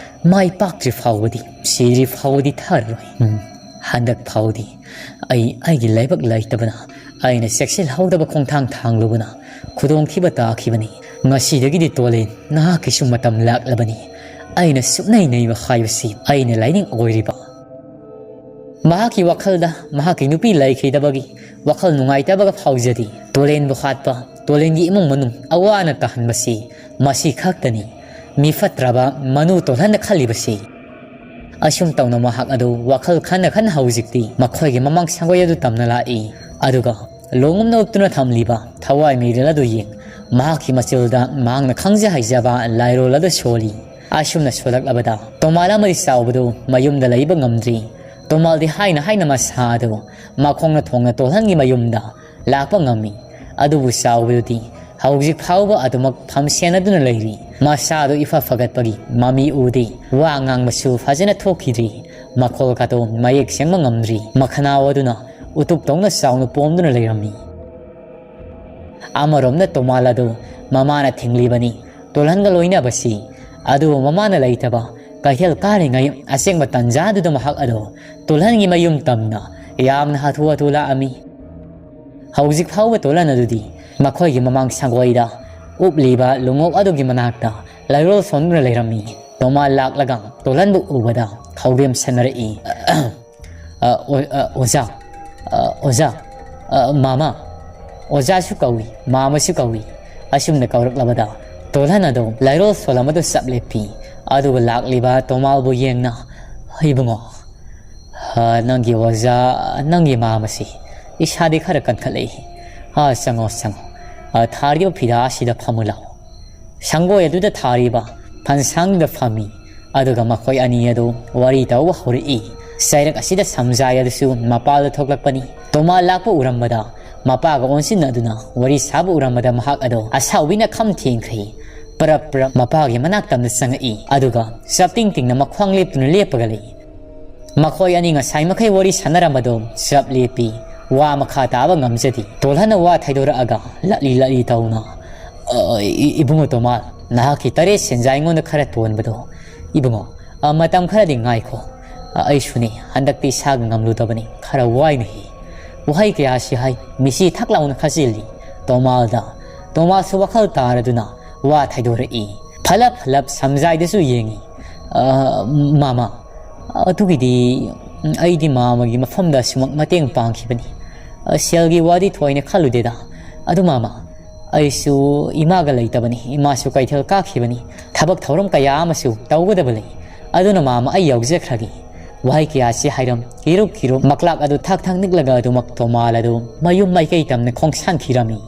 ꯃꯥꯏ ꯄꯥꯛꯇ꯭ꯔꯤ ꯐꯥꯎꯕꯗꯤ, ꯁꯤꯗ꯭ꯔꯤ ꯐꯥꯎꯕꯗꯤ ꯊꯥꯔꯔꯣꯏ꯫ ꯎꯝ, ꯍꯟꯗꯛ ꯐꯥꯎꯗꯤ ꯑꯩ ꯑꯩꯒꯤ ꯂꯥꯏꯕꯛ ꯂꯩꯇꯕꯅ ꯑꯩꯅ ꯆꯦꯛꯁꯤꯜꯍꯧꯗꯕ ꯈꯣꯡꯊꯥꯡ ꯊꯥꯡꯂꯨꯕꯅ ꯈꯨꯗꯣꯡꯊꯤꯕ ꯇꯥꯈꯤꯕꯅꯤ꯫ ꯉꯁꯤꯗꯒꯤꯗꯤ ꯇꯣꯂꯦꯟ, ꯅꯍꯥꯛꯀꯤꯁꯨ ꯃꯇꯝ ꯂꯥꯛꯂꯕꯅꯤ꯫ ꯑꯩꯅ ꯁꯨꯞꯅꯩ ꯅꯩꯕ ꯍꯥꯏꯕꯁꯤ ꯑꯩꯅ ꯂꯥꯏꯅꯤꯡ ꯑꯣꯏꯔꯤꯕ꯫ ꯃꯍꯥꯛꯀꯤ ꯋꯥꯈꯜꯗ ꯃꯍꯥꯛꯀꯤ ꯅꯨꯄꯤ ꯂꯩꯈꯤꯗꯕꯒꯤ ꯋꯥꯈꯜ ꯅꯨꯡꯉꯥꯏꯇꯕꯒ ꯐꯥꯎꯖꯔꯤ꯫ ꯇꯣꯂꯦꯟꯕꯨ ꯍꯥꯠꯄ, ꯇꯣꯂꯦꯟꯒꯤ ꯏꯃꯨꯡ ꯃꯅꯨꯡ ꯑꯋꯥ ꯑꯅꯥ ꯇꯥꯍꯟꯕꯁꯤ ꯃꯁꯤ ꯈꯛꯇꯅꯤ꯫ ꯃꯤ ꯐꯠꯇ꯭ꯔꯕ ꯃꯅꯨ ꯇꯣꯜꯍꯟꯅ ꯈꯜꯂꯤꯕꯁꯤ꯫ ꯑꯁꯨꯝ ꯇꯧꯅ ꯃꯍꯥꯛ ꯑꯗꯨ ꯋꯥꯈꯜ ꯈꯟꯅ ꯈꯟꯅ ꯍꯧꯖꯤꯛꯇꯤ ꯃꯈꯣꯏꯒꯤ ꯃꯃꯥꯡ ꯁꯪꯒꯣꯏ ꯑꯗꯨ ꯇꯝꯅ ꯂꯥꯛꯏ꯫ ꯑꯗꯨꯒ ꯂꯣꯡꯉꯨꯝꯅ ꯎꯞꯇꯨꯅ ꯊꯝꯂꯤꯕ ꯊꯋꯥꯏ ꯃꯤꯔꯦꯜ ꯑꯗꯨ ꯌꯦꯡ ꯃꯍꯥꯛꯀꯤ ꯃꯆꯤꯜꯗ ꯃꯍꯥꯛꯅ ꯈꯪꯖ ꯍꯩꯖꯕ ꯂꯥꯏꯔꯣꯜ ꯑꯗꯨ ꯁꯣꯜꯂꯤ꯫ ꯑꯁꯨꯝꯅ ꯁꯣꯜꯂꯛꯂꯕꯗ ꯇꯣꯃꯥꯜ ꯑꯃꯗꯤ ꯆꯥꯎꯕꯗꯨ ꯃꯌꯨꯝꯗ ꯂꯩꯕ ꯉꯝꯗ꯭ꯔꯤ꯫ ꯇꯣꯃꯥꯜꯗꯤ ꯍꯥꯏꯅ ꯍꯥꯏꯅ ꯃꯁꯥ ꯑꯗꯨ ꯃꯈꯣꯡꯅ ꯊꯣꯡꯅ ꯇꯣꯜꯍꯟꯒꯤ ꯃꯌꯨꯝꯗ ꯂꯥꯛꯄ ꯉꯝꯃꯤ꯫ ꯑꯗꯨꯕꯨ ꯆꯥꯎꯕꯗꯨꯗꯤ ꯍꯧꯖꯤꯛ ꯐꯥꯎꯕ ꯑꯗꯨꯃꯛ ꯐꯝꯁꯦꯟꯅꯗꯨꯅ ꯂꯩꯔꯤ꯫ ꯃꯁꯥꯗꯨ ꯏꯐ ꯐꯒꯠꯄꯒꯤ ꯃꯃꯤ ꯎꯗꯦ꯫ ꯋꯥ ꯉꯥꯡꯕꯁꯨ ꯐꯖꯅ ꯊꯣꯛꯈꯤꯗ꯭ꯔꯤ꯫ ꯃꯈꯣꯜ ꯀꯥꯗꯣ ꯃꯌꯦꯛ ꯁꯦꯡꯕ ꯉꯝꯗ꯭ꯔꯤ꯫ ꯃꯈꯅꯥꯎ ꯑꯗꯨꯅ ꯎꯇꯨꯞ ꯇꯧꯅ ꯆꯥꯎꯅ ꯄꯣꯝꯗꯨꯅ ꯂꯩꯔꯝꯃꯤ꯫ ꯑꯃꯔꯣꯝꯗ ꯇꯣꯃꯥꯜ ꯑꯗꯨ ꯃꯃꯥꯅ ꯊꯤꯡꯂꯤꯕꯅꯤ꯫ ꯇꯣꯜꯍꯟꯒ ꯂꯣꯏꯅꯕꯁꯤ꯫ ꯑꯗꯨꯕꯨ ꯃꯃꯥꯅ ꯂꯩꯇꯕ ꯀꯩꯊꯦꯜ ꯀꯥꯔꯤꯉꯩ ꯑꯁꯦꯡꯕ ꯇꯟꯖꯥꯗꯨꯗ ꯃꯍꯥꯛ ꯑꯗꯨ ꯇꯣꯜꯍꯟꯒꯤ ꯃꯌꯨꯝ ꯇꯝꯅ ꯌꯥꯝꯅ ꯍꯥꯊꯨ ꯍꯥꯊꯨ ꯂꯥꯛꯑꯝꯃꯤ꯫ ꯍꯧꯖꯤꯛ ꯐꯥꯎꯕ ꯇꯣꯜꯍꯟ ꯑꯗꯨꯗꯤ ꯃꯈꯣꯏꯒꯤ ꯃꯃꯥꯡ ꯁꯪꯒꯣꯏꯗ ꯎꯞꯂꯤꯕ ꯂꯨꯉꯧ ꯑꯗꯨꯒꯤ ꯃꯅꯥꯛꯇ ꯂꯥꯏꯔꯣꯜ ꯁꯣꯟꯗꯨꯅ ꯂꯩꯔꯝꯃꯤ꯫ ꯇꯣꯃꯥꯜ ꯂꯥꯛꯂꯒ ꯇꯣꯜꯍꯟꯕꯨ ꯎꯕꯗ ꯈꯧꯔꯦꯝ ꯁꯟꯅꯔꯛꯏ꯫ "ꯑ, ꯑꯣ-, ꯑ, ꯑꯣꯖꯥ, ꯑ, ꯑꯣꯖꯥ, ꯑ, ꯃꯥꯃꯥ", ꯑꯣꯖꯥꯁꯨ ꯀꯧꯏ, ꯃꯥꯃꯁꯨ ꯀꯧꯏ꯫ ꯑꯁꯨꯝꯅ ꯀꯧꯔꯛꯂꯕꯗ ꯇꯣꯜꯍꯟ ꯑꯗꯨ ꯂꯥꯏꯔꯣꯜ ꯁꯣꯜ ꯑꯃꯗꯨ ꯆꯞ ꯂꯦꯞꯄꯤ꯫ ꯑꯗꯨꯒ ꯂꯥꯛꯂꯤꯕ ꯇꯣꯃꯥꯜꯕꯨ ꯌꯦꯡꯅ, "ꯏꯕꯨꯡꯉꯣ, ꯑ, ꯅꯪꯒꯤ ꯑꯣꯖꯥ, ꯅꯪꯒꯤ ꯃꯥꯃꯁꯤ ꯏꯁꯥꯗꯤ ꯈꯔ ꯀꯟꯈꯠꯂꯛꯏ꯫ ꯑ, ꯆꯪꯉꯣ, ꯆꯪꯉꯣ꯫ ꯑ, ꯊꯥꯔꯤꯕ ꯐꯤꯔꯥ ꯑꯁꯤꯗ ꯐꯝꯃꯨ ꯂꯥꯎ꯫" ꯁꯪꯒꯣꯏ ꯑꯗꯨꯗ ꯊꯥꯔꯤꯕ ꯐꯟꯁꯥꯡꯗ ꯐꯝꯃꯤ꯫ ꯑꯗꯨꯒ ꯃꯈꯣꯏ ꯑꯅꯤ ꯑꯗꯨ ꯋꯥꯔꯤ ꯇꯧꯕ ꯍꯧꯔꯛꯏ꯫ ꯆꯩꯔꯛ ꯑꯁꯤꯗ ꯁꯝꯖꯥꯏ ꯑꯗꯨꯁꯨ ꯃꯄꯥꯜꯗ ꯊꯣꯛꯂꯛꯄꯅꯤ꯫ ꯇꯣꯃꯥꯜ ꯂꯥꯛꯄ ꯎꯔꯝꯕꯗ ꯃꯄꯥꯒ ꯑꯣꯟꯁꯤꯟꯅꯗꯨꯅ ꯋꯥꯔꯤ ꯁꯥꯕ ꯎꯔꯝꯕꯗ ꯃꯍꯥꯛ ꯑꯗꯣ ꯑꯁꯥꯎꯕꯤꯅ ꯈꯝ ꯊꯦꯡꯈ꯭ꯔꯦ꯫ ꯄꯔꯞ ꯄꯔꯞ ꯃꯄꯥꯒꯤ ꯃꯅꯥꯛ ꯇꯝꯅ ꯆꯪꯉꯛꯏ꯫ ꯑꯗꯨꯒ ꯆꯞ ꯇꯤꯡ ꯇꯤꯡꯅ ꯃꯈ꯭ꯋꯥꯡ ꯂꯦꯞꯇꯨꯅ ꯂꯦꯞꯄꯒ ꯂꯩ꯫ ꯃꯈꯣꯏ ꯑꯅꯤ ꯉꯁꯥꯏ ꯃꯈꯩ ꯋꯥꯔꯤ ꯁꯥꯟꯅꯔꯝꯕꯗꯣ ꯆꯞ ꯂꯦꯞꯄꯤ꯫ ꯋꯥ ꯃꯈꯥ ꯇꯥꯕ ꯉꯝꯖꯗꯦ꯫ ꯇꯣꯜꯍꯟꯅ ꯋꯥ ꯊꯩꯗꯣꯔꯛꯑꯒ ꯂꯠꯂꯤ ꯂꯠꯂꯤ ꯇꯧꯅ, "ꯑ, ꯏ-, ꯏꯕꯨꯡꯉꯣ ꯇꯣꯃꯥꯜ, ꯅꯍꯥꯛꯀꯤ ꯇꯔꯦꯠ ꯁꯦꯟꯖꯥ ꯑꯩꯉꯣꯟꯗ ꯈꯔ ꯇꯣꯟꯕꯗꯣ, ꯏꯕꯨꯡꯉꯣ, ꯑ, ꯃꯇꯝ ꯈꯔꯗꯤ ꯉꯥꯏꯈꯣ꯫ ꯑ, ꯑꯩꯁꯨꯅꯦ, ꯍꯟꯗꯛꯇꯤ ꯏꯁꯥꯒ ꯉꯝꯂꯨꯗꯕꯅꯤ, ꯈꯔ ꯋꯥꯏꯅꯦꯍꯦ꯫" ꯋꯥꯍꯩ ꯀꯌꯥꯁꯤ ꯍꯥꯏ ꯃꯤꯁꯤ ꯊꯛ ꯂꯥꯎꯅ ꯈꯥꯖꯤꯜꯂꯤ꯫ ꯇꯣꯃꯥꯜꯗ, ꯇꯣꯃꯥꯜꯁꯨ ꯋꯥꯈꯜ ꯇꯥꯔꯗꯨꯅ ꯋꯥ ꯊꯩꯗꯣꯔꯛꯏ꯫ ꯐꯂꯞ ꯐꯂꯞ ꯁꯝꯖꯥꯏꯗꯁꯨ ꯌꯦꯡꯉꯤ꯫ "ꯑ, ꯃꯥꯃ, ꯑꯗꯨꯒꯤꯗꯤ ꯑꯩꯗꯤ ꯃꯥꯃꯒꯤ ꯃꯐꯝꯗ ꯑꯁꯨꯃꯛ ꯃꯇꯦꯡ ꯄꯥꯡꯈꯤꯕꯅꯤ꯫ ꯑ, ꯁꯦꯜꯒꯤ ꯋꯥꯗꯤ ꯊꯣꯏꯅ ꯈꯜꯂꯨꯗꯦꯗ꯫ ꯑꯗꯨ ꯃꯥꯃ, ꯑꯩꯁꯨ ꯏꯃꯥꯒ ꯂꯩꯇꯕꯅꯤ, ꯏꯃꯥꯁꯨ ꯀꯩꯊꯦꯜ ꯀꯥꯈꯤꯕꯅꯤ꯫ ꯊꯕꯛ ꯊꯧꯔꯝ ꯀꯌꯥ ꯑꯃꯁꯨ ꯇꯧꯒꯗꯕ ꯂꯩ꯫ ꯑꯗꯨꯅ ꯃꯥꯃ, ꯑꯩ ꯌꯥꯎꯖꯈ꯭ꯔꯒꯦ꯫" ꯋꯥꯍꯩ ꯀꯌꯥꯁꯤ ꯍꯥꯏꯔꯝ ꯀꯤꯔꯨꯞ ꯀꯤꯔꯨꯞ ꯃꯀ꯭ꯂꯥꯛ ꯑꯗꯨ ꯊꯥꯛ ꯊꯥꯛ ꯅꯤꯛꯂꯒ ꯑꯗꯨꯃꯛ ꯇꯣꯃꯥꯜ ꯑꯗꯨ ꯃꯌꯨꯝ ꯃꯥꯏꯀꯩ ꯇꯝꯅ ꯈꯣꯡꯁꯥꯟꯈꯤꯔꯝꯃꯤ꯫